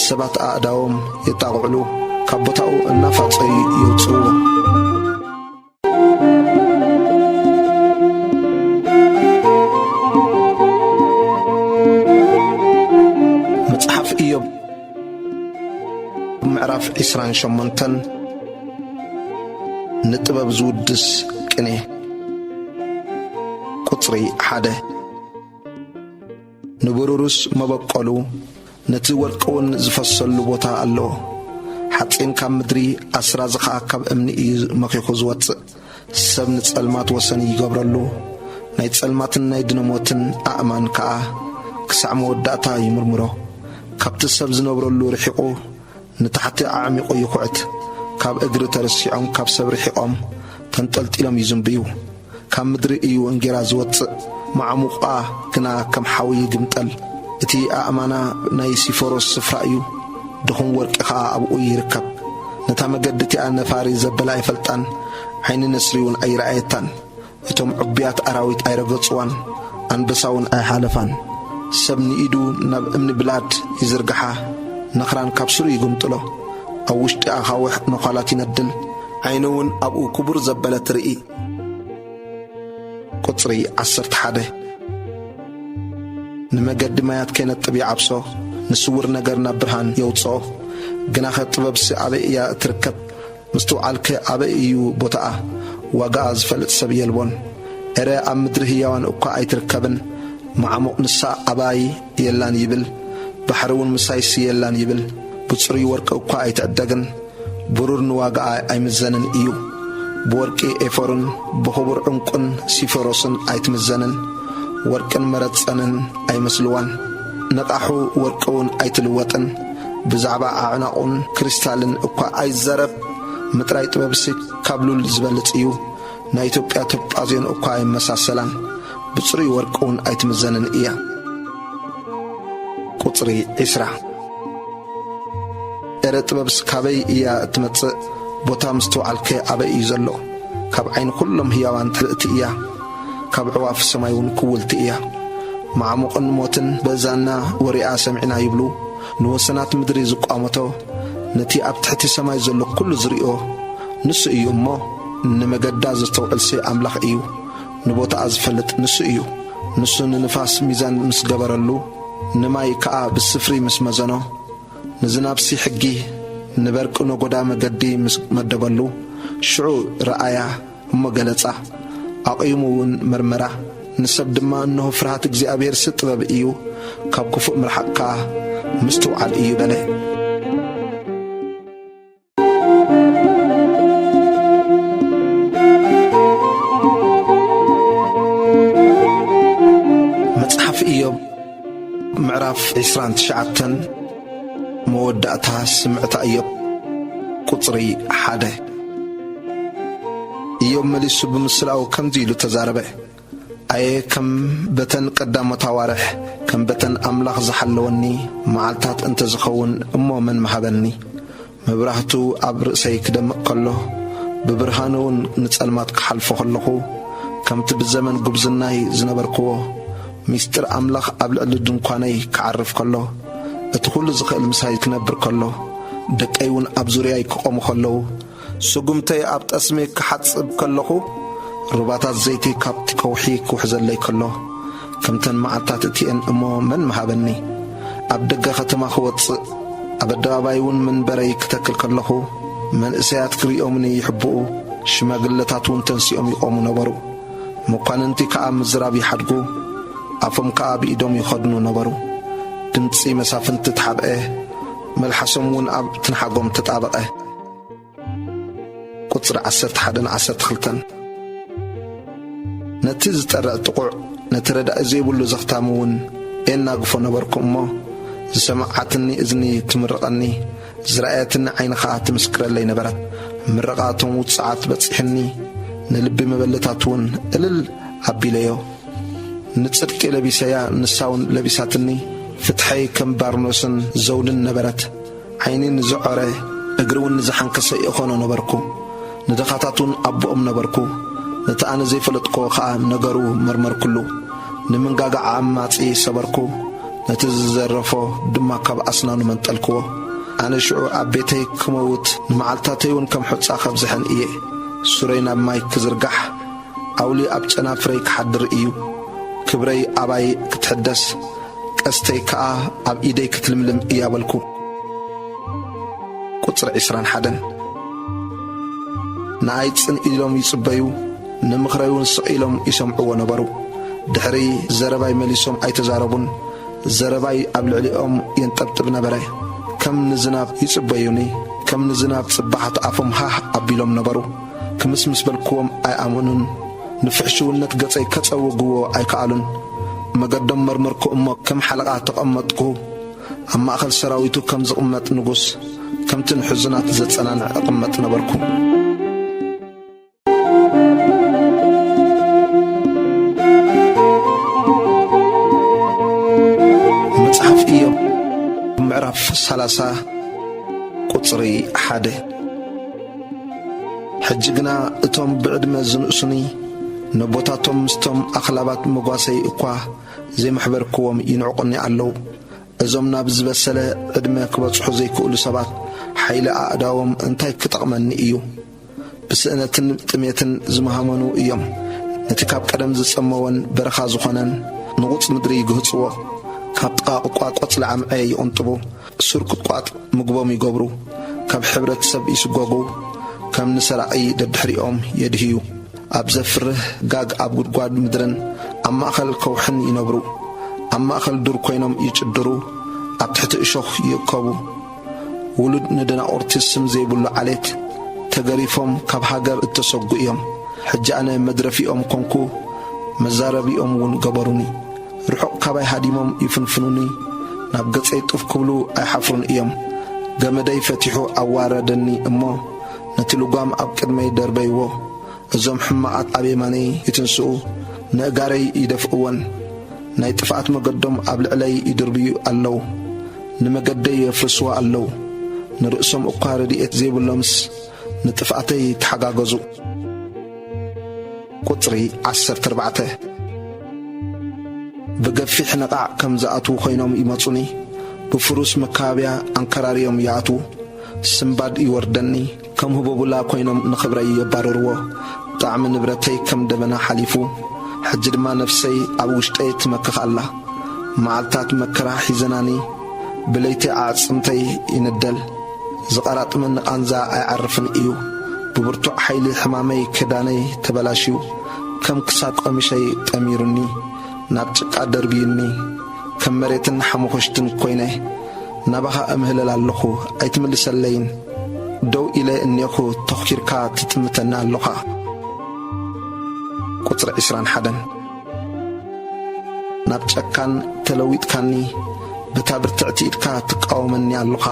ሰባት ኣእዳዎም የጣቕዕሉ፣ ካብ ቦታኡ እናፋጸዩ የውጽእዎ። መጽሓፍ ኢዮብ ምዕራፍ ዕስራን ሸሞንተን። ንጥበብ ዝውድስ ቅኔ። ቁጽሪ ሓደ። ንብሩርስ መበቆሉ፣ ነቲ ወርቂ እውን ዝፈሰሉ ቦታ ኣለዎ። ሓጺን ካብ ምድሪ፣ ኣስራዚ ኸኣ ካብ እምኒ እዩ መኺኹ ዝወጽእ። ሰብ ንጸልማት ወሰን ይገብረሉ፣ ናይ ጸልማትን ናይ ድነሞትን ኣእማን ከኣ ክሳዕ መወዳእታ ይምርምሮ። ካብቲ ሰብ ዝነብረሉ ርሒቑ፣ ንታሕቲ ኣዕሚቑ ይኹዕት። ካብ እግሪ ተረሲዖም፣ ካብ ሰብ ርሒቖም ተንጠልጢሎም ይዝንብዩ። ካብ ምድሪ እዩ እንጌራ ዝወጽእ፣ መዓሙቓ ግና ከም ሓዊ ይግምጠል። እቲ ኣእማና ናይ ሲፎሮስ ስፍራ እዩ፣ ድኹም ወርቂ ኸኣ ኣብኡ ይርከብ። ነታ መገዲ እቲኣ ነፋሪ ዘበለ ኣይፈልጣን፣ ዓይኒ ነስሪ እውን ኣይረኣየታን። እቶም ዕቡያት ኣራዊት ኣይረገጽዋን፣ ኣንበሳ እውን ኣይሓለፋን። ሰብ ንኢዱ ናብ እምኒ ብላድ ይዝርግሓ፣ ነኽራን ካብ ስሩ ይግምጥሎ። ኣብ ውሽጢ ኣኻውሕ ነዃላት ይነድል፣ ዓይኑ እውን ኣብኡ ክቡር ዘበለ ትርኢ። ቁጽሪ ዓሰርተ ሓደ። ንመገዲ ማያት ከይነጥብ ይዓብሶ፣ ንስውር ነገር ናብ ብርሃን የውጽኦ። ግናኸ ጥበብሲ ኣበይ እያ እትርከብ? ምስትውዓልከ ኣበይ እዩ ቦታኣ? ዋጋኣ ዝፈልጥ ሰብ የልቦን። ኤረ ኣብ ምድሪ ህያዋን እኳ ኣይትርከብን። መዓሙቕ ንሳ ኣባይ የላን ይብል፣ ባሕሪ እውን ምሳይሲ የላን ይብል። ብጽሩይ ወርቂ እኳ ኣይትዕደግን፣ ብሩር ንዋጋኣ ኣይምዘንን እዩ። ብወርቂ ኤፎርን ብኽቡር ዕንቁን ሲፈሮስን ኣይትምዘንን፣ ወርቅን መረጸንን ኣይመስልዋን። ንቓሑ ወርቂ እውን ኣይትልወጥን፣ ብዛዕባ ኣዕናቑን ክሪስታልን እኳ ኣይዘረብ። ምጥራይ ጥበብሲ ካብ ሉል ዝበልጽ እዩ። ናይ ኢትዮጵያ ቶጳዝዮን እኳ ኣይመሳሰላን፣ ብጽሩይ ወርቂ እውን ኣይትምዘንን እያ። ቁጽሪ ዕስራ። ኤረ ጥበብስ ካበይ እያ እትመጽእ? ቦታ ምስትውዓልከ ኣበይ እዩ ዘሎ? ካብ ዓይኒ ኩሎም ህያዋን ትልእቲ እያ፣ ካብ ኣዕዋፍ ሰማይ እውን ክውልቲ እያ። መዓሙቕን ሞትን በዛና ወሪኣ ሰሚዕና ይብሉ፣ ንወሰናት ምድሪ ዝቋመቶ፣ ነቲ ኣብ ትሕቲ ሰማይ ዘሎ ኩሉ ዝርእዮ ንሱ እዩ እሞ፣ ንመገዳ ዘስተውዕልሲ ኣምላኽ እዩ። ንቦታኣ ዝፈልጥ ንሱ እዩ። ንሱ ንንፋስ ሚዛን ምስ ገበረሉ፣ ንማይ ከኣ ብስፍሪ ምስ መዘኖ፣ ንዝናብሲ ሕጊ፣ ንበርቂ ነጎዳ መገዲ ምስ መደበሉ፣ ሽዑ ረኣያ እሞ ገለጻ፣ ኣቑሙ እውን መርመራ። ንሰብ ድማ፣ እንሆ ፍርሃት እግዚኣብሄርሲ ጥበብ እዩ፣ ካብ ክፉእ ምርሓቕ ከኣ ምስትውዓል እዩ በለ። መጽሓፍ ኢዮብ ምዕራፍ ዕስራን ትሽዓተን፣ መወዳእታ ስምዕታ ኢዮብ። ቁጽሪ ሓደ። ኢዮብ መሊሱ ብምስላኡ ከምዚ ኢሉ ተዛረበ። ኣየ ከም በተን ቀዳሞት ኣዋርሕ፣ ከም በተን ኣምላኽ ዝሓለወኒ መዓልታት እንተ ዝኸውን እሞ መን ምሃበኒ? መብራህቱ ኣብ ርእሰይ ክደምቕ ከሎ፣ ብብርሃኑ እውን ንጸልማት ክሓልፎ ከለኹ፣ ከምቲ ብዘመን ጉብዝናይ ዝነበርክዎ፣ ምስጢር ኣምላኽ ኣብ ልዕሊ ድንኳነይ ክዓርፍ ከሎ፣ እቲ ኹሉ ዝኽእል ምሳይ ክነብር ከሎ፣ ደቀይ እውን ኣብ ዙርያይ ክቖሙ ከለዉ፣ ስጉምተይ ኣብ ጠስሚ ክሓጽብ ከለኹ፣ ሩባታት ዘይቲ ካብቲ ከውሒ ክውሕዘለይ ከሎ፣ ከምተን መዓልታት እቲኤን እሞ መን ምሃበኒ? ኣብ ደገ ከተማ ክወጽእ፣ ኣብ ኣደባባይ እውን መንበረይ ክተክል ከለኹ፣ መንእሰያት ክርእዮምኒ ይሕብኡ፣ ሽማግለታት እውን ተንሲኦም ይቖሙ ነበሩ። መኳንንቲ ከኣ ምዝራብ ይሓድጉ፣ ኣፎም ከኣ ብኢዶም ይኸድኑ ነበሩ። ድምጺ መሳፍንቲ ተሓብአ፣ መልሓሶም እውን ኣብ ትንሓጎም ተጣበቐ። ቁጽሪ ዓሰርተ ሓደን ዓሰርተ ክልተን። ነቲ ዝጠርዕ ጥቑዕ፣ ነቲ ረዳኢ ዘይብሉ ዘኽታም እውን የናግፎ ነበርኩ እሞ፣ ዝሰምዓትኒ እዝኒ ትምርቐኒ፣ ዝረኣየትኒ ዓይኒ ኸኣ ትምስክረለይ ነበረት። ምርቓቶም ውጽዓት በጺሕኒ፣ ንልቢ መበለታት እውን እልል ኣቢለዮ። ንጽድቂ ለቢሰያ፣ ንሳ እውን ለቢሳትኒ። ፍትሐይ ከም ባርኖስን ዘውድን ነበረት። ዓይኒ ንዝዖረ፣ እግሪ እውን ንዝሓንከሰ ይኾኖ ነበርኩ። ንድኻታት እውን ኣቦኦም ነበርኩ። ነቲ ኣነ ዘይፈለጥክዎ ኸኣ ነገሩ መርመርኩሉ። ንመንጋጋ ዓማጺ ሰበርኩ፣ ነቲ ዝዘረፎ ድማ ካብ ኣስናኑ መንጠልክዎ። ኣነ ሽዑ ኣብ ቤተይ ክመውት፣ ንመዓልታተይ እውን ከም ሑጻ ከብዝሐን እየ። ሱረይ ናብ ማይ ክዝርጋሕ፣ ኣውሊ ኣብ ጨናፍረይ ክሓድር እዩ። ክብረይ ኣባይ ክትሕደስ፣ ቀስተይ ከኣ ኣብ ኢደይ ክትልምልም እያ በልኩ። ቁጽሪ ዕስራን ሓደን። ንኣይ ጽን ኢሎም ይጽበዩ፣ ንምኽረይ እውን ስቕ ኢሎም ይሰምዕዎ ነበሩ። ድሕሪ ዘረባይ መሊሶም ኣይተዛረቡን፣ ዘረባይ ኣብ ልዕሊኦም የንጠብጥብ ነበረ። ከም ንዝናብ ይጽበዩኒ፣ ከም ንዝናብ ጽባሓት ኣፎም ሃህ ኣቢሎም ነበሩ። ክምስ ምስ በልክዎም ኣይኣመኑን። ንፍሕሽውነት ገጸይ ከጸውግዎ ኣይከኣሉን። መገዶም መርመርኩ እሞ ከም ሓለቓ ተቐመጥኩ። ኣብ ማእከል ሰራዊቱ ከም ዝቕመጥ ንጉስ፣ ከምቲ ንሕዙናት ዘጸናንዕ እቕመጥ ነበርኩ። መጽሓፍ ኢዮብ ምዕራፍ ሰላሳ ቁጽሪ ሓደ። ሕጂ ግና እቶም ብዕድመ ዝንእሱኒ፣ ነቦታቶም ምስቶም ኣኽላባት መጓሰይ እኳ ዘይመሕበርክዎም ይንዕቑኒ ኣለዉ። እዞም ናብ ዝበሰለ ዕድመ ክበጽሑ ዘይክእሉ ሰባት፣ ሓይሊ ኣእዳዎም እንታይ ክጠቕመኒ እዩ? ብስእነትን ጥሜትን ዝመሃመኑ እዮም። ነቲ ካብ ቀደም ዝጸመወን በረኻ ዝኾነን ንቑጽ ምድሪ ይግህጽዎ። ካብ ጥቓ ቁጥቋጥ ቆጽሊ ኣምዐ ይቕንጥቡ። ሱር ቁጥቋጥ ምግቦም ይገብሩ። ካብ ሕብረተሰብ ይስጎጉ። ከም ንሰራቒ ደድሕሪኦም የድህዩ። ኣብ ዘፍርህ ጋግ ኣብ ጉድጓድ ምድርን ኣብ ማእከል ከውሕን ይነብሩ። ኣብ ማእከል ዱር ኮይኖም ይጭድሩ። ኣብ ትሕቲ እሾኽ ይእከቡ። ውሉድ ንደናቑርቲ ስም ዘይብሉ ዓሌት፣ ተገሪፎም ካብ ሃገር እተሰጉ እዮም። ሕጂ ኣነ መድረፊኦም ኮንኩ፣ መዛረቢኦም እውን ገበሩኒ። ርሑቕ ካባይ ሃዲሞም ይፍንፍኑኒ፣ ናብ ገጸይ ጡፍ ክብሉ ኣይሓፍሩን እዮም። ገመደይ ፈቲሑ ኣዋረደኒ እሞ፣ ነቲ ልጓም ኣብ ቅድመይ ደርበይዎ። እዞም ሕማቓት ኣብ የማነይ ይትንስኡ፣ ነእጋረይ ይደፍእወን። ናይ ጥፍኣት መገዶም ኣብ ልዕለይ ይድርብዩ ኣለዉ፣ ንመገደይ የፍርስዋ ኣለዉ። ንርእሶም እኳ ረድኤት ዘይብሎምስ፣ ንጥፍኣተይ ተሓጋገዙ። ቁጽሪ ዓሰርተ ኣርባዕተ። ብገፊሕ ነቓዕ ከም ዝኣትዉ ኮይኖም ይመጹኒ፣ ብፍሩስ መካበብያ ኣንከራርዮም ይኣትዉ። ስምባድ ይወርደኒ፣ ከም ህቦቡላ ኮይኖም ንኽብረይ የባርርዎ። ጣዕሚ ንብረተይ ከም ደበና ሓሊፉ፣ ሕጂ ድማ ነፍሰይ ኣብ ውሽጠይ ትመክኽ ኣላ። መዓልታት መከራ ሒዘናኒ፣ ብለይቲ ኣዕጽምተይ ይንደል። ዝቐራጥመኒ ቃንዛ ኣይዓርፍን እዩ። ብብርቱዕ ሓይሊ ሕማመይ ክዳነይ ተበላሽዩ፣ ከም ክሳድ ቀሚሸይ ጠሚሩኒ፣ ናብ ጭቃ ደርብዩኒ። ከም መሬትን ሓመኹሽትን ኮይነ፣ ናባኻ እምህለል ኣለኹ፣ ኣይትምልሰለይን። ደው ኢለ እኔኹ፣ ተኽኪርካ ትጥምተኒ ኣለኻ። ቁጽሪ ዕስራን ሓደን። ናብ ጨካን ተለዊጥካኒ፣ በታ ብርትዕቲ ኢድካ ትቃወመኒ ኣለኻ።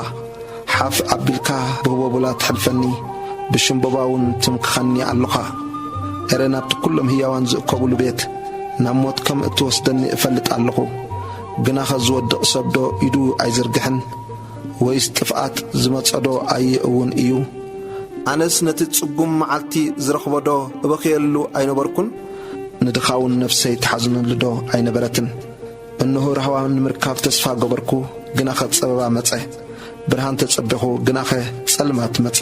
ሓፍ ኣቢልካ ብህቦብላ ትሕልፈኒ፣ ብሽምበባ እውን ትምክኸኒ ኣለኻ። ኤረ ናብቲ ኩሎም ህያዋን ዝእከቡሉ ቤት፣ ናብ ሞት ከም እትወስደኒ እፈልጥ ኣለኹ። ግናኸ ዝወድቕ ሰብዶ ኢዱ ኣይዝርግሕን? ወይስ ጥፍኣት ዝመጸዶ ኣይእውን እዩ? ኣነስ ነቲ ጽጉም መዓልቲ ዝረኽቦዶ እበኽየሉ ኣይነበርኩን? ንድኻ እውን ነፍሰይ ትሓዝነሉዶ ኣይነበረትን? እንሆ ራህዋ ንምርካብ ተስፋ ገበርኩ፣ ግናኸ ጸበባ መጸ። ብርሃን ተጸበኹ፣ ግናኸ ጸልማት መጸ።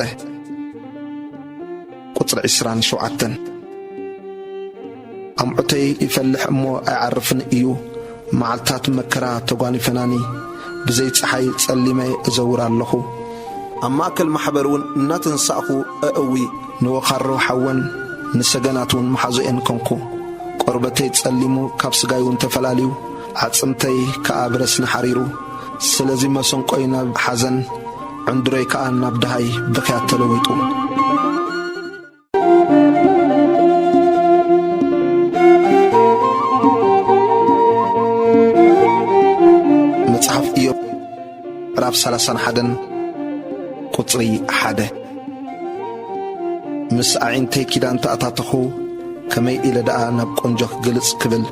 ቁጽሪ ዕስራን ሸውዓተን። ኣምዑተይ ይፈልሕ እሞ ኣይዓርፍን እዩ፣ መዓልታት መከራ ተጓኒፈናኒ፣ ብዘይ ጸሓይ ጸሊመ እዘውር ኣለኹ። ኣብ ማእከል ማሕበር እውን እናተንሳእኹ እእዊ። ንወኻሮ ሓወን ንሰገናት እውን መሓዞኤን ኮንኩ። ቆርበተይ ጸሊሙ ካብ ስጋይ እውን ተፈላልዩ፣ ዓጽምተይ ከኣ ብረስኒ ሓሪሩ። ስለዚ መሰንቆይ ናብ ሓዘን፣ ዕንዱረይ ከኣ ናብ ደሃይ ብኽያት ተለዊጡ። መጽሓፍ ኢዮብ ምዕራፍ ሰላሳን ሓደን ቁጽሪ ሓደ። ምስ ኣዒንተይ ኪዳን ተኣታተኹ፣ ከመይ ኢለ ደኣ ናብ ቆንጆ ክግልጽ ክብል?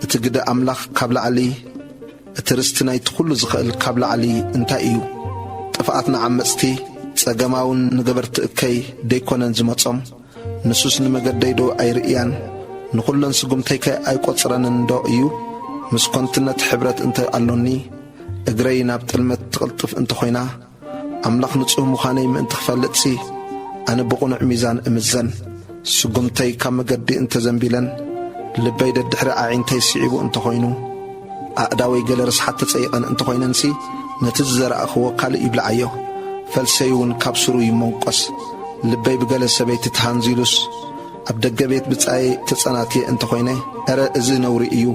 እቲ ግደ ኣምላኽ ካብ ላዕሊ፣ እቲ ርስቲ ናይቲ ኩሉ ዝኽእል ካብ ላዕሊ እንታይ እዩ? ጥፍኣት ንዓመጽቲ፣ ጸገማውን ንገበርቲ እከይ ደይኮነን ዝመጾም? ንሱስ ንመገደይዶ ኣይርእያን? ንኹለን ስጉምተይከ ኣይቆጽረንን ዶ እዩ? ምስ ኮንትነት ሕብረት እንተ ኣሎኒ፣ እግረይ ናብ ጥልመት ትቕልጥፍ እንተኾይና፣ ኣምላኽ ንጹህ ምዃነይ ምእንቲ ክፈልጥሲ፣ ኣነ ብቕኑዕ ሚዛን እምዘን። ስጉምተይ ካብ መገዲ እንተዘንቢለን፣ ልበይ ደድሕሪ ኣዒንተይ ስዒቡ እንተኾይኑ፣ ኣእዳወይ ገለ ርስሓት ተጸይቐን እንተኾይነንሲ፣ ነቲ ዝዘራእኽዎ ካልእ ይብልዓዮ፣ ፈልሰይ እውን ካብ ሱሩ ይመንቆስ። ልበይ ብገለ ሰበይቲ ተሃንዚሉስ፣ ኣብ ደገ ቤት ብጻየይ ተጸናትየ እንተኾይነ፣ እረ እዚ ነውሪ እዩ፣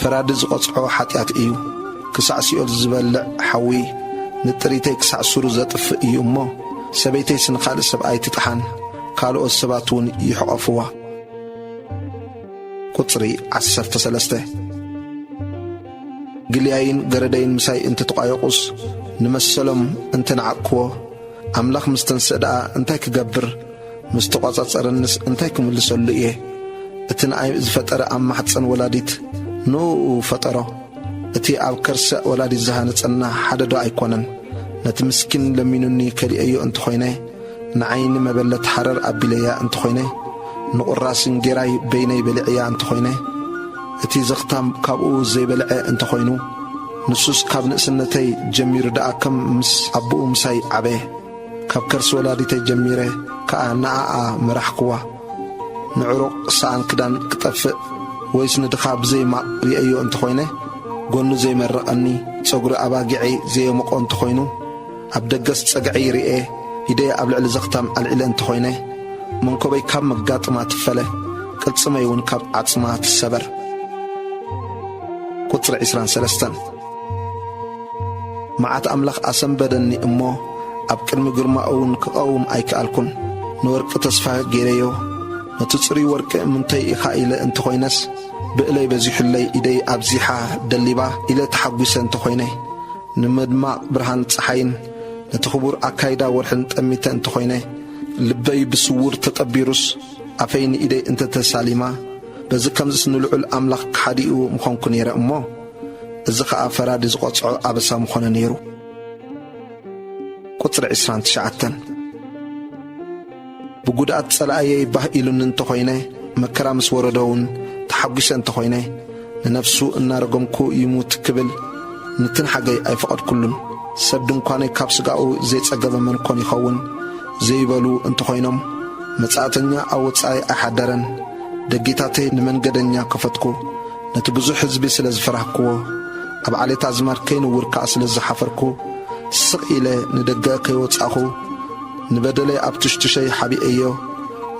ፈራዲ ዝቐጽዖ ሓጢኣት እዩ። ክሳዕ ሲኦል ዝበልዕ ሓዊ፣ ንጥሪተይ ክሳዕ ሱሩ ዘጥፍእ እዩ እሞ፣ ሰበይተይስ ንኻልእ ሰብኣይ ትጥሓን፣ ካልኦት ሰባት እውን ይሕቐፍዋ። ቁጽሪ ዓሰርተ ሰለስተ። ግልያይን ገረደይን ምሳይ እንተተቋየቑስ፣ ንመሰሎም እንተነዓቅክዎ፣ ኣምላኽ ምስ ተንስእ ደኣ እንታይ ክገብር? ምስ ተቋጻጸረንስ እንታይ ክምልሰሉ እየ? እቲ ንኣይ ዝፈጠረ ኣብ ማሕጸን ወላዲት ንእኡ ፈጠሮ። እቲ ኣብ ከርሰ ወላዲት ዝሃነጸና ሓደ ዶ ኣይኮነን? ነቲ ምስኪን ለሚኑኒ ከሊአዮ እንተኾይነ፣ ንዓይኒ መበለት ሃረር ኣቢለያ እንተኾይነ፣ ንቑራስ እንጌራይ በይነይ በሊዐያ እንተኾይነ፣ እቲ ዘኽታም ካብኡ ዘይበልዐ እንተኾይኑ፣ ንሱስ ካብ ንእስነተይ ጀሚሩ ደኣ ከም ምስ ኣቦኡ ምሳይ ዓበየ። ካብ ከርሲ ወላዲተይ ጀሚረ ከኣ ንኣኣ መራሕክዋ። ንዕሩቕ ሰኣን ክዳን ክጠፍእ ወይስ ንድኻ ብዘይ ማቕ ርእየዮ እንተኾይነ፣ ጎኑ ዘይመረቐኒ፣ ጸጉሪ ኣባጊዐይ ዘየሞቖ እንተኾይኑ፣ ኣብ ደገስ ጸግዐይ ርእየ፣ ኢደይ ኣብ ልዕሊ ዘኽታም ኣልዒለ እንተኾይነ፣ መንኮበይ ካብ መጋጥማ ትፈለ፣ ቅልጽመይ እውን ካብ ዓጽማ ትሰበር። ቁጽሪ ዕስራን ሰለስተን። መዓት ኣምላኽ ኣሰንበደኒ እሞ፣ ኣብ ቅድሚ ግርማኡ እውን ክቐውም ኣይከኣልኩን። ንወርቂ ተስፋ ገይረዮ፣ ነቲ ጽሩይ ወርቂ እምንተይ ኢኻ ኢለ እንተኾይነስ፣ ብእለይ በዚሑለይ፣ ኢደይ ኣብዚሓ ደሊባ ኢለ ተሓጒሰ እንተኾይነ፣ ንምድማቕ ብርሃን ጸሓይን ነቲ ክቡር ኣካይዳ ወርሕን ጠሚተ እንተኾይነ፣ ልበይ ብስዉር ተጠቢሩስ፣ ኣፈይ ንኢደይ እንተተሳሊማ፣ በዚ ከምዚስ ንልዑል ኣምላኽ ከሓዲኡ ምኾንኩ ነይረ እሞ፣ እዚ ኸኣ ፈራዲ ዝቖጽዖ ኣበሳ ምኾነ ነይሩ። ቁጽሪ ዕስራን ትሽዓተን። ብጉድኣት ጸላእየይ ባህ ኢሉኒ እንተኾይነ፣ መከራ ምስ ወረዶ እውን ተሓጒሰ እንተኾይነ፣ ንነፍሱ እናረገምኩ ይሙት ክብል ንትንሓገይ ኣይፈቐድኩሉን። ሰብ ድንኳነይ ካብ ስጋኡ ዘይጸገበ መን ኮን ይኸውን? ዘይበሉ እንተኾይኖም፣ መጻእተኛ ኣብ ወጻኢ ኣይሓደረን። ደጌታተይ ንመንገደኛ ከፈትኩ፣ ነቲ ብዙሕ ህዝቢ ስለ ዝፈራህክዎ፣ ኣብ ዓሌት ኣዝማድ ከይንውር ከኣ ስለ ዝሓፈርኩ፣ ስቕ ኢለ ንደገ ከይወጻኹ፣ ንበደለይ ኣብ ትሽትሸይ ሓቢኤዮ፣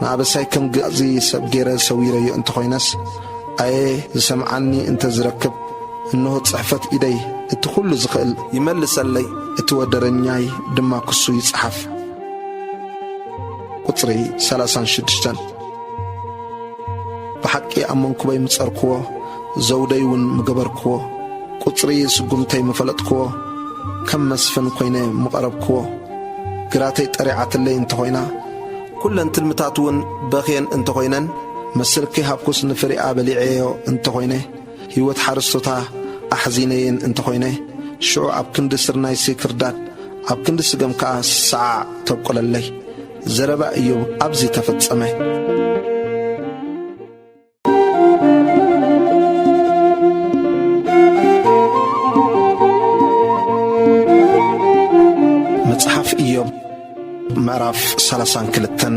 ንኣበሳይ ከም ግዕዚ ሰብ ገይረ ሰዊረዮ እንተኾይነስ፣ ኣየ ዝሰምዓኒ እንተ ዝረክብ፣ እንሆ ጽሕፈት ኢደይ እቲ ኹሉ ዝኽእል ይመልሰለይ፣ እቲ ወደረኛይ ድማ ክሱ ይጽሓፍ። ቁጽሪ ሰላሳን ሽዱሽተን። ብሓቂ ኣብ መንኩበይ ምጸርክዎ፣ ዘውደይ እውን ምገበርክዎ፣ ቁጽሪ ስጉምተይ ምፈለጥክዎ፣ ከም መስፍን ኮይነ ምቐረብክዎ። ግራተይ ጠሪዓትለይ እንተኾይና፣ ኩለን ትልምታት እውን በኽየን እንተኾይነን፣ መስልኪ ሃብኩስ ንፍሪኣ በሊዐዮ እንተኾይነ፣ ህይወት ሓረስቶታ ኣሕዚነየን እንተኾይነ፣ ሽዑ ኣብ ክንዲ ስርናይሲ ክርዳድ፣ ኣብ ክንዲ ስገም ከኣ ሰዓዕ ተብቁለለይ። ዘረባ ኢዮብ ኣብዚ ተፈጸመ። መጽሓፍ ኢዮብ ምዕራፍ ሰላሳን ክልተን።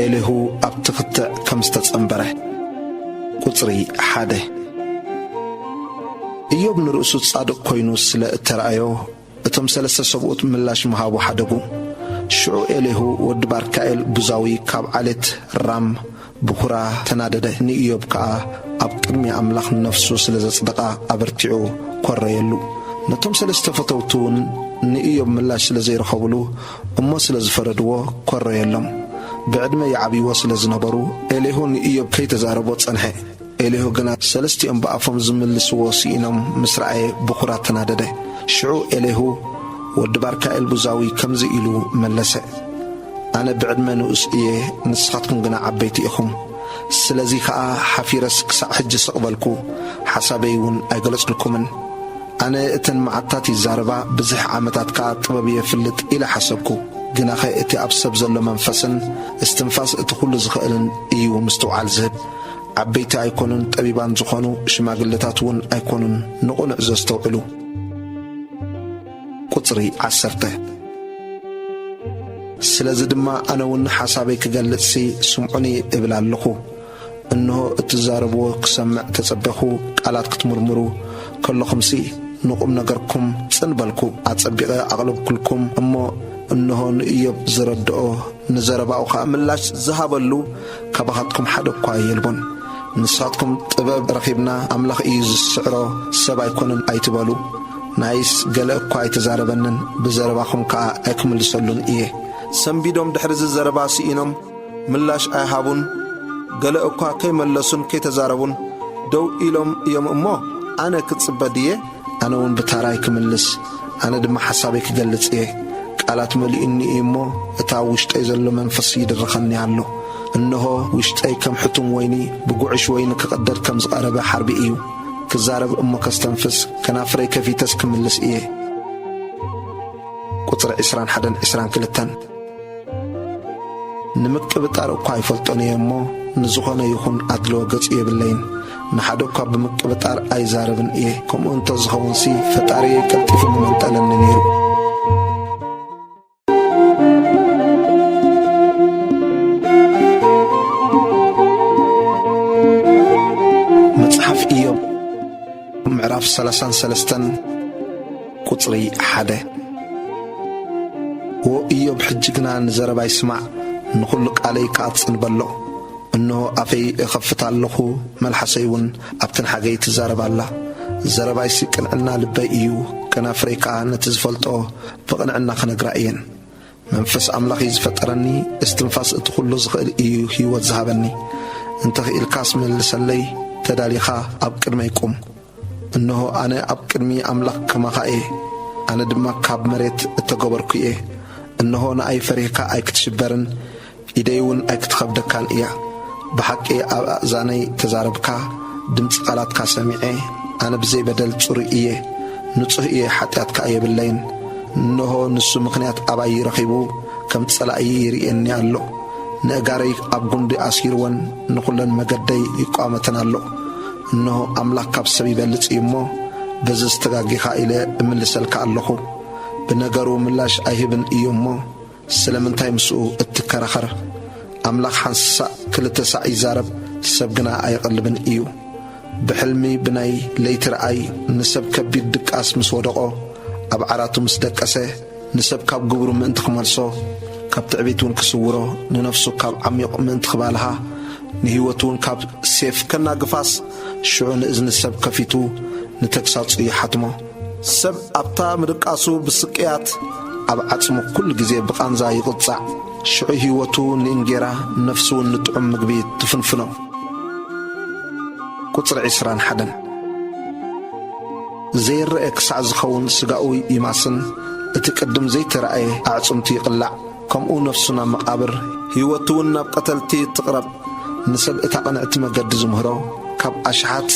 ኤሊሁ ኣብቲ ክትዕ ከም ዝተጸንበረ። ቁጽሪ ሓደ። ኢዮብ ንርእሱ ጻድቕ ኮይኑ ስለ እተራእዮ፣ እቶም ሰለስተ ሰብኡት ምላሽ ምሃቡ ሓደጉ። ሽዑ ኤሊሁ ወዲ ባርካኤል ቡዛዊ ካብ ዓሌት ራም ብኹራ ተናደደ። ንኢዮብ ከኣ ኣብ ቅድሚ ኣምላኽ ንነፍሱ ስለ ዘጽደቓ ኣበርቲዑ ኰረየሉ። ነቶም ሰለስተ ፈተውቱ እውን ንኢዮብ ምላሽ ስለ ዘይረኸብሉ እሞ ስለ ዝፈረድዎ ኰረየሎም። ብዕድመ ይዓብይዎ ስለ ዝነበሩ ኤሊሁ ንኢዮብ ከይተዛረቦ ጸንሐ። ኤሊሁ ግና ሰለስቲኦም ብኣፎም ዝምልስዎ ስኢኖም ምስ ረኣየ ብኹራ ተናደደ። ሽዑ ኤሊሁ ወዲ ባርካኤል ቡዛዊ ከምዚ ኢሉ መለሰ። ኣነ ብዕድመ ንኡስ እየ፣ ንስኻትኩም ግና ዓበይቲ ኢኹም። ስለዚ ኸኣ ሓፊረስ ክሳዕ ሕጂ ስቕ በልኩ፣ ሓሳበይ እውን ኣይገለጽኩምን። ኣነ እተን መዓትታት ይዛረባ፣ ብዝሕ ዓመታት ከኣ ጥበብ የፍልጥ ኢለ ሓሰብኩ። ግናኸ እቲ ኣብ ሰብ ዘሎ መንፈስን እስትንፋስ እቲ ኹሉ ዝኽእልን እዩ ምስትውዓል ዝህብ። ዓበይቲ ኣይኮኑን፣ ጠቢባን ዝኾኑ ሽማግለታት እውን ኣይኮኑን፣ ንቕኑዕ ዘስተውዕሉ። ቁጽሪ ዓሰርተ። ስለዚ ድማ ኣነ እውን ሓሳበይ ክገልጽሲ ስምዑኒ እብል ኣለኹ። እንሆ እትዛረብዎ ክሰምዕ ተጸበኹ፣ ቃላት ክትምርምሩ ከለኹምሲ ንቑም ነገርኩም ጽን በልኩ። ኣጸቢቐ ኣቕለብኩልኩም እሞ፣ እንሆ ንእዮብ ዝረድኦ፣ ንዘረባኡ ኸኣ ምላሽ ዝሃበሉ ካባኻትኩም ሓደ እኳ የልቦን። ንስኻትኩም ጥበብ ረኺብና፣ ኣምላኽ እዩ ዝስዕሮ፣ ሰብ ኣይኮነን ኣይትበሉ። ናይስ ገለ እኳ ኣይተዛረበንን፣ ብዘረባኹም ከኣ ኣይክምልሰሉን እየ። ሰንቢዶም ድሕሪ እዚ ዘረባ ስኢኖም ምላሽ ኣይሃቡን። ገለ እኳ ከይመለሱን ከይተዛረቡን ደው ኢሎም እዮም እሞ፣ ኣነ ክጽበ ድየ? ኣነ እውን ብታራይ ክምልስ፣ ኣነ ድማ ሓሳበይ ክገልጽ እየ። ቃላት መሊኡኒ እዩ እሞ፣ እታ ኣብ ውሽጠይ ዘሎ መንፈስ ይድርኸኒ ኣሎ። እንሆ፣ ውሽጠይ ከም ሕቱም ወይኒ፣ ብጉዕሽ ወይኒ ክቕደድ ከም ዝቐረበ ሓርቢ እዩ። ክዛረብ እሞ ከስተንፍስ፣ ከናፍረይ ከፊተስ ክምልስ እየ። ቁጽሪ ዕስራን ሓደን ዕስራን ክልተን። ንምቅብጣር እኳ ኣይፈልጦን እየ እሞ፣ ንዝኾነ ይኹን ኣድልዎ ገጽ የብለይን። ንሓደ እኳ ብምቅብጣር ኣይዛረብን እየ። ከምኡ እንተ ዝኸውንሲ፣ ፈጣሪየይ ቀልጢፉ ምመንጠለኒ ነይሩ። መጽሓፍ ኢዮብ ምዕራፍ ሰላሳን ሰለስተን ቁጽሪ ሓደ። ዎ ኢዮብ፣ ሕጂ ግና ንዘረባይ ስማዕ፣ ንኹሉ ቃለይ ከኣ ጽን በሎ። እንሆ ኣፈይ እኸፍት ኣለኹ፣ መልሓሰይ እውን ኣብ ትንሓገይ ትዛረብ ኣላ። ዘረባይሲ ቅንዕና ልበይ እዩ፣ ከናፍረይ ከኣ ነቲ ዝፈልጦ ብቕንዕና ክነግራ እየን። መንፈስ ኣምላኽ እዩ ዝፈጠረኒ፣ እስትንፋስ እቲ ኹሉ ዝኽእል እዩ ህይወት ዝሃበኒ። እንተ ኽኢልካስ መልሰለይ፣ ተዳሊኻ ኣብ ቅድመይ ቁም። እንሆ ኣነ ኣብ ቅድሚ ኣምላኽ ከማኻ እየ፣ ኣነ ድማ ካብ መሬት እተገበርኩ እየ። እንሆ ንኣይ ፈሪህካ ኣይክትሽበርን፣ ኢደይ እውን ኣይክትኸብደካን እያ። ብሓቂ ኣብ ኣእዛነይ ተዛረብካ፣ ድምጺ ቃላትካ ሰሚዐ። ኣነ ብዘይ በደል ጽሩይ እየ፣ ንጹህ እየ፣ ሓጢኣት ከኣ የብለይን። እንሆ ንሱ ምኽንያት ኣባይ ረኺቡ፣ ከም ጸላኢ ይርእየኒ ኣሎ። ንእጋረይ ኣብ ጉንዲ ኣሲርወን፣ ንኹለን መገደይ ይቋመተን ኣሎ። እንሆ ኣምላኽ ካብ ሰብ ይበልጽ እዩ እሞ፣ በዚ ዝተጋጌኻ ኢለ እምልሰልካ ኣለኹ። ብነገሩ ምላሽ ኣይህብን እዩ እሞ፣ ስለምንታይ ምስኡ እትከራኸር? ኣምላኽ ሓንሳእ ክልተ ሳዕ ይዛረብ፣ ሰብ ግና ኣይቐልብን እዩ። ብሕልሚ ብናይ ለይቲ ረኣይ ንሰብ ከቢድ ድቃስ ምስ ወደቖ፣ ኣብ ዓራቱ ምስ ደቀሰ፣ ንሰብ ካብ ግብሩ ምእንቲ ክመልሶ፣ ካብ ትዕቢት እውን ክስውሮ፣ ንነፍሱ ካብ ዓሚቕ ምእንቲ ክባልሃ፣ ንህይወቱ እውን ካብ ሴፍ ከናግፋስ፣ ሽዑ ንእዝኒ ሰብ ከፊቱ፣ ንተግሳጹ ይሓትሞ። ሰብ ኣብታ ምድቃሱ ብስቅያት፣ ኣብ ዓጽሙ ኩሉ ግዜ ብቓንዛ ይቕጻዕ። ሽዑ ህይወቱ ንእንጌራ፣ ነፍሱ እውን ንጥዑም ምግቢ ትፍንፍኖ። ቁጽሪ ዕስራን ሓደን። ዘይረአ ክሳዕ ዝኸውን ስጋኡ ይማስን፣ እቲ ቅድም ዘይተራእየ ኣዕጽምቱ ይቕላዕ። ከምኡ ነፍሱ ናብ መቓብር፣ ህይወቱ እውን ናብ ቀተልቲ ትቕረብ። ንሰብ እታ ቅንዕቲ መገዲ ዝምህሮ፣ ካብ ኣሽሓት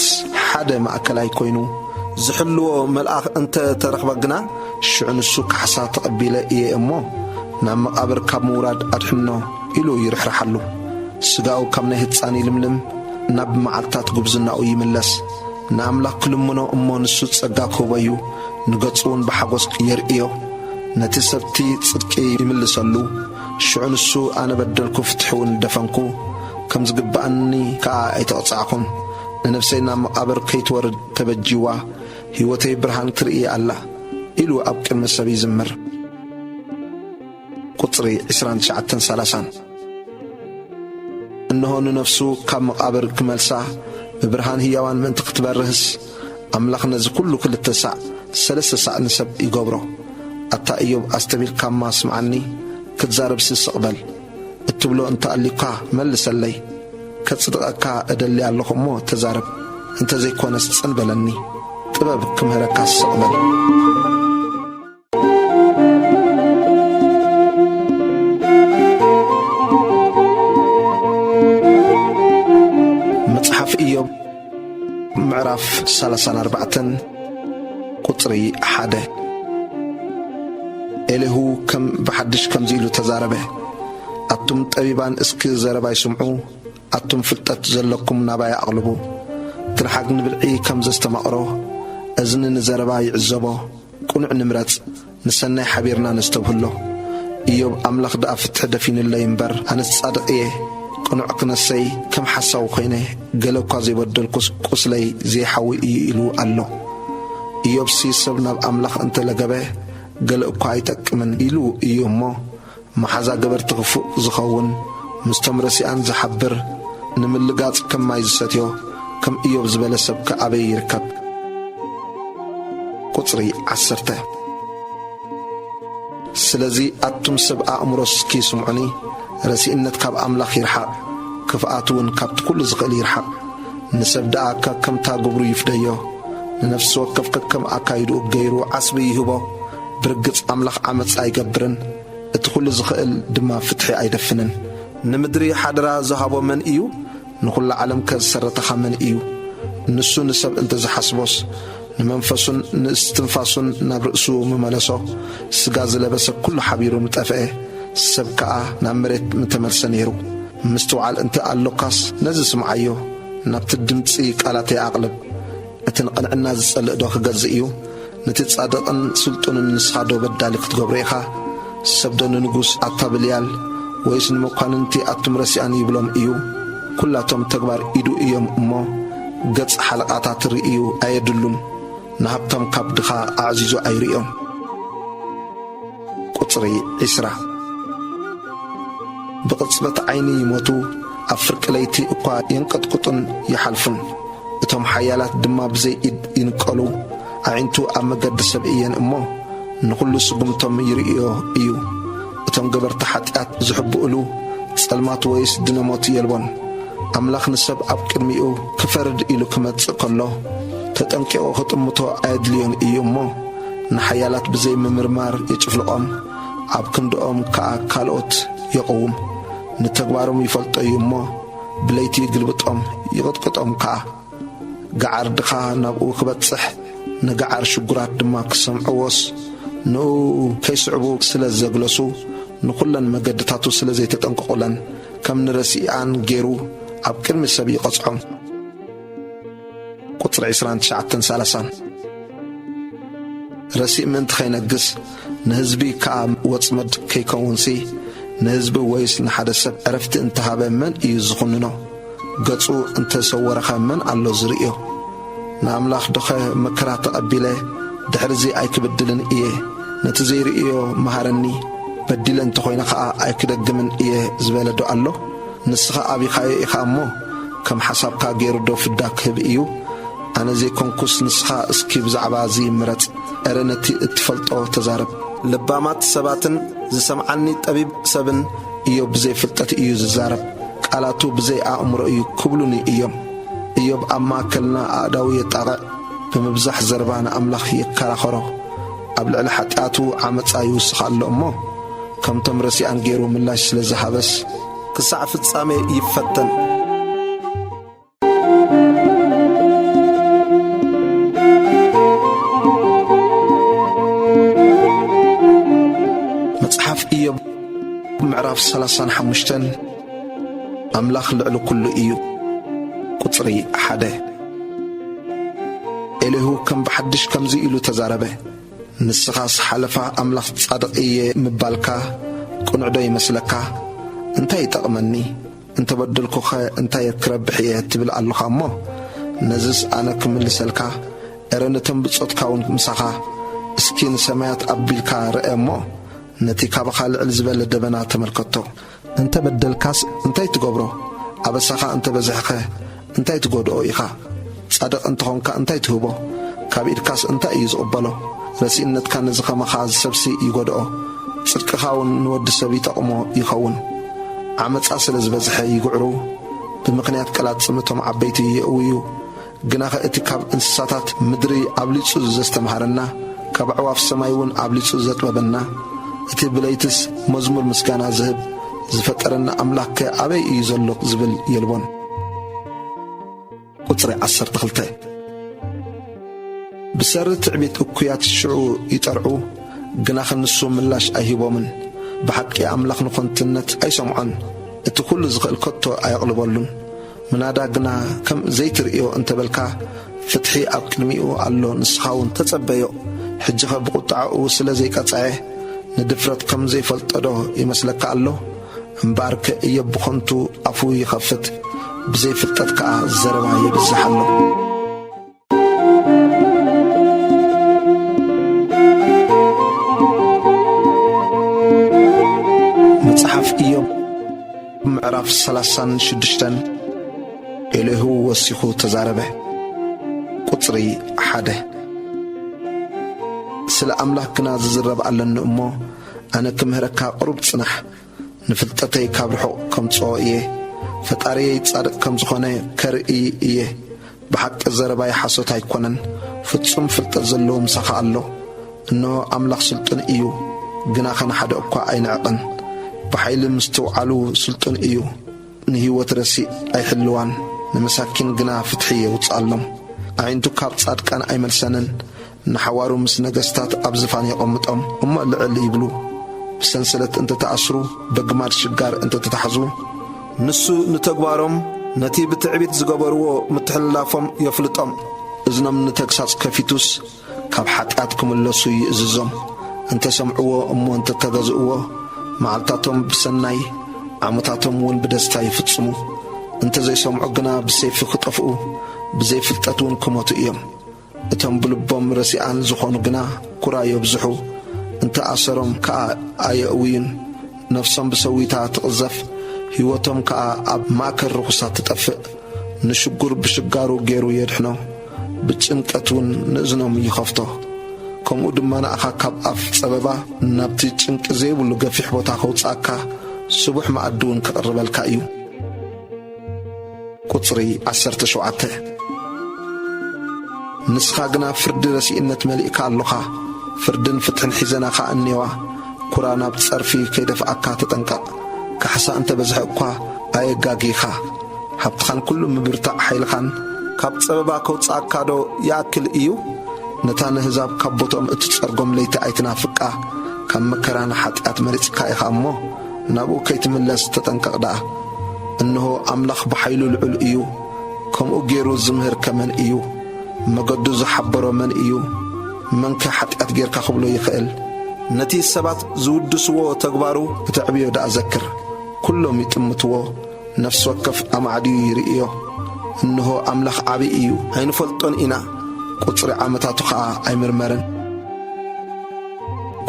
ሓደ ማእከላይ ኮይኑ ዝሕልዎ መልኣኽ እንተ ተረኽበ ግና፣ ሽዑ ንሱ ካሕሳ ተቐቢለ እየ እሞ፣ ናብ መቓብር ካብ ምውራድ ኣድሕኖ ኢሉ ይርሕርሓሉ። ስጋኡ ካብ ናይ ህጻን ይልምልም፣ ናብ መዓልታት ጉብዝናኡ ይምለስ። ንኣምላኽ ክልምኖ እሞ ንሱ ጸጋ ክህቦ እዩ፣ ንገጹ እውን ብሓጎስ የርእዮ። ነቲ ሰብቲ ጽድቂ ይምልሰሉ። ሽዑ ንሱ፣ ኣነ በደልኩ፣ ፍትሒ እውን ደፈንኩ፣ ከም ዝግብኣኒ ከኣ ኣይተቕጻዕኩን። ንነፍሰይ ናብ መቓብር ከይትወርድ ተበጅዋ፣ ህይወተይ ብርሃን ትርኢ ኣላ፣ ኢሉ ኣብ ቅድሚ ሰብ ይዝምር። ቁጽሪ ዕስራን ትሽዓተን ሰላሳን። እንሆ ንነፍሱ ካብ መቓብር ክመልሳ፣ ብብርሃን ህያዋን ምእንቲ ክትበርህስ፣ ኣምላኽ ነዚ ኩሉ ክልተ ሳዕ ሰለስተ ሳዕ ንሰብ ይገብሮ። ኣታ እዮብ፣ ኣስተብሂልካማ ስምዓኒ፣ ክትዛረብሲ ስቕ በል። እትብሎ እንተ ኣልዩካ መልሰለይ። ከጽድቐካ እደሊ ኣለኹ እሞ ተዛረብ፣ እንተ ዘይኮነስ ጽን በለኒ። ጥበብ ክምህረካ ስቕ በል። መጽሓፍ ኢዮብ ምዕራፍ ሰላሳን ኣርባዕተን ቁጽሪ ሓደ። ኤሊሁ ከም ብሓድሽ ከምዚ ኢሉ ተዛረበ። ኣቱም ጠቢባን እስኪ ዘረባይ ስምዑ፣ ኣቱም ፍልጠት ዘለኩም ናባይ ኣቕልቡ። ትልሓግ ንብልዒ ከም ዘስተማቕሮ፣ እዝኒ ንዘረባ ይዕዘቦ። ቅኑዕ ንምረጽ፣ ንሰናይ ሓቢርና ነስተብህሎ። ኢዮብ ኣምላኽ ደኣ ፍትሒ ደፊኑለይ እምበር፣ ኣነስ ጻድቕ እየ። ቅኑዕ ክነሰይ ከም ሓሳዊ ኮይነ፣ ገለ እኳ ዘይበደልኩስ ቁስለይ ዘይሓዊ እዩ ኢሉ ኣሎ። ኢዮብሲ ሰብ ናብ ኣምላኽ እንተ ለገበ፣ ገለ እኳ ኣይጠቅምን ኢሉ እዩ እሞ፣ መሓዛ ገበርቲ ክፉእ ዝኸውን፣ ምስቶም ረሲኣን ዝሓብር፣ ንምልጋጽ ከም ማይ ዝሰትዮ፣ ከም ኢዮብ ዝበለ ሰብከ ኣበይ ይርከብ? ቁጽሪ ዓሰርተ። ስለዚ ኣቱም ሰብ ኣእምሮ እስኪ ስምዑኒ፣ ረሲእነት ካብ ኣምላኽ ይርሓቕ፣ ክፍኣት እውን ካብቲ ኩሉ ዝኽእል ይርሓቕ። ንሰብ ደኣ ከከምታ ግብሩ ይፍደዮ፣ ንነፍሲ ወከፍ ከከም ኣካይድኡ ገይሩ ዓስቢ ይህቦ። ብርግጽ ኣምላኽ ዓመጽ ኣይገብርን፣ እቲ ኩሉ ዝኽእል ድማ ፍትሒ ኣይደፍንን። ንምድሪ ሓደራ ዝሃቦ መን እዩ? ንኹላ ዓለምከ ዝሰረተኻ መን እዩ? ንሱ ንሰብ እንተ ዝሓስቦስ፣ ንመንፈሱን ንእስትንፋሱን ናብ ርእሱ ምመለሶ። ስጋ ዝለበሰ ኩሉ ሓቢሩ ምጠፍአ፣ ሰብ ከኣ ናብ መሬት ምተመልሰ ነይሩ። ምስትውዓል እንተ ኣሎካስ፣ ነዚ ስምዓዮ፣ ናብቲ ድምጺ ቃላተይ ኣቕልብ። እቲ ንቕንዕና ዝጸልእ ዶ ክገዝእ እዩ? ነቲ ጻድቕን ስልጡንን ንስኻ ዶ በዳሊ ክትገብሮ ኢኻ? ሰብ ዶ ንንጉስ ኣታ ብልያል፣ ወይስ ንመኳንንቲ ኣቱም ረሲኣን ይብሎም እዩ? ኩላቶም ተግባር ኢዱ እዮም እሞ፣ ገጽ ሓለቓታት ርእዩ ኣየድሉን፣ ንሃብታም ካብ ድኻ ኣዕዚዙ ኣይርእዮን። ቁጽሪ ዕስራ። ብቕጽበት ዓይኒ ይሞቱ፣ ኣብ ፍርቂ ለይቲ እኳ የንቀጥቅጡን ይሓልፉን። እቶም ሓያላት ድማ ብዘይ ኢድ ይንቀሉ። ኣዒንቱ ኣብ መገዲ ሰብ እየን እሞ፣ ንኹሉ ስጉምቶም ይርእዮ እዩ። እቶም ገበርቲ ሓጢኣት ዝሕብእሉ ጸልማት ወይስ ድነ ሞት የልቦን። ኣምላኽ ንሰብ ኣብ ቅድሚኡ ክፈርድ ኢሉ ክመጽእ ከሎ፣ ተጠንቂቑ ክጥምቶ ኣየድልዮን እዩ እሞ፣ ንሓያላት ብዘይ ምምርማር ይጭፍልቖም፣ ኣብ ክንድኦም ከኣ ካልኦት የቕውም። ንተግባሮም ይፈልጦ እዩ እሞ፣ ብለይቲ ይግልብጦም፣ ይቕጥቅጦም ከኣ። ገዓር ድኻ ናብኡ ክበጽሕ፣ ንገዓር ሽጉራት ድማ ክሰምዕዎስ፣ ንኡ ከይስዕቡ ስለ ዘግለሱ፣ ንኹለን መገድታቱ ስለ ዘይተጠንቀቑለን፣ ከም ንረሲኣን ገይሩ ኣብ ቅድሚ ሰብ ይቐጽዖም። ቁጽሪ ዕስራን ትሽዓተን ሰላሳን። ረሲእ ምእንቲ ኸይነግስ፣ ንህዝቢ ከኣ ወጽመድ ከይከውንሲ፣ ንህዝቢ ወይስ ንሓደ ሰብ ዕረፍቲ እንተሃበ መን እዩ ዝኹንኖ? ገጹ እንተሰወረኸ መን ኣሎ ዝርእዮ? ንኣምላኽ ዶኸ መከራ ተቐቢለ፣ ድሕርዚ ኣይክብድልን እየ፣ ነቲ ዘይርእዮ መሃረኒ፣ በዲለ እንተኾይነ ኸኣ ኣይክደግምን እየ ዝበለ ዶ ኣሎ? ንስኻ ኣቢኻዮ ኢኻ እሞ፣ ከም ሓሳብካ ገይሩ ዶ ፍዳ ክህብ እዩ? ኣነ ዘይኮንኩስ ንስኻ እስኪ ብዛዕባ እዚ ምረጽ። እረ ነቲ እትፈልጦ ተዛረብ። ለባማት ሰባትን ዝሰምዓኒ ጠቢብ ሰብን፣ "እዮብ ብዘይ ፍልጠት እዩ ዝዛረብ፣ ቃላቱ ብዘይ ኣእምሮ እዩ" ክብሉኒ እዮም። እዮብ ኣብ ማእከልና ኣእዳዉ የጣቕዕ፣ ብምብዛሕ ዘረባ ንኣምላኽ የከራኸሮ። ኣብ ልዕሊ ሓጢኣቱ ዓመጻ ይውስኽ ኣሎ እሞ፣ ከምቶም ረሲኣን ገይሩ ምላሽ ስለ ዝሃበስ፣ ክሳዕ ፍጻሜ ይፈተን። መጽሓፍ ኢዮብ ምዕራፍ ሰላሳን ሓሙሽተን። ኣምላኽ ልዕሊ ኩሉ እዩ። ቁጽሪ ሓደ። ኤሊሁ ከም ብሓድሽ ከምዚ ኢሉ ተዛረበ። ንስኻስ ሓለፋ ኣምላኽ ጻድቕ እየ ምባልካ ቅኑዕ ዶ ይመስለካ? እንታይ ይጠቕመኒ? እንተበደልኩኸ እንታይ ክረብሕ እየ ትብል ኣለኻ እሞ? ነዝስ ኣነ ክምልሰልካ፣ እረ ነቶም ብጾትካ እውን ምሳኻ። እስኪ ንሰማያት ኣቢልካ ርአ እሞ፣ ነቲ ካባኻ ልዕል ዝበለ ደበና ተመልከቶ። እንተ በደልካስ እንታይ ትገብሮ? ኣበሳኻ እንተ በዝሕኸ እንታይ ትጎድኦ ኢኻ? ጻድቕ እንተ ኾንካ እንታይ ትህቦ? ካብ ኢድካስ እንታይ እዩ ዝቕበሎ? ረሲእነትካ ነዚ ኸማኻ ዝሰብሲ ይጎድኦ፣ ጽድቅኻ እውን ንወዲ ሰብ ይጠቕሞ ይኸውን። ዓመጻ ስለ ዝበዝሐ ይግዕሩ፣ ብምኽንያት ቀላት ጽምቶም ዓበይቲ የእውዩ። ግናኸ እቲ ካብ እንስሳታት ምድሪ ኣብሊጹ ዘስተምሃረና፣ ካብ ኣዕዋፍ ሰማይ እውን ኣብሊጹ ዘጥበበና፣ እቲ ብለይትስ መዝሙር ምስጋና ዝህብ ዝፈጠረና ኣምላኽከ ኣበይ እዩ ዘሎ ዝብል የልቦን። ቁጽሪ ዓሰርተ ክልተ። ብሰሪ ትዕቢት እኩያት ሽዑ ይጠርዑ፣ ግናኸ ንሱ ምላሽ ኣይህቦምን። ብሓቂ ኣምላኽ ንኾንትነት ኣይሰምዖን፣ እቲ ኹሉ ዝኽእል ከቶ ኣየቕልበሉን። ምናዳ ግና ከም ዘይትርእዮ እንተበልካ፣ ፍትሒ ኣብ ቅድሚኡ ኣሎ፣ ንስኻ እውን ተጸበዮ። ሕጂኸ ብቑጥዓኡ ስለ ዘይቀጽዐ፣ ንድፍረት ከም ዘይፈልጦዶ ይመስለካ ኣሎ? እምበኣርከ እዮብ ብኸንቱ ኣፉ ይኸፍት፣ ብዘይ ፍልጠት ከኣ ዘረባ የብዝሕ ኣሎ። መጽሓፍ እዮብ ምዕራፍ ሰላሳን ሽዱሽተን። ኤሊሁ ወሲኹ ተዛረበ። ቁጽሪ ሓደ። ስለ ኣምላኽ ግና ዝዝረብ ኣለኒ እሞ፣ ኣነ ክምህረካ ቁሩብ ጽናሕ። ንፍልጠተይ ካብ ርሑቕ ከምጽኦ እየ። ፈጣሪየይ ጻድቕ ከም ዝኾነ ከርኢ እየ። ብሓቂ ዘረባይ ሓሶት ኣይኮነን። ፍጹም ፍልጠት ዘለዎ ምሳኻ ኣሎ። እንሆ ኣምላኽ ስልጡን እዩ፣ ግናኸ ንሓደ እኳ ኣይንዕቕን። ብሓይሊ ምስትውዓሉ ስልጡን እዩ። ንህይወት ረሲእ ኣይሕልዋን፣ ንመሳኪን ግና ፍትሒ የውጽኣሎም። ኣዒንቱ ካብ ጻድቃን ኣይመልሰንን። ንሓዋሩ ምስ ነገስታት ኣብ ዝፋን የቐምጦም፣ እሞ ልዕል ይብሉ። ብሰንሰለት እንተ ተኣስሩ፣ በግማድ ሽጋር እንተ ተታሕዙ፣ ንሱ ንተግባሮም፣ ነቲ ብትዕቢት ዝገበርዎ ምትሕልላፎም የፍልጦም። እዝኖም ንተግሳጽ ከፊቱስ፣ ካብ ሓጢኣት ክምለሱ ይእዝዞም። እንተ ሰምዕዎ እሞ እንተ ተገዝእዎ፣ መዓልታቶም ብሰናይ፣ ዓመታቶም እውን ብደስታ ይፍጽሙ። እንተ ዘይሰምዑ ግና ብሰይፊ ክጠፍኡ፣ ብዘይ ፍልጠት እውን ክሞቱ እዮም። እቶም ብልቦም ረሲኣን ዝኾኑ ግና ኩራ የብዝሑ፣ እንተ ኣሰሮም ከኣ ኣየእውዩን። ነፍሶም ብሰዊታ ትቕዘፍ፣ ህይወቶም ከኣ ኣብ ማእከል ርኹሳት ትጠፍእ። ንሽጉር ብሽጋሩ ገይሩ የድሕኖ፣ ብጭንቀት እውን ንእዝኖም ይኸፍቶ። ከምኡ ድማ ንኣኻ ካብ ኣፍ ጸበባ ናብቲ ጭንቂ ዘይብሉ ገፊሕ ቦታ ከውጽኣካ፣ ስቡሕ መኣዲ እውን ክቕርበልካ እዩ። ቁጽሪ ዓሰርተ ሸውዓተ። ንስኻ ግና ፍርዲ ረሲእነት መሊእካ ኣሎኻ፣ ፍርድን ፍትሕን ሒዘናኻ እኔዋ። ኩራ ናብ ጸርፊ ከይደፍኣካ ተጠንቀቕ። ካሕሳ እንተ በዝሐ እኳ ኣየጋጊኻ። ሃብትኻን ኩሉ ምብርታዕ ሓይልኻን ካብ ጸበባ ከውጽኣካዶ ይኣክል እዩ? ነታ ነህዛብ ካብ ቦትኦም እትጸርጎም ለይቲ ኣይትናፍቃ። ካብ መከራ ንሓጢኣት መሪጽካ ኢኻ እሞ፣ ናብኡ ከይትምለስ ተጠንቀቕ ደኣ። እንሆ፣ ኣምላኽ ብሓይሉ ልዑል እዩ። ከምኡ ገይሩ ዝምህር ከ መን እዩ? መገዱ ዝሓበሮ መን እዩ? መንከ ሓጢኣት ጌርካ ክብሎ ይኽእል? ነቲ ሰባት ዝውድስዎ ተግባሩ ክተዕብዮ ደኣ ዘክር። ኩሎም ይጥምትዎ፣ ነፍሲ ወከፍ ኣማዕድዩ ይርእዮ። እንሆ፣ ኣምላኽ ዓቢ እዩ፣ ኣይንፈልጦን ኢና፣ ቁጽሪ ዓመታቱ ኸኣ ኣይምርመርን።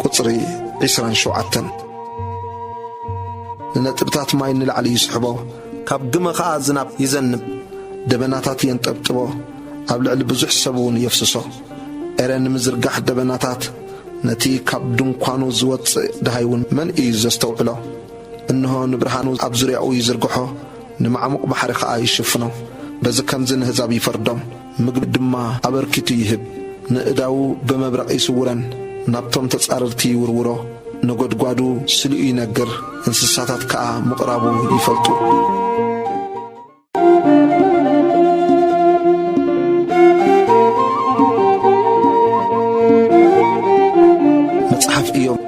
ቁጽሪ ዕስራን ሸውዓተን። ንነጥብታት ማይ ንላዕሊ ይስሕቦ፣ ካብ ግመ ኸኣ ዝናብ ይዘንብ። ደበናታት የንጠብጥቦ፣ ኣብ ልዕሊ ብዙሕ ሰብ እውን የፍስሶ። ኤረ ንምዝርጋሕ ደበናታት፣ ነቲ ካብ ድንኳኑ ዝወጽእ ደሃይ እውን መን እዩ ዘስተውዕሎ? እንሆ ንብርሃኑ ኣብ ዙርያኡ ይዝርግሖ፣ ንማዕሙቕ ባሕሪ ኸኣ ይሽፍኖ። በዚ ከምዚ ንህዛብ ይፈርዶም፣ ምግቢ ድማ ኣበርኪቱ ይህብ። ንእዳዉ ብመብረቕ ይስውረን፣ ናብቶም ተጻረርቲ ይውርውሮ። ነጎድጓዱ ስሊኡ ይነግር፣ እንስሳታት ከኣ ምቕራቡ ይፈልጡ። መጽሓፍ ኢዮብ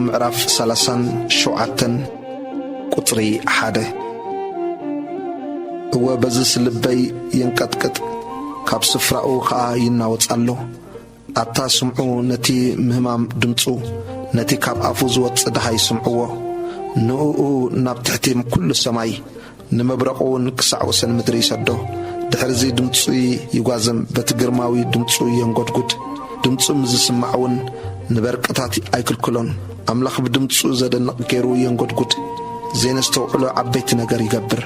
ምዕራፍ ሰላሳን ሸውዓተን ቁጽሪ ሓደ። እወ፣ በዝስ ልበይ የንቀጥቅጥ፣ ካብ ስፍራኡ ኸኣ ይናወጽ ኣሎ። ኣታ ስምዑ ነቲ ምህማም ድምጹ፣ ነቲ ካብ ኣፉ ዝወጽእ ደሃይ ስምዕዎ። ንእኡ ናብ ትሕቲ ኩሉ ሰማይ፣ ንመብረቑ እውን ክሳዕ ወሰን ምድሪ ይሰዶ። ድሕርዚ ድምጹ ይጓዝም፣ በቲ ግርማዊ ድምጹ የንጎድጉድ። ድምጹ ምስ ዝስማዕ እውን ንበርቅታት ኣይክልክሎን። ኣምላኽ ብድምጹ ዘደንቕ ገይሩ የንጎድጉድ። ዘይነስተውዕሎ ዓበይቲ ነገር ይገብር።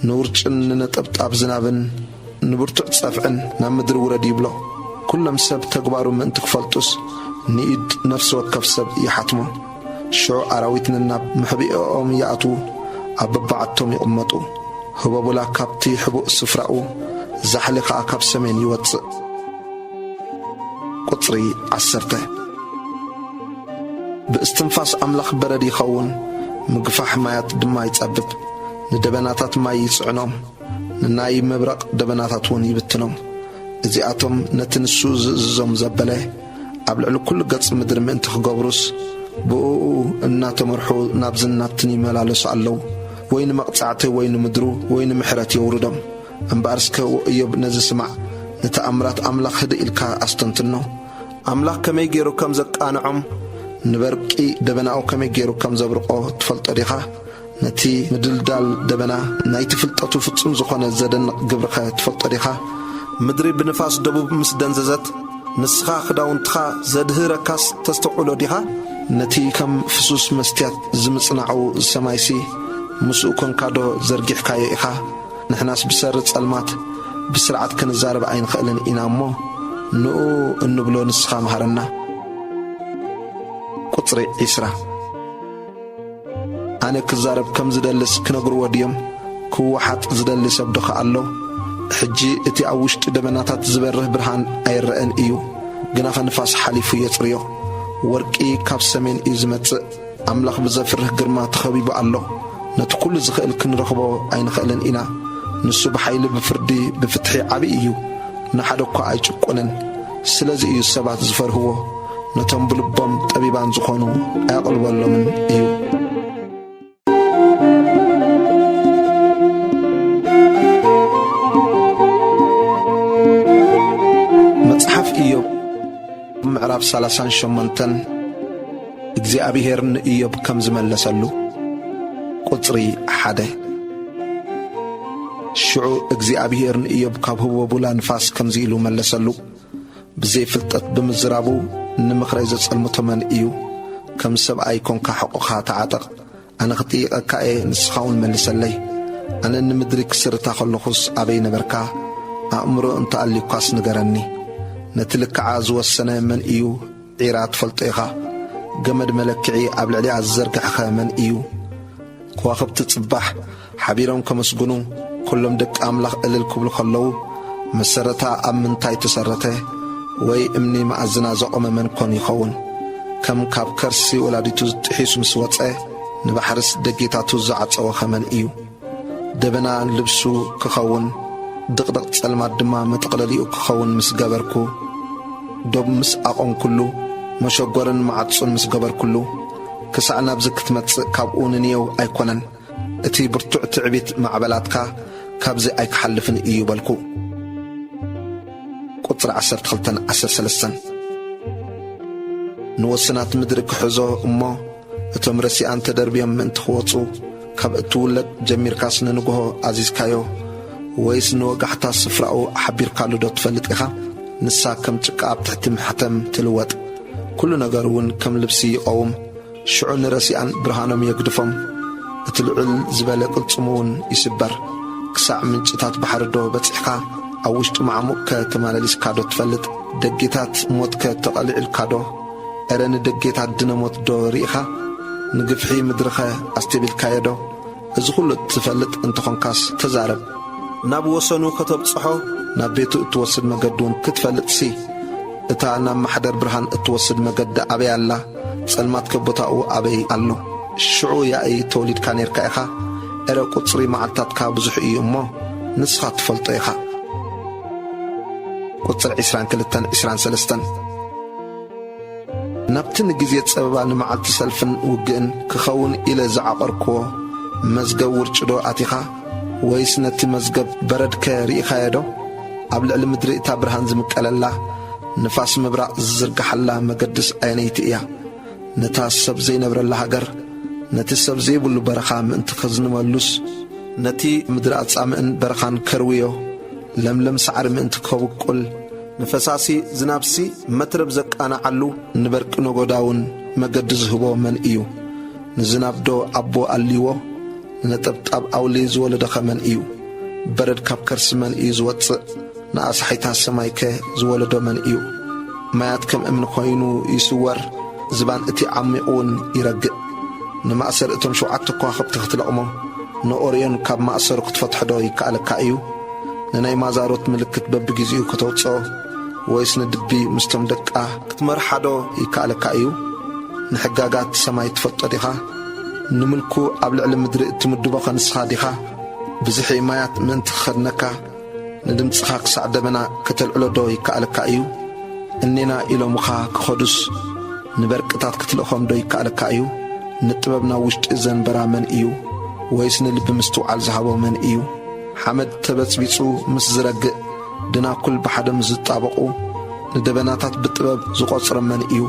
ንውርጭን ንነጠብጣብ ዝናብን ንብርቱዕ ጸፍዕን ናብ ምድሪ ውረድ ይብሎ። ኩሎም ሰብ ተግባሩ ምእንቲ ክፈልጡስ፣ ንኢድ ነፍሲ ወከፍ ሰብ ይሓትሞ። ሽዑ ኣራዊት ነናብ መሕብኢኦም ይኣትዉ፣ ኣብ በብዓቶም ይቕመጡ። ህቦቡላ ካብቲ ሕቡእ ስፍራኡ፣ ዛሕሊ ኸኣ ካብ ሰሜን ይወጽእ። ቁጽሪ ዓሰርተ። ብእስትንፋስ ኣምላኽ በረድ ይኸውን፣ ምግፋሕ ማያት ድማ ይጸብብ። ንደበናታት ማይ ይጽዕኖም፣ ንናይ መብረቕ ደበናታት እውን ይብትኖም። እዚኣቶም ነቲ ንሱ ዝእዝዞም ዘበለ፣ ኣብ ልዕሊ ኩሉ ገጽ ምድሪ ምእንቲ ክገብሩስ፣ ብእኡ እናተመርሑ ናብዝን ናብትን ይመላለሱ ኣለዉ። ወይ ንመቕጻዕቲ ወይ ንምድሩ ወይ ንምሕረት የውርዶም። እምበኣር እስከ ወእዮብ ነዚ ስማዕ፣ ንተኣምራት ኣምላኽ ህድእ ኢልካ ኣስተንትኖ። ኣምላኽ ከመይ ገይሩ ከም ዘቃንዖም፣ ንበርቂ ደበናኡ ከመይ ገይሩ ከም ዘብርቖ ትፈልጦ ዲኻ? ነቲ ምድልዳል ደበና ናይቲ ፍልጠቱ ፍጹም ዝኾነ ዘደንቕ ግብርኸ ትፈልጦ ዲኻ? ምድሪ ብንፋስ ደቡብ ምስ ደንዘዘት፣ ንስኻ ክዳውንትኻ ዘድህረካስ ተስተውዕሎ ዲኻ? ነቲ ከም ፍሱስ መስትያት ዝምጽናዑ ሰማይሲ ምስኡ ኮንካዶ ዘርጊሕካዮ ኢኻ? ንሕናስ ብሰሪ ጸልማት ብስርዓት ክንዛረብ ኣይንኽእልን ኢና እሞ፣ ንኡ እንብሎ ንስኻ ምሃረና። ቁጽሪ ዒስራ። ኣነ ክዛረብ ከም ዝደልስ ክነግርዎ ድዮም? ክወሓጥ ዝደሊ ሰብ ዶ ኸኣ ኣሎ? ሕጂ እቲ ኣብ ውሽጢ ደበናታት ዝበርህ ብርሃን ኣይረኣን እዩ፣ ግናኸ ንፋስ ሓሊፉ የጽርዮ። ወርቂ ካብ ሰሜን እዩ ዝመጽእ። ኣምላኽ ብዘፍርህ ግርማ ተኸቢቡ ኣሎ። ነቲ ኩሉ ዝኽእል ክንረኽቦ ኣይንኽእልን ኢና። ንሱ ብሓይሊ፣ ብፍርዲ፣ ብፍትሒ ዓብዪ እዩ። ንሓደ እኳ ኣይጭቁንን። ስለዚ እዩ ሰባት ዝፈርህዎ። ነቶም ብልቦም ጠቢባን ዝኾኑ ኣየቕልበሎምን እዩ። መጽሓፍ ኢዮብ ምዕራፍ ሰላሳን ሸሞንተን። እግዚኣብሄር ንኢዮብ ከም ዝመለሰሉ። ቁጽሪ ሓደ። ሽዑ እግዚኣብሄር ንኢዮብ ካብ ህቦቡላ ንፋስ ከምዚ ኢሉ መለሰሉ። ብዘይ ፍልጠት ብምዝራቡ ንምኽረይ ዘጸልምቶ መን እዩ? ከም ሰብኣይ ኮንካ ሕቑኻ ተዓጠቕ። ኣነ ክጥይቐካ እየ፣ ንስኻ እውን መልሰለይ። ኣነ ንምድሪ ክስርታ ከለኹስ ኣበይ ነበርካ? ኣእምሮ እንተኣልዩካስ ንገረኒ። ነቲ ልክዓ ዝወሰነ መን እዩ? ዒራ ትፈልጦ ኢኻ። ገመድ መለክዒ ኣብ ልዕሊኣ ዝዘርጋሕኸ መን እዩ? ከዋኽብቲ ጽባሕ ሓቢሮም ከመስግኑ፣ ኩሎም ደቂ ኣምላኽ እልል ክብሉ ከለዉ፣ መሰረታ ኣብ ምንታይ ተሰረተ? ወይ እምኒ መኣዝና ዘቖመ መን ኮን ይኸውን? ከም ካብ ከርሲ ወላዲቱ ጥሒሱ ምስ ወጸ፣ ንባሕርስ ደጌታቱ ዝዓጸወ ኸመን እዩ? ደበና ልብሱ ክኸውን፣ ድቕድቕ ጸልማት ድማ መጠቕለሊኡ ክኸውን ምስ ገበርኩ፣ ዶብ ምስ ኣቖምኩሉ፣ መሸጎርን መዓጹን ምስ ገበርኩሉ፣ ክሳዕ ናብዚ ክትመጽእ ካብኡ ንንየው ኣይኮነን። እቲ ብርቱዕ ትዕቢት ማዕበላትካ ካብዚ ኣይክሓልፍን እዩ በልኩ። ቁጽሪ ዓሰርተ ክልተን ዓሰርተ ሰለስተን። ንወሰናት ምድሪ ክሕዞ እሞ፣ እቶም ረሲኣን ተደርብዮም ምእንቲ ክወጹ፣ ካብ እትውለድ ጀሚርካስ ንንግሆ ኣዚዝካዮ፣ ወይስ ንወጋሕታ ስፍራኡ ሓቢርካሉ ዶ ትፈልጥ ኢኻ? ንሳ ከም ጭቃ ኣብ ትሕቲ ማሕተም ትልወጥ፣ ኩሉ ነገር እውን ከም ልብሲ ይቐውም። ሽዑ ንረሲኣን ብርሃኖም የግድፎም፣ እቲ ልዑል ዝበለ ቅልጽሙ እውን ይስበር። ክሳዕ ምንጭታት ባሕሪ ዶ በጺሕካ? ኣብ ውሽጢ ማዕሙቕከ ተመላሊስካዶ ትፈልጥ? ደጌታት ሞትከ ተቐሊዑልካዶ? እረ ንደጌታት ድነ ሞትዶ ርኢኻ? ንግፍሒ ምድርኸ ኣስቴቢልካዮዶ? እዚ ኹሉ እትፈልጥ እንተኾንካስ ተዛረብ። ናብ ወሰኑ ከተብጽሖ፣ ናብ ቤቱ እትወስድ መገዲ እውን ክትፈልጥሲ፣ እታ ናብ ማሕደር ብርሃን እትወስድ መገዲ ኣበይ ኣላ? ጸልማትከ ቦታኡ ኣበይ ኣሎ? ሽዑ ያኢ ተወሊድካ ኔርካ ኢኻ። እረ ቁጽሪ መዓልታትካ ብዙሕ እዩ እሞ፣ ንስኻ ትፈልጦ ኢኻ። ቁጽሪ ዕስራን ክልተን ዕስራን ሰለስተን። ናብቲ ንግዜ ጸበባ ንመዓልቲ ሰልፍን ውግእን ክኸውን ኢለ ዝዓቐርክዎ መዝገብ ውርጭዶ ኣቲኻ? ወይስ ነቲ መዝገብ በረድከ ርኢኻዮዶ? ኣብ ልዕሊ ምድሪ እታ ብርሃን ዝምቀለላ፣ ንፋስ ምብራቕ ዝዝርግሓላ መገድስ ኣየነይቲ እያ? ነታ ሰብ ዘይነብረላ ሃገር፣ ነቲ ሰብ ዘይብሉ በረኻ ምእንቲ ከዝንበሉስ፣ ነቲ ምድሪ ኣጻምእን በረኻን ከርውዮ፣ ለምለም ሳዕሪ ምእንቲ ከብቁል፣ ንፈሳሲ ዝናብሲ መትረብ ዘቃንዓሉ፣ ንበርቂ ነጎዳ እውን መገዲ ዝህቦ መን እዩ? ንዝናብዶ ኣቦ ኣልይዎ? ንነጠብጣብ ኣውሊ ዝወለዶኸ መን እዩ? በረድ ካብ ከርሲ መን እዩ ዝወጽእ? ንኣሳሒታ ሰማይከ ዝወለዶ መን እዩ? ማያት ከም እምኒ ኮይኑ ይስወር፣ ዝባን እቲ ዓሚቕ እውን ይረግእ። ንማእሰር እቶም ሸውዓተ ከዋኽብቲ ክትለቕሞ፣ ንኦርዮን ካብ ማእሰሩ ክትፈትሖዶ ይከኣለካ እዩ? ንናይ ማዛሮት ምልክት በብግዜኡ ከተውጽኦ፣ ወይስ ንድቢ ምስቶም ደቃ ክትመርሓዶ ይከኣለካ እዩ? ንሕጋጋት ሰማይ ትፈልጦ ዲኻ? ንምልኩ ኣብ ልዕሊ ምድሪ እትምድቦኸ ንስኻ ዲኻ? ብዝሒ ማያት ምእንቲ ክኸድነካ፣ ንድምጽኻ ክሳዕ ደበና ከተልዕሎዶ ይከኣለካ እዩ? እኔና ኢሎምኻ ክኸዱስ፣ ንበርቅታት ክትልእኾምዶ ይከኣለካ እዩ? ንጥበብ ናብ ውሽጢ ዘንበራ መን እዩ? ወይስ ንልቢ ምስትውዓል ዝሃቦ መን እዩ? ሓመድ ተበጽቢጹ ምስ ዝረግእ፣ ደናኩል ብሓደ ምስ ዝጣበቑ፣ ንደበናታት ብጥበብ ዝቖጽሮም መን እዩ?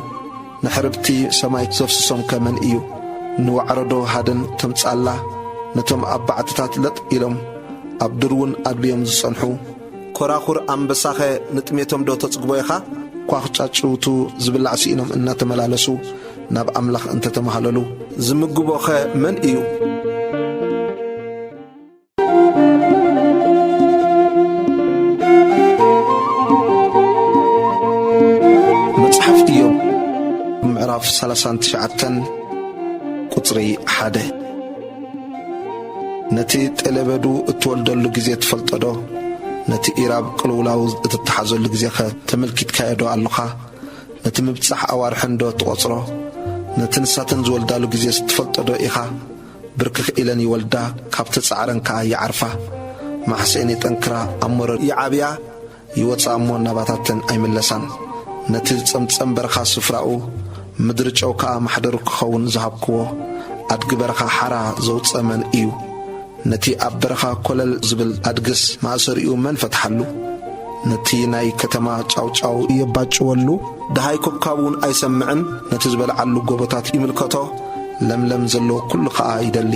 ንሕርብቲ ሰማይ ዘፍስሶምከ መን እዩ? ንዋዕሮዶ ሃደን ተምጻላ፣ ነቶም ኣብ ባዕትታት ለጥ ኢሎም ኣብ ዱር እውን ኣድብዮም ዝጸንሑ? ኮራኹር ኣንበሳኸ ንጥሜቶም ዶ ተጽግቦ ኢኻ? ኳኽ ጫጭውቱ ዝብላዕ ስኢኖም እናተመላለሱ ናብ ኣምላኽ እንተተማህለሉ፣ ዝምግቦኸ መን እዩ? መጽሓፍ ኢዮብ ምዕራፍ ሰላሳን ትሽዓተን ቁጽሪ ሓደ። ነቲ ጤለበዱ እትወልደሉ ግዜ ትፈልጦዶ? ነቲ ኢራብ ቅልውላው እትተሓዘሉ ግዜኸ ተመልኪትካዮዶ ኣሎኻ? ነቲ ምብጻሕ ኣዋርሕንዶ ትቖጽሮ? ነቲ ንሳተን ዝወልዳሉ ግዜስ ትፈልጦዶ ኢኻ? ብርክኽ ኢለን ይወልዳ፣ ካብቲ ጻዕረን ከኣ ይዓርፋ። ማሕሰኤን የጠንክራ፣ ኣብ መሮር ይዓብያ፣ ይወጻ እሞ ናባታተን ኣይምለሳን። ነቲ ዝጸምጸም በረኻ ስፍራኡ፣ ምድሪ ጨው ከኣ ማሕደሩ ክኸውን ዝሃብክዎ፣ ኣድጊ በረኻ ሓራ ዘውጸ መን እዩ? ነቲ ኣብ በረኻ ኮለል ዝብል ኣድግስ ማእሰሪኡ መን ፈትሓሉ? ነቲ ናይ ከተማ ጫውጫው የባጭወሉ፣ ደሃይ ኮብካብ እውን ኣይሰምዕን። ነቲ ዝበልዓሉ ጎቦታት ይምልከቶ፣ ለምለም ዘሎ ኩሉ ኸኣ ይደሊ።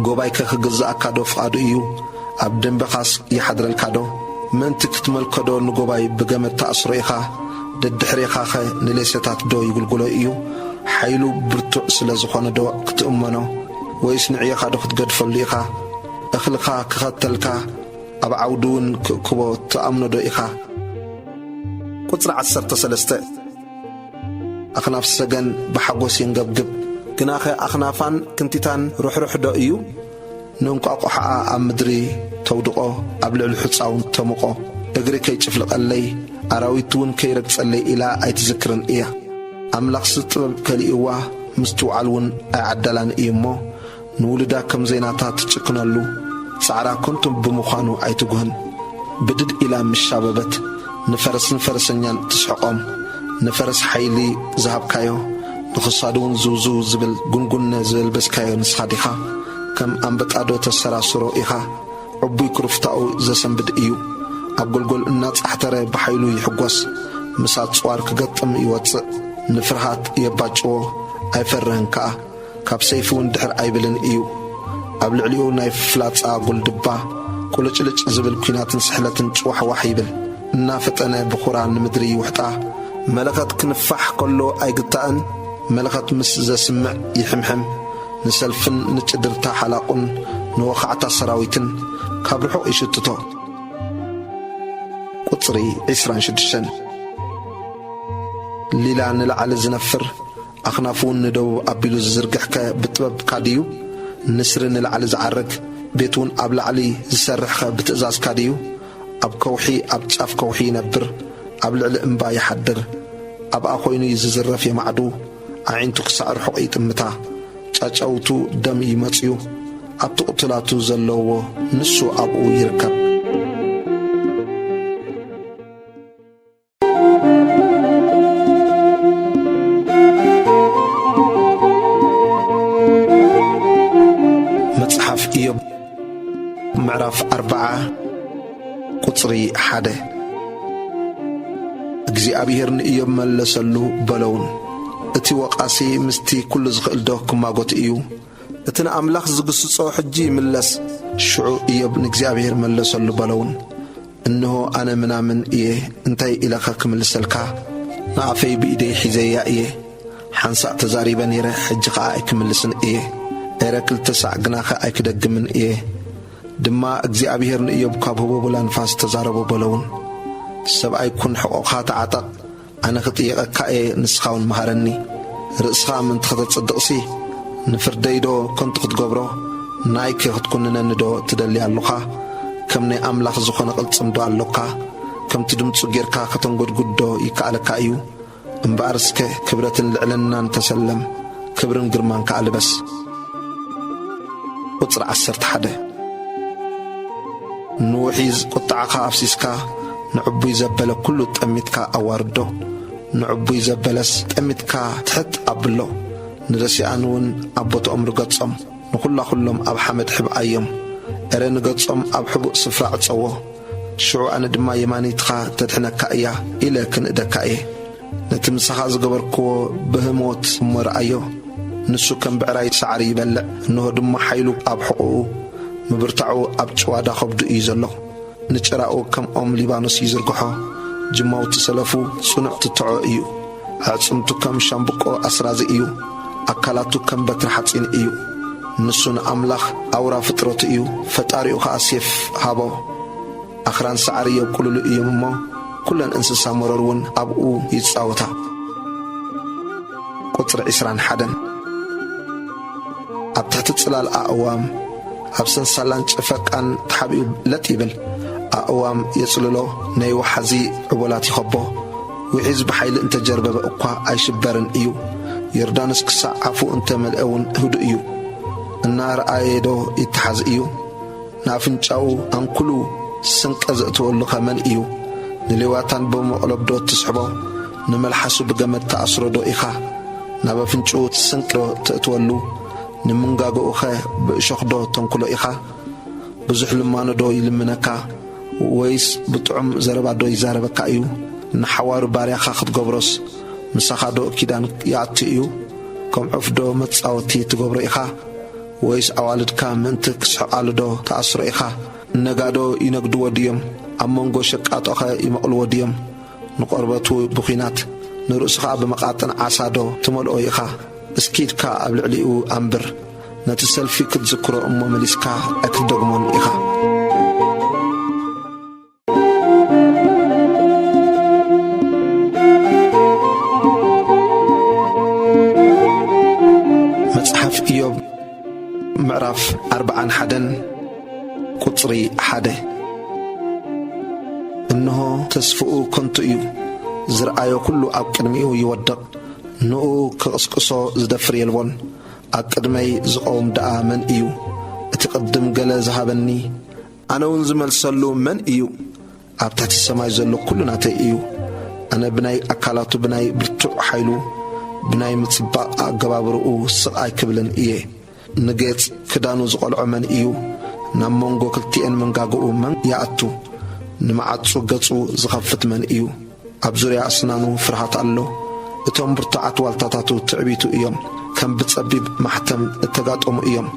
ጎባይከ ክግዝኣካ ዶ ፍቓዱ እዩ? ኣብ ደንበኻስ ይሓድረልካ ዶ? ምእንቲ ክትመልኮ ዶ ንጎባይ ብገመድ ተኣስሮ ኢኻ? ደድሕሬኻኸ ንሌሰታት ዶ ይጉልጉሎ እዩ? ሓይሉ ብርቱዕ ስለ ዝኾነ ዶ ክትእመኖ? ወይስ ንዕዮኻ ዶ ክትገድፈሉ ኢኻ? እኽልኻ ክኸተልካ፣ ኣብ ዓውዲ እውን ክእክቦ ትኣምኖ ዶ ኢኻ? ቁጽሪ ዓሰርተ ሰለስተ። ኣኽናፍ ሰገን ብሓጎስ የንገብግብ። ግናኸ ኣኽናፋን ክንቲታን ርሕሩሕ ዶ እዩ? ንእንቋቑሖኣ ኣብ ምድሪ ተውድቖ፣ ኣብ ልዕሊ ሑጻ እውን ተሙቖ። እግሪ ከይጭፍልቐለይ፣ ኣራዊት እውን ከይረግጸለይ ኢላ ኣይትዝክርን እያ። ኣምላኽሲ ጥበብ ከሊእዋ፣ ምስትውዓል እውን ኣይዓደላን እዩ እሞ፣ ንውሉዳ ከም ዘይናታ ትጭክነሉ፣ ጻዕራ ከንቱ ብምዃኑ ኣይትጉህን። ብድድ ኢላ ምሻበበት፣ ንፈረስን ፈረሰኛን ትስሕቖም። ንፈረስ ሓይሊ ዝሃብካዮ፣ ንኽሳዱ እውን ዝውዝው ዝብል ጉንጉነ ዘልበስካዮ ንስኻ ዲኻ? ከም ኣንበጣዶ ተሰራስሮ ኢኻ? ዕቡይ ክሩፍታኡ ዘሰንብድ እዩ። ኣብ ጎልጎል እናጻሕተረ ብሓይሉ ይሕጎስ። ምስ ኣጽዋር ክገጥም ይወጽእ። ንፍርሃት የባጭዎ፣ ኣይፈርህን ከኣ። ካብ ሰይፊ እውን ድሕር ኣይብልን እዩ። ኣብ ልዕሊኡ ናይ ፍላጻ ጉልድባ፣ ቁልጭልጭ ዝብል ኲናትን ስሕለትን ጭዋሕዋሕ ይብል። እናፈጠነ ብኹራ ንምድሪ ይውሕጣ። መለኸት ክንፋሕ ከሎ ኣይግታእን፣ መለኸት ምስ ዘስምዕ ይሕምሕም። ንሰልፍን ንጭድርታ ሓላቑን ንወኻዕታ ሰራዊትን ካብ ርሑቕ ይሽትቶ። ቁጽሪ ዕስራን ሽዱሽተን። ሊላ ንላዕሊ ዝነፍር፣ ኣኽናፉ እውን ንደቡብ ኣቢሉ ዝዝርግሕከ ብጥበብካ ድዩ? ንስሪ ንላዕሊ ዝዓርግ፣ ቤት እውን ኣብ ላዕሊ ዝሰርሕኸ ብትእዛዝካ ድዩ? ኣብ ከውሒ፣ ኣብ ጫፍ ከውሒ ይነብር፣ ኣብ ልዕሊ እምባ ይሓድር። ኣብኣ ኾይኑ እዩ ዝዝረፍ የማዕዱ፣ ኣዒንቱ ክሳዕ ርሑቕ ይጥምታ። ጫጫውቱ ደም ይመጽዩ፣ ኣብቲ ቁትላቱ ዘለዎ ንሱ ኣብኡ ይርከብ። መጽሓፍ ኢዮብ ምዕራፍ ኣርብዓ ቁጽሪ ሓደ። እግዚኣብሄር ንኢዮብ መለሰሉ በለውን፣ እቲ ወቓሲ ምስቲ ኩሉ ዝኽእል ዶ ክማጎት እዩ? እቲ ንኣምላኽ ዝግስጾ ሕጂ ይምለስ። ሽዑ ኢዮብ ንእግዚኣብሄር መለሰሉ በለውን፣ እንሆ ኣነ ምናምን እየ፣ እንታይ ኢለኸ ክምልሰልካ? ንኣፈይ ብኢደይ ሒዘያ እየ። ሓንሳእ ተዛሪበ ነይረ፣ ሕጂ ኸኣ ኣይክምልስን እየ። ኤረ ክልተ ሳዕ ግናኸ ኣይክደግምን እየ። ድማ እግዚኣብሄር ንእዮብ ካብ ህቦቡላ ንፋስ ተዛረቦ በለውን፣ ሰብኣይ ኩን፣ ሕቖኻ ተዓጠቕ፣ ኣነ ክጥየቐካ እየ፣ ንስኻ እውን መሃረኒ። ርእስኻ ምእንቲ ኸተጽድቕሲ፣ ንፍርደይዶ ከንቱ ክትገብሮ፣ ንኣይከ ክትኩንነኒዶ ትደሊ ኣሎኻ? ከም ናይ ኣምላኽ ዝኾነ ቅልጽምዶ ኣሎካ? ከምቲ ድምጹ ጌርካ ከተንጎድጉድዶ ይከኣለካ እዩ? እምበኣር እስከ ክብረትን ልዕልናን ተሰለም፣ ክብርን ግርማን ከኣ ልበስ። ቁጽሪ ዓሰርተ ሓደ። ንውሒዝ ቁጥዓኻ ኣፍሲስካ፣ ንዕቡይ ዘበለ ኩሉ ጠሚትካ ኣዋርዶ። ንዕቡይ ዘበለስ ጠሚትካ ትሕት ኣብሎ። ንረሲኣን እውን ኣብ ቦትኦም ርገጾም፣ ንኹላ ኩሎም ኣብ ሓመድ ሕብኣዮም። እረ ንገጾም ኣብ ሕቡእ ስፍራ ዕጸዎ። ሽዑ ኣነ ድማ የማነይትኻ ተድሕነካ እያ ኢለ ክንእደካ እየ። ነቲ ምሳኻ ዝገበርክዎ ብህሞት እሞ ረኣዮ። ንሱ ከም ብዕራይ ሳዕሪ ይበልዕ፣ እንሆ ድማ ሓይሉ ኣብ ሕቖኡ፣ ምብርታዑ ኣብ ጭዋዳ ኸብዱ እዩ ዘሎ። ንጭራኡ ከም ኦም ሊባኖስ ይዝርግሖ፣ ጅማውቲ ሰለፉ ጽኑዕ ትትዖ እዩ። ኣዕጽምቱ ከም ሻምብቆ ኣስራዚ እዩ፣ ኣካላቱ ከም በትሪ ሓጺን እዩ። ንሱ ንኣምላኽ ኣውራ ፍጥረቱ እዩ፣ ፈጣሪኡ ኸኣ ሴፍ ሃቦ። ኣኽራን ሳዕሪ የብቁሉሉ እዮም እሞ፣ ኩለን እንስሳ መሮር እውን ኣብኡ ይጻወታ። ቁጽሪ ዕስራን ሓደን። ኣብ ትሕቲ ጽላል ኣእዋም፣ ኣብ ሰንሳላን ጨፈቃን ተሓቢኡ ለጥ ይብል። ኣእዋም የጽልሎ፣ ናይ ወሓዚ ዕቦላት ይኸቦ። ውሒዝ ብሓይሊ እንተጀርበበ እኳ ኣይሽበርን እዩ። ዮርዳኖስ ክሳዕ ኣፉ እንተመልአ እውን ህዱእ እዩ። እናረኣየ ዶ ይተሓዝ እዩ? ንኣፍንጫኡ ኣንኩሉ ስንቀ ዘእትወሉ ኸመን እዩ? ንሌዋታን ብመቕለብዶ ትስሕቦ? ንመልሓሱ ብገመድ ተኣስሮዶ ኢኻ? ናብ ኣፍንጭኡ ስንቅዶ ተእትወሉ? ንምንጋግኡኸ ብእሾኽዶ ተንኩሎ ኢኻ? ብዙሕ ልማኖዶ ይልምነካ? ወይስ ብጥዑም ዘረባዶ ይዛረበካ እዩ? ንሓዋሩ ባርያኻ ክትገብሮስ ምሳኻዶ ኪዳን ይኣቱ እዩ? ከም ዑፍዶ መጻወቲ ትገብሮ ኢኻ? ወይስ ኣዋልድካ ምእንቲ ክስሕቓሉዶ ትኣስሮ ኢኻ? ነጋዶ ይነግድዎ ድዮም? ኣብ መንጎ ሸቃጦኸ ይመቕልዎ ድዮም? ንቆርበቱ ብኲናት፣ ንርእሱ ኸኣ ብመቓጥን ዓሳዶ ትመልኦ ኢኻ? እስኪ ኢድካ ኣብ ልዕሊኡ ኣንብር፣ ነቲ ሰልፊ ክትዝክሮ እሞ መሊስካ ኣይክትደግሞን ኢኻ። መጽሓፍ ኢዮብ ምዕራፍ ኣርብዓን ሓደን ቁጽሪ ሓደ። እንሆ ተስፍኡ ከንቱ እዩ፣ ዝረኣዮ ኩሉ ኣብ ቅድሚኡ ይወድቕ። ንኡ ክቕስቅሶ ዝደፍር የልቦን። ኣብ ቅድመይ ዝቐውም ደኣ መን እዩ? እቲ ቅድም ገለ ዝሃበኒ፣ ኣነ እውን ዝመልሰሉ መን እዩ? ኣብ ትሕቲ ሰማይ ዘሎ ኩሉ ናተይ እዩ። ኣነ ብናይ ኣካላቱ፣ ብናይ ብርቱዕ ሓይሉ፣ ብናይ ምጽባቕ ኣገባብርኡ ስቕ ኣይክብልን እየ። ንጌጽ ክዳኑ ዝቐልዖ መን እዩ? ናብ መንጎ ክልቲኤን መንጋግኡ መን ይኣቱ? ንመዓጹ ገጹ ዝኸፍት መን እዩ? ኣብ ዙርያ ኣስናኑ ፍርሃት ኣሎ። እቶም ብርቱዓት ዋልታታቱ ትዕቢቱ እዮም። ከም ብጸቢብ ማሕተም እተጋጠሙ እዮም።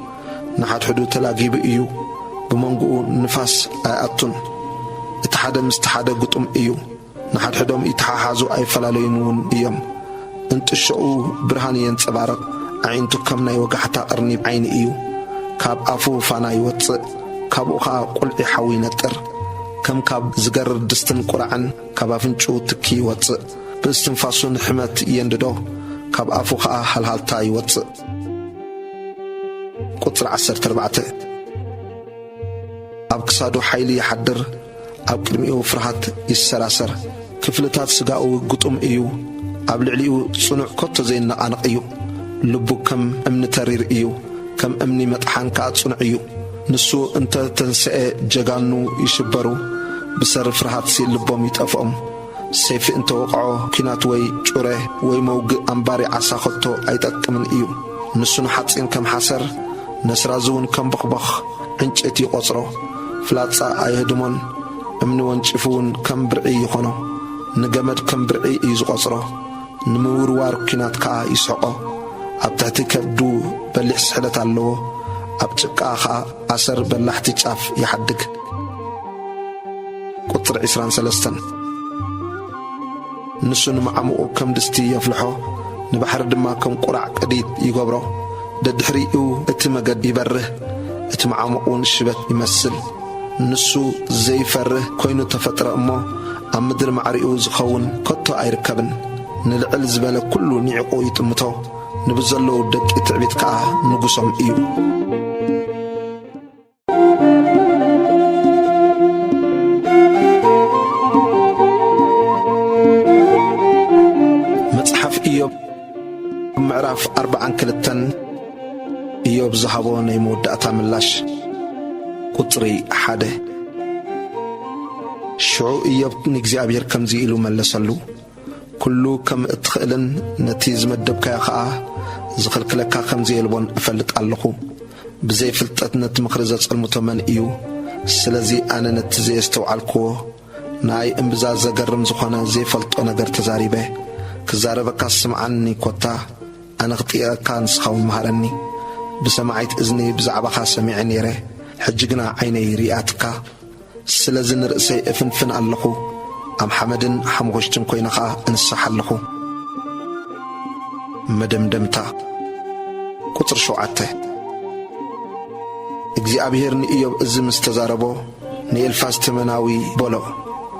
ንሓድሕዱ ተላጊቡ እዩ። ብመንጎኡ ንፋስ ኣይኣቱን። እቲ ሓደ ምስቲ ሓደ ግጡም እዩ። ንሓድሕዶም ይተሓሓዙ ኣይፈላለዩን እውን እዮም። እንጥሾኡ ብርሃን የንጸባርቕ። ኣዒንቱ ከም ናይ ወጋሕታ ቀርኒ ዓይኒ እዩ። ካብ ኣፉ ፋና ይወጽእ፣ ካብኡ ኸኣ ቁልዒ ሓዊ ይነጥር። ከም ካብ ዝገርር ድስትን ቁራዕን ካብ ኣፍንጭኡ ትኪ ይወጽእ። ብእስትንፋሱ ንሕመት የንድዶ፣ ካብ ኣፉ ኸኣ ሃልሃልታ ይወጽእ። ቁጽሪ ዓሰርተ ኣርባዕተ። ኣብ ክሳዱ ሓይሊ ይሓድር፣ ኣብ ቅድሚኡ ፍርሃት ይሰራሰር። ክፍልታት ስጋኡ ግጡም እዩ፣ ኣብ ልዕሊኡ ጽኑዕ፣ ኮቶ ዘይነቓነቕ እዩ። ልቡ ከም እምኒ ተሪር እዩ፣ ከም እምኒ መጥሓን ከኣ ጽኑዕ እዩ። ንሱ እንተ ተንስኤ፣ ጀጋኑ ይሽበሩ፣ ብሰሪ ፍርሃትሲ ልቦም ይጠፍኦም። ሰይፊ እንተ ወቕዖ፣ ኲናት ወይ ጩረ ወይ መውግእ ኣምባሪ ዓሳ ኸቶ ኣይጠቅምን እዩ። ንሱ ንሓጺን ከም ሓሰር፣ ነስራዚ እውን ከም ቦኽቦኽ ዕንጨይቲ ይቖጽሮ። ፍላጻ ኣየህድሞን፣ እምኒ ወንጪፉ እውን ከም ብርዒ ይኾኖ። ንገመድ ከም ብርዒ እዩ ዝቖጽሮ። ንምውርዋር ኲናት ከኣ ይስሕቆ። ኣብ ትሕቲ ከብዱ በሊሕ ስሕለት ኣለዎ፣ ኣብ ጭቃ ኸኣ ኣሰር በላሕቲ ጫፍ ይሓድግ። ቁጽሪ ዕስራን ሰለስተን። ንሱ ንመዓሙቑ ከም ድስቲ የፍልሖ፣ ንባሕሪ ድማ ከም ቁራዕ ቅዲት ይገብሮ። ደድሕሪኡ እቲ መገድ ይበርህ፣ እቲ መዓሙቕ እውን ሽበት ይመስል። ንሱ ዘይፈርህ ኮይኑ ተፈጥረ እሞ፣ ኣብ ምድሪ ማዕሪኡ ዝኸውን ከቶ ኣይርከብን። ንልዕል ዝበለ ኩሉ ኒዕቑ ይጥምቶ፣ ንብዘለዉ ደቂ ትዕቢት ከኣ ንጉሶም እዩ። መጽሓፍ ኢዮብ ምዕራፍ ኣርባዓን ክልተን። ኢዮብ ዝሃቦ ናይ መወዳእታ ምላሽ። ቁጽሪ ሓደ። ሽዑ ኢዮብ ንእግዚኣብሔር ከምዚ ኢሉ መለሰሉ፣ "ኩሉ ከም እትኽእልን ነቲ ዝመደብካዮ ኸኣ ዝኽልክለካ ከም ዘየልቦን እፈልጥ ኣለኹ። ብዘይ ፍልጠት ነቲ ምኽሪ ዘጸልምቶ መን እዩ? ስለዚ ኣነ ነቲ ዘየስተውዓልክዎ፣ ንኣይ እምብዛ ዘገርም ዝኾነ ዘይፈልጦ ነገር ተዛሪበ። ክዛረበካ ስምዓኒ ኮታ፣ ኣነ ክጥየቐካ ንስኻ እውን መሃረኒ። ብሰማዒት እዝኒ ብዛዕባኻ ሰሚዐ ነይረ፣ ሕጂ ግና ዓይነይ ርእያትካ። ስለዚ ንርእሰይ እፍንፍን ኣለኹ፣ ኣብ ሓመድን ሓሙኽሽትን ኮይነ ኸኣ እንሳሕ ኣለኹ።" መደምደምታ። ቁጽሪ ሸውዓተ። እግዚኣብሔር ንኢዮብ እዚ ምስ ተዛረቦ፣ ንኤልፋዝ ተመናዊ በሎ፣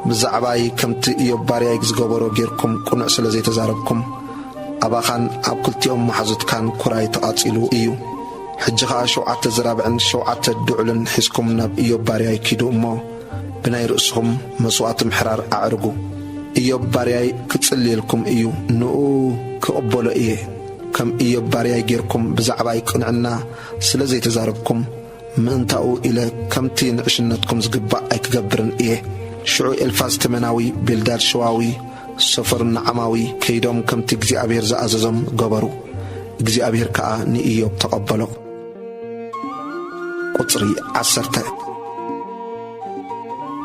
"ብዛዕባይ ከምቲ ኢዮብ ባርያይ ዝገበሮ ጌርኩም ቅኑዕ ስለ ዘይተዛረብኩም፣ ኣባኻን ኣብ ክልቲኦም መሓዙትካን ኩራይ ተቓጺሉ እዩ። ሕጂ ኸኣ ሸውዓተ ዝራብዕን ሸውዓተ ድዑልን ሒዝኩም ናብ ኢዮብ ባርያይ ኪዱ እሞ፣ ብናይ ርእስኹም መስዋእቲ ምሕራር ኣዕርጉ። ኢዮብ ባርያይ ክጽልየልኩም እዩ፣ ንኡ ክቕበሎ እየ። ከም ኢዮብ ባርያይ ጌርኩም ብዛዕባይ ቅንዕና ስለ ዘይተዛረብኩም፣ ምእንታኡ ኢለ ከምቲ ንዕሽነትኩም ዝግባእ ኣይክገብርን እየ።" ሽዑ ኤልፋዝ ተመናዊ፣ ቤልዳድ ሸዋዊ፣ ሶፈር ነዓማዊ ከይዶም ከምቲ እግዚኣብሔር ዝኣዘዞም ገበሩ። እግዚኣብሔር ከኣ ንኢዮብ ተቐበሎ። ቁጽሪ ዓሰርተ።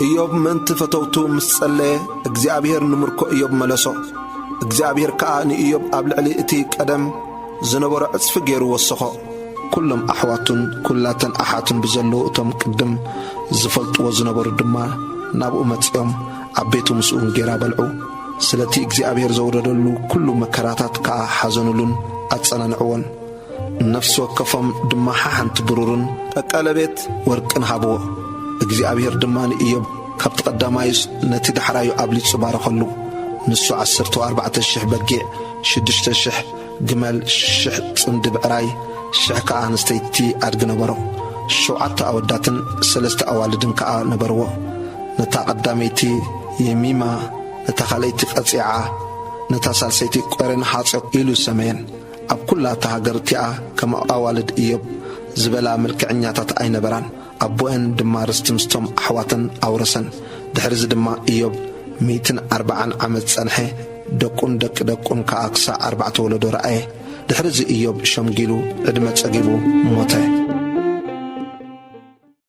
ኢዮብ ምእንቲ ፈተውቱ ምስ ጸለየ፣ እግዚኣብሔር ንምርኮ ኢዮብ መለሶ። እግዚኣብሔር ከኣ ንኢዮብ ኣብ ልዕሊ እቲ ቀደም ዝነበሮ ዕጽፊ ገይሩ ወሰኾ። ኩሎም ኣሕዋቱን ኩላተን ኣሓቱን ብዘለዉ እቶም ቅድም ዝፈልጥዎ ዝነበሩ ድማ ናብኡ መጺኦም ኣብ ቤቱ ምስኡ እንጌራ በልዑ። ስለቲ እግዚኣብሔር ዘውረደሉ ኩሉ መከራታት ከኣ ሓዘኑሉን ኣጸናንዕዎን። ነፍሲ ወከፎም ድማ ሓሓንቲ ብሩርን ቀለቤት ወርቅን ሃብዎ። እግዚኣብሔር ድማ ንኢዮብ ካብቲ ቀዳማዩስ ነቲ ዳሕራዩ ኣብሊጹ ባረኸሉ። ንሱ ዓሰርተ ኣርባዕተ ሽሕ በጊዕ፣ ሽዱሽተ ሽሕ ግመል፣ ሽሕ ጽምዲ ብዕራይ፣ ሽሕ ከኣ ኣንስተይቲ ኣድጊ ነበሮ። ሸውዓተ ኣወዳትን ሰለስተ ኣዋልድን ከኣ ነበርዎ። ነታ ቀዳመይቲ የሚማ፣ ነታ ካልኣይቲ ቀጺዓ፣ ነታ ሳልሰይቲ ቆሬን ሓጾ ኢሉ ሰመየን። ኣብ ኩላ እታ ሃገር እቲኣ ከም ኣዋልድ ኢዮብ ዝበላ መልክዐኛታት ኣይነበራን። ኣቦአን ድማ ርስቲ ምስቶም ኣሕዋተን ኣውረሰን። ድሕርዚ ድማ ኢዮብ ሚእትን ኣርባዓን ዓመት ጸንሐ፣ ደቁን ደቂ ደቁን ከኣ ክሳዕ ኣርባዕተ ወለዶ ረኣየ። ድሕርዚ ኢዮብ ሸምጊሉ ዕድመ ጸጊቡ ሞተ።